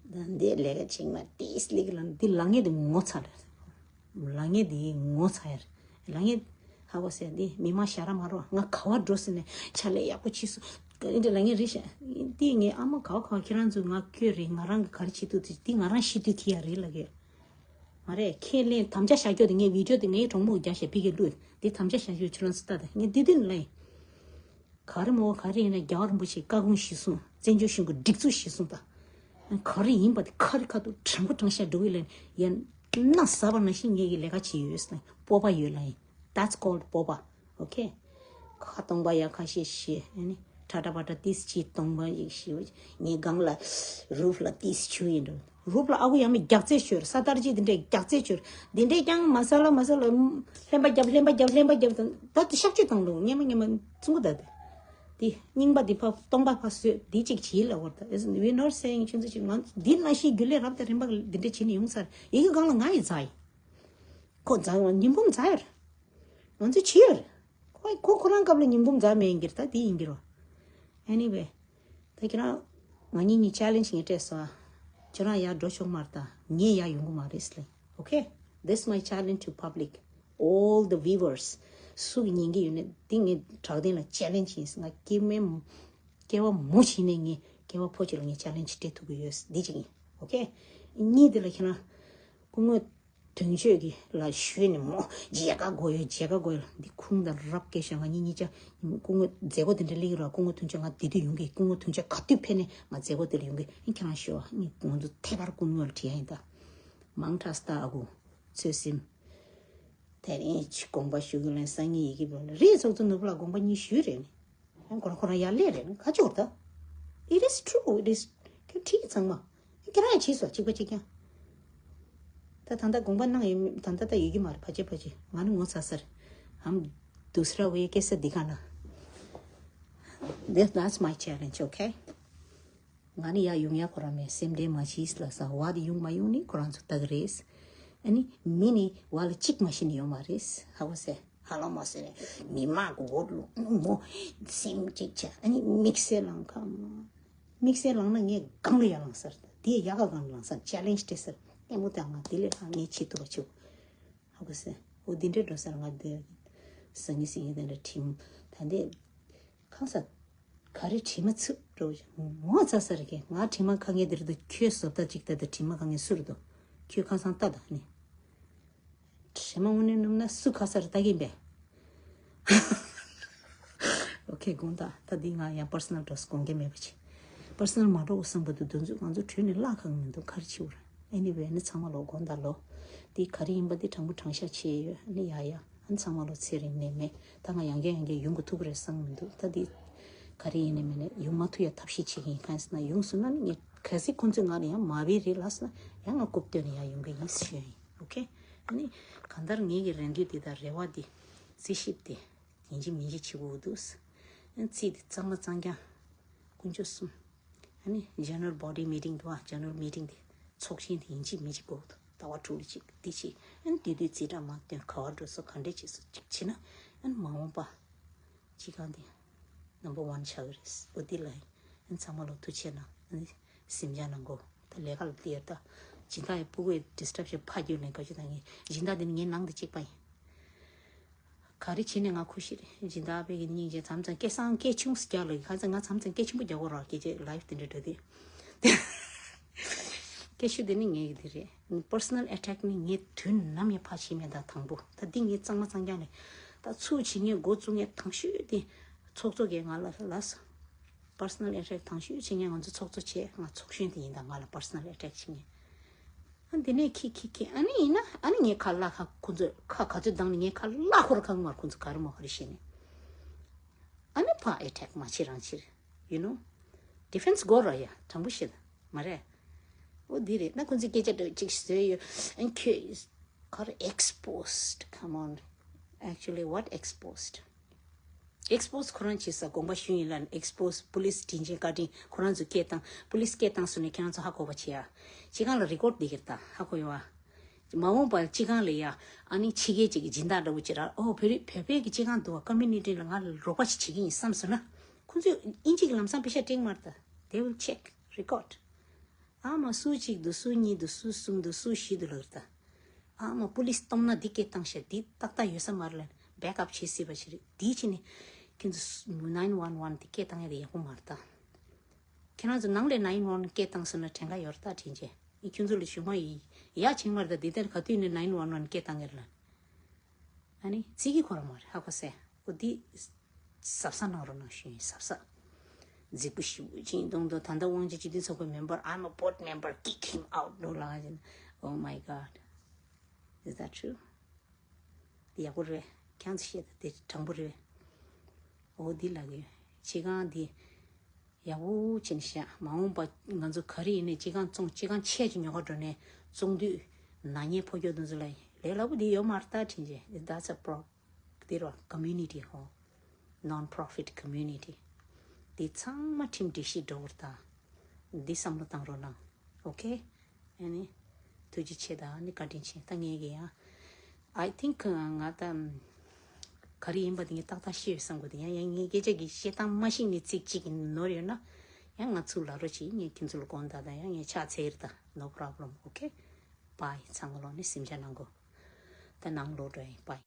ད་འདི་ལས་ཀ་བྱེད་མ་ཏིས་ལིག་ལ་འདི་ལ་ངས་དེ་ངོ་ཚ་རེད། ལ་ངས་དེ་ངོ་ཚ་ཡ་རེད། ལ་ངས་ཧ་གོ་སོང་། འདི་མི་མང་ཞར་མ་རོ། ང་ག་བ་འགྲོ་ཟེར་ནས་ཕྱག་ལས་ཡག་པོ་བྱས་སོང་། འདི་ལ་ངས་རེད་ཤག་འདི་ངའི་ཨ་མ་ག་བ་ག་བ་ཁྱེད་རང་ཚོས་ང་བསྐྱོད་རེད། ང་རང་གི་ག་རེ་བྱེད་ཐུབ་དེ་འདི་ང་རང་ཤི་དུས་ཁྱི་ཡ་རེད་ལ་གས། མ་རེད། ཁས་ལེན་དམ་བཅའ་བཞག་རྒྱུ་དེ་ངའི་བི་ཌི་ཡོ་དེ་ངའི་གྲོགས་མོ་རྒྱག་བཞག་ཕ་གིར་བླུགས། འདི་དམ་བཅའ་བཞག་རྒྱུ་ཁྱེད་རང་ཚོ་ལྟ་དང་། ངས་འདི་འདི་ལ་ཡིན། ག་རེ་མོ་ག་རེ་ཡིན་ན་རྒྱལ་བ་རིན་པོ་ཆེའི་བཀའ་དགོངས་གཞིར་བཟུང་། བཙན་བྱོལ་གཞུང་གི་སྒྲིག་འཛུགས་གཞིར་བཟུང་དང་། ག་རེ་ཡིན་པ་དེ་ཁ་རི་ཁ་ཐུག་དྲང་པོ་དྲང་བཞག་འགྲོ་གི་ལ་ཡིན། ཡང་ན་ཟ་བ་ནང་བཞིན་ངེད་ཀྱི་ལས་ཀ་བྱེད་ཡོད་ཟེར་ན་སྤོབས་པ་ཡོད་ལ་ཡིན། That's called སྤོབས་པ། Okay། ཁ་སྟོང་པ་ཡ་ཁ་ཤས་ཤིག་ཨ་ནི་ཁྲ་ཁྲ་པ་ཁྲ་ཏིས་ཅི་སྟོང་པ་ཡིག་ཤིག་ངའི་སྒང་ལ་རུབ་ལ་ཏིས་ཆུ་ཡིན་འགྲོ། རུབ་ལ་ཨ་ཁུ་ཡ་མི་རྒྱག་རྩེད་ཤོར། ས་ཏར་ཅི་དེ་འདྲས་རྒྱག་རྩེད་ཤོར། དེ་འདྲས་ཀྱང་མ་ས་ལ་མ་ས་ལ་ལྷན་པ་རྒྱབ་ལྷན་པ་རྒྱབ་ལྷན་པ་རྒྱབ་དང་ད་དེ་ཤག་ཅི་བཏང་ལོ་ངས་མ་ངས་མ་བཙུན་གོ་ད་དེ། དེ་རྙིང་པ་དེ་ཕ་སྟོང་པ་ཕ་བཟོས་དེ་གཅིག་བྱིས་ལ་བོར་ད། We're not saying ཆུ་ཚོད་ཅིག་ང་འདི་ན་ཤི་རྒྱུ་ལས་རབ་དང་རིམ་པ་འདི་འདྲས་བྱིས་ནས་ཡོང་ཚར་ཡི་གེ་སྒང་ལ་ང་ཡི་ཛའི། ཁོ་ཛའི་བ་ཉིན་འབུམ་ཛའི་ར། ང་ཚོ་བྱིས་ར། ཁོ་ཁོ་ཁོ་རང་སྐབས་ལ་ཉིན་འབུམ་ཛ་མེད་ཡིན་གྱི་ར་ད་དེ་ཡིན་གྱི་ར། Anyway། ད་ཁྱེད་རང་། ང་གཉིས་གཉིས་ཆེ་ལེན་ཇི་ངས་སྤྲད་སོང་། ཁྱོད་རང་ཡར་འགྲོ་ཆོག་མ་རེད་ད། ངས་ཡར་ཡོང་གི་མ་རེད་ལེ། Okay། This is my challenge to public, all the viewers. སུ་གི་ཉན་གི་ཡོད་ན་འདི་ངས་དྲག་ལྡན་ལ་ཆེ་ལེན་ཇི་ཡིན། ང་སྐྱེ་དམན་སྐྱེ་བ་མོ་བྱིན་ནས་ངས་སྐྱེ་བ་ཕོ་གཅིག་ལ་ངས་ཆེ་ལེན་ཇི་སྤྲད་ཐུབ་ཀྱི་ཡོད། འདི་གཅིག་ཡིན། Okay། གཉིས་དེ་ལ་ཁྱེད་རང་སྐུ་ངོ་དོན་གཅོད་ཀྱི་ལ་ཞུས་ནས་མོ་མཇལ་ཁ་དགོས་ཡོད། མཇལ་ཁ་དགོས་ཡོད་ལ་འདི་ཁུངས་དང་རབ་སྐད་ཤོད། ང་གཉིས་གཉིས་ཆ་སྐུ་ངོ་མཛད་སྒོ་དེ་འདྲ་སླེབས་ཀྱི་ར། སྐུ་ངོ་དོན་གཅོད་ང་འདི་དུས་ཡོང་གི། སྐུ་ངོ་དོན་གཅོད་ག་དུས་ཕེབས་ནས་ང་མཛད་སྒོ་དེ་ལ་ཡོང་གི་ཡིན། ཁྱེད་རང་ཞུ་བ་ངས་ང་ཚོ་ཐད་ཀར་སྐུ་ངོ་ལ་དྲི་ཡ་ཡིན་ད། མང་དྲགས་ད་ཨ་ཁུ་ཚོད་སེམས། དེ་རིང་ཅི་དགོངས་པ་ཞུ་གི་ལན་སང་ཉིན་ཡི་གེ་བོ་ལ་རེད། ཚོགས་གཙོ་ནོར་བུ་ལ་དགོངས་པ་གཉིས་ཞུས་རེད་ནི། ཡང་ཁོ་རང་ཁོ་རང་ཡར་སླེབས་རེད་ནི་ག་ཅི་བོར་ད། It is true, it is. ཁྱོད་ཁྲིད་ཚང་མ། ཁྱེད་རང་ཡང་བྱས་སོ་གཅིག་པ་གཅིག་རྐྱང་། ད་ད་ལྟ་དགོངས་པ་གནང་ཡོད་མེད་ད་ལྟ་ད་ཡོད་ཀྱི་མ་རེད། ཕ་ཆེ་ཕ་ཆེ་ང་ནི་ངོ་ཚ་ས་རེད། ཧམ། དུ་སི་ར་ཝེ་ཀེ་ས་འདི་ག་ན། That- that's my challenge, okay? ང་ནི་ཡར་ཡོང་ཡ་ཁོ་རང་མེད། སེམས་ཁྲལ་མ་བྱེད་ལ་ས་བ་དེ་ཡོང་མ་ཡོང་ནི་ཁོ་རང་ཚོ་ལྟ་གི་རེད། ཨ་ནི་མི་ནི་བ་ལ་གཅིག་མ་ཤི་ནི་ཡོང་མ་རེད། ཧ་གོ་སེ་ཧ་ལོ་མ་སེ་རེད། མི་མང་གི་འོག་ལུ་མོ་སེམས་གཅིག་བྱ། ཨ་ནི་དམིགས་བསལ་ལང་ཁ་མ་དམིགས་བསལ་ལང་ན་ངས་སྒང་ལ་ཡར་ལངས་སར་དེ་ཡ་ག་སྒང་ལ་ལངས་སར་ཆེ་ལེན་ཇི་སྤྲད་སར་ལྟད་མོ་ལྟ། ང་དེ་ལས་ལྷག་ངས་བྱེད་ཐུབ་པ་བྱེད། ཧ་གོ་སེ་འོ་འདི་འདྲས་འགྲོ་སར་ང་དེ་སང་ཉིན་སང་ཉིན་དེ་འདྲ་ཁྲིམས་ད་འདི། ཁང་ས། ག་རེ་དྲི་མ་ཚུགས་འགྲོ། ངོ་ཚ་ས་རེད་ཀྱི། ང་དྲི་མ་ཁ་ངེས་དེ་རེད་དོ། ཁྱོད་བཟོ་ལྟ་ཅིག་ལྟ་དེ་དྲི་མ་ཁ་ངེས་སུ་རེད་དོ། ཁྱོད་ཁ་སང་ལྟ་ད་ནི། དྲི་མ་དངོས་གནས་སྣུམ་ན་སུ་ཁ་ས་རེད་ལྟ་གིན་པས། Okay། དགོངས་དག་ད་འདི་ང་ཡང་པར་སོ་ནལ་འགྲོ་དགོངས་ཀྱི་མེད་པ་ཆེ། པར་སོ་ནལ་མ་འགྲོ་བསམ་པ་འདུག་དོན་ཚུལ་ང་ཚོ་གྲོས་ནས་བརླག་ཁག་མི་འདུག་ག་རེ་བྱེད་འུར། Anyway། ནི་ཚང་མ་ལོ་དགོངས་དག་ལོ། འདི་ག་རེ་ཡིན་པ་འདི་དྲང་པོ་དྲང་བཞག་བྱས་ཡོད། ནི་ཡ་ཡ། ཨ་ཚང་མ་ལོ་ཚེ་རིང་ནས་མེད། ད་ང་ཡང་བསྐྱར་ཡང་བསྐྱར་ཡོང་གི་ཐུག་གི་རེད་བསམ་མི་འདུག་ད་འདི་ག་རེ་ཡིན་ནས་མེད་ནས་ཡོང་མ་ཐུབ་ཡ་ཐབས་ཤེས་བྱེད་ཀྱི་ཡིན། གང་ཡིན་ཟེར་ན་ཡོང་སོང་ན་ནི་ངས་གལ་སྲིད་ཁོང་ཚོས་ང་ལ་ཡང་མ་བས་རེད་ལབ་སོང་ན་ཡང་ང་རྐུབ་སྟོན་ནས་ཡང་ཡོང་གི་ཡིན་ཞུ་ཡ་ཡིན། Okay། ཨ་ནི་གང་ལྟར་ངེད་ཀྱི་རེ་འདུན་འདི་དང་རེ་བ་འདི་རྩིས་ཞིབ་དེ་ཡིན་གཅིག་མིན་གཅིག་བྱེད་དགོས་འདུག་ཨ་ཚིག་འདི་གཙང་མ་གཙང་རྐྱང་དཀོན་མཆོག་གསུམ། ཨ་ནི་general body meeting དུ་བ་general meeting དེ་ཚོགས་ཆེན་དེ་ཡིན་གཅིག་མིན་གཅིག་དགོས་འདུག་ཟླ་བ་དྲུག་ལ་གཅིག་འདི་གཅིག་ཨ་ནི་དུས་དུས་རྩིས་ཁྲ་མ་སྟོན་ག་བར་འགྲོ་སོ་ག་འདྲས་བྱེད་སོ་གཅིག་བྱེད་ན་ཨ་ནི་མ་འོངས་པ་སྤྱི་ཁང་དེ་number one ཆགས་ཀྱི་རེད། འོ་འདི་ལ་ཨ་ནི་ཚང་མ་ལོ་ཐུགས་ཆེ་གནང་། ཨ་ནི་སེམས་ཅན་ནང་གོ་ད་ལས་ཀ་ལ་བསྡད་ཡོད་ད། སྦྱིན་བདག་ཡི་ཕྲུ་གུ་ཡི་disruption ཕ་རྒྱུ་ནས་ག་ཅི་ད་ངས་སྦྱིན་བདག་དེ་ནི་ངའི་ནང་དུ་གཅིག་པ་ཡིན། ག་རེ་བྱས་ནས་ང་ཁུ་ཤི་རེད། སྦྱིན་བདག་པའི་གི་སྙིང་རྗེ་མཚམས་མཚམས་སྐད་སང་སྐད་ཆུང་སུ་རྒྱག་ལ་གི་ཁ་ཚ་ང་མཚམས་མཚམས་སྐད་ཆེན་པོ་རྒྱག་གོ་ར་སྐད་ཆ་live དེ་འདྲ་འགྲོ་དུས། སྐད་ཤུགས་དེ་ནི་ངའི་གི་དེ་རེད། Personal attack ནི་ངས་དུས་ནམ་ཡང་ཕ་བྱས་མེད་ད་དང་པོ་ད་འདི་ངས་གཙང་མ་གཙང་རྐྱང་ནས་ད་ཚུགས་བྱེད་ངས་འགོ་བཙུགས་ངས་དང་ཤོས་དེ་ཚོགས་གཙོ་གས་ང་ལ་ལ་personal attack དང་ཤོས་བྱེད་ངས་ང་ཚོ་ཚོགས་གཙོ་བྱས་ང་ཚོགས་གཞོན་དེ་ཡིན་ད་ང་ལ་personal attack བྱེད་ངས། ཨ་འདི་ནས་ཁི་ཁི་ཁི་ཨ་ནི་ཡིན་ན་ཨ་ནི་ངའི་ཁ་ལ་ཁ་ཁོ་ཚོས་ཁ་ག་ཚོད་བཏང་ནས་ངའི་ཁ་ལ་ཁོ་ར་ཁ་ངོ་མར་ཁོ་ཚོ་ག་རེ་མོ་ག་རེ་བཤད་ནས་ཨ་ནི་ཕ་attack མ་བྱེད་རང་བྱེད། You know, defense དགོས་ར་ཡ་དྲང་པོ་བཤད་ད་མ་རེད། འོ་འདི་རེད་ན་ཁོ་ཚོས་སྐད་ཆ་འདྲ་ཅིག་བཟོས་ཡོད། ཨ་ཁྱོད་ག་རེ་exposed, come on, actually what exposed? Expose ཁོ་རང་བྱེད་ས་དགོངས་པ་ཞུ་ཡིན་ལ་expose police དྲིན་ཆེན་བཀའ་དྲིན་ཁོ་རང་ཚོ་སྐད་བཏང་police སྐད་བཏང་སོང་ནས་ཁྱེད་རང་ཚོ་ཧ་གོ་བ་བྱེད་ཡ། ཅི་གང་ལ་record དེ་གིར་ད་ཧ་གོ་ཡོད་བ། མ་འོངས་པར་ཅི་གང་ལ་ཡ་ཨ་ནི་ཕྱི་རྒྱལ་ཅིག་གི་སྦྱིན་བདག་འདྲ་བོ་ཅིག་ར་ཨོ་བོད་རིགས་བོད་པའི་གི་ཅི་གང་འདུག་བ་community ལ་ང་ལ་རོགས་པ་ཞིག་བྱེད་ཀྱི་ཡིན་བསམ་སོང་ན་ཁོ་ཚོས་དབྱིན་ཇི་གི་ལམ་སང་པེ་ཤ་སྤྲད་མར་ད། They will check record. ཨ་མ་སུ་གཅིག་འདུག་སུ་གཉིས་འདུག་སུ་གསུམ་འདུག་སུ་བཞི་འདུག་ལབ་ད། ཨ་མ་པུ་ལིས་སྟོང་ན་འདི་སྐད་བཏང་ཤག་འདི་ཏག་ཏག་ཡོད་ས་མ་རེད་ལབ་ནས་བེག་ཨབ་བྱེད་སྲིད་པ་ཞིག་རེད། འདི་ཕྱི་ནས་ཁྱོད་ཚོ་nine one one འདི་སྐད་བཏང་ཡ་དེ་ཡག་པོ་མ་རེད་ད། ཁྱེད་རང་ཚོ་ནང་ལས་nine one one སྐད་བཏང་སོང་ན་གྲངས་ཀ་ཡོད་རེད་ད་དྲིན་ཆེ། ཨི་ཁྱོད་ཚོ་ལ་ཞུ་མ་ཡི་ཡ་ཆིང་མ་རེད་ད། འདི་ལྟར་ག་དུས་ནས་nine one one སྐད་བཏང་ཡ་རེད་ལབ། ཨ་ནི་ཙི་གི་ཁོ་རང་མ་རེད་ཧ་གོ་སེ། ཨོ་འདི་གཟབ་གཟབ་གནང་རོགས་གནང་ཞུ་ཡིན་གཟབ་གཟབ། རྫིག་པོ་ཞིབ་པོ་ཅིག་གཏོང་དོ། ད་ལྟ་དབང་ཆེན་སྤྱི་འཐུས་ཚོགས་པའི་member, I'm a board member, kick him out ནོ་ལ་ཡིན། Oh my God. Is that true? འདི་ཡག་པོ་རེད། ཁྱང་ཚ་བཤད་ད་དེ་དྲང་པོ་རེད། འོ་འདི་ལ་གི་ཕྱི་གང་འདི་ཡག་པོ་བྱས་ནས་བཤད། མ་འོངས་པ་ང་ཚོ་ག་རེ་ཡིན་ནས་ཕྱི་གང་བཙོང་ཕྱི་གང་ཆད་ཀྱི་ཉོ་ག་འགྲོ་ནས་བཙོང་དུས་ན་ཉེན་ཕོག་རྒྱུ་དེ་ཚོ་ལ་ལས་སླ་པོ་འདི་ཡོད་མ་རེད་ད་དྲིན་ཆེ། That's a pro དེ་རོ་community ཧོ། Non-profit community དེ་ཚང་མ་ཁྲིམས་སྒྲིག་གཞི་འགྲོ་བར་ད། འདི་བསམ་བློ་བཏང་རོགས་གནང་། ཨོ་ཁེ། ཨ་ནི། ཐུགས་རྗེ་ཆེ་ད་ནི་བཀའ་དྲིན་ཆེ་ད་ངས་གི་ཡ། I think ང་ད་ག་རེ་ཡིན་པ་དེ་ངས་ཏག་ཏག་ཤེས་ཡོད་བསམ་གི་འདུག་ཡང་ཡང་ངས་སྐད་ཆ་གི་བཤད་སྟངས་མ་ཤེས་ནས་ཚིག་གཅིག་གི་ནོར་ཡོད་ན་ཡང་ང་ཚུར་ལབ་རོགས་གྱིས། ངས་ཁྱེད་ཚོ་ལ་དགོངས་དག་ད་ཡང་ངས་ཕྱག་འཚལ་ཡིར་ད། No problem okay bye ཚང་མ་ལོག་ནས་གཟིམ་འཇག་གནང་གོ་ད་ནང་ལོག་འགྲོ་ཡིན་bye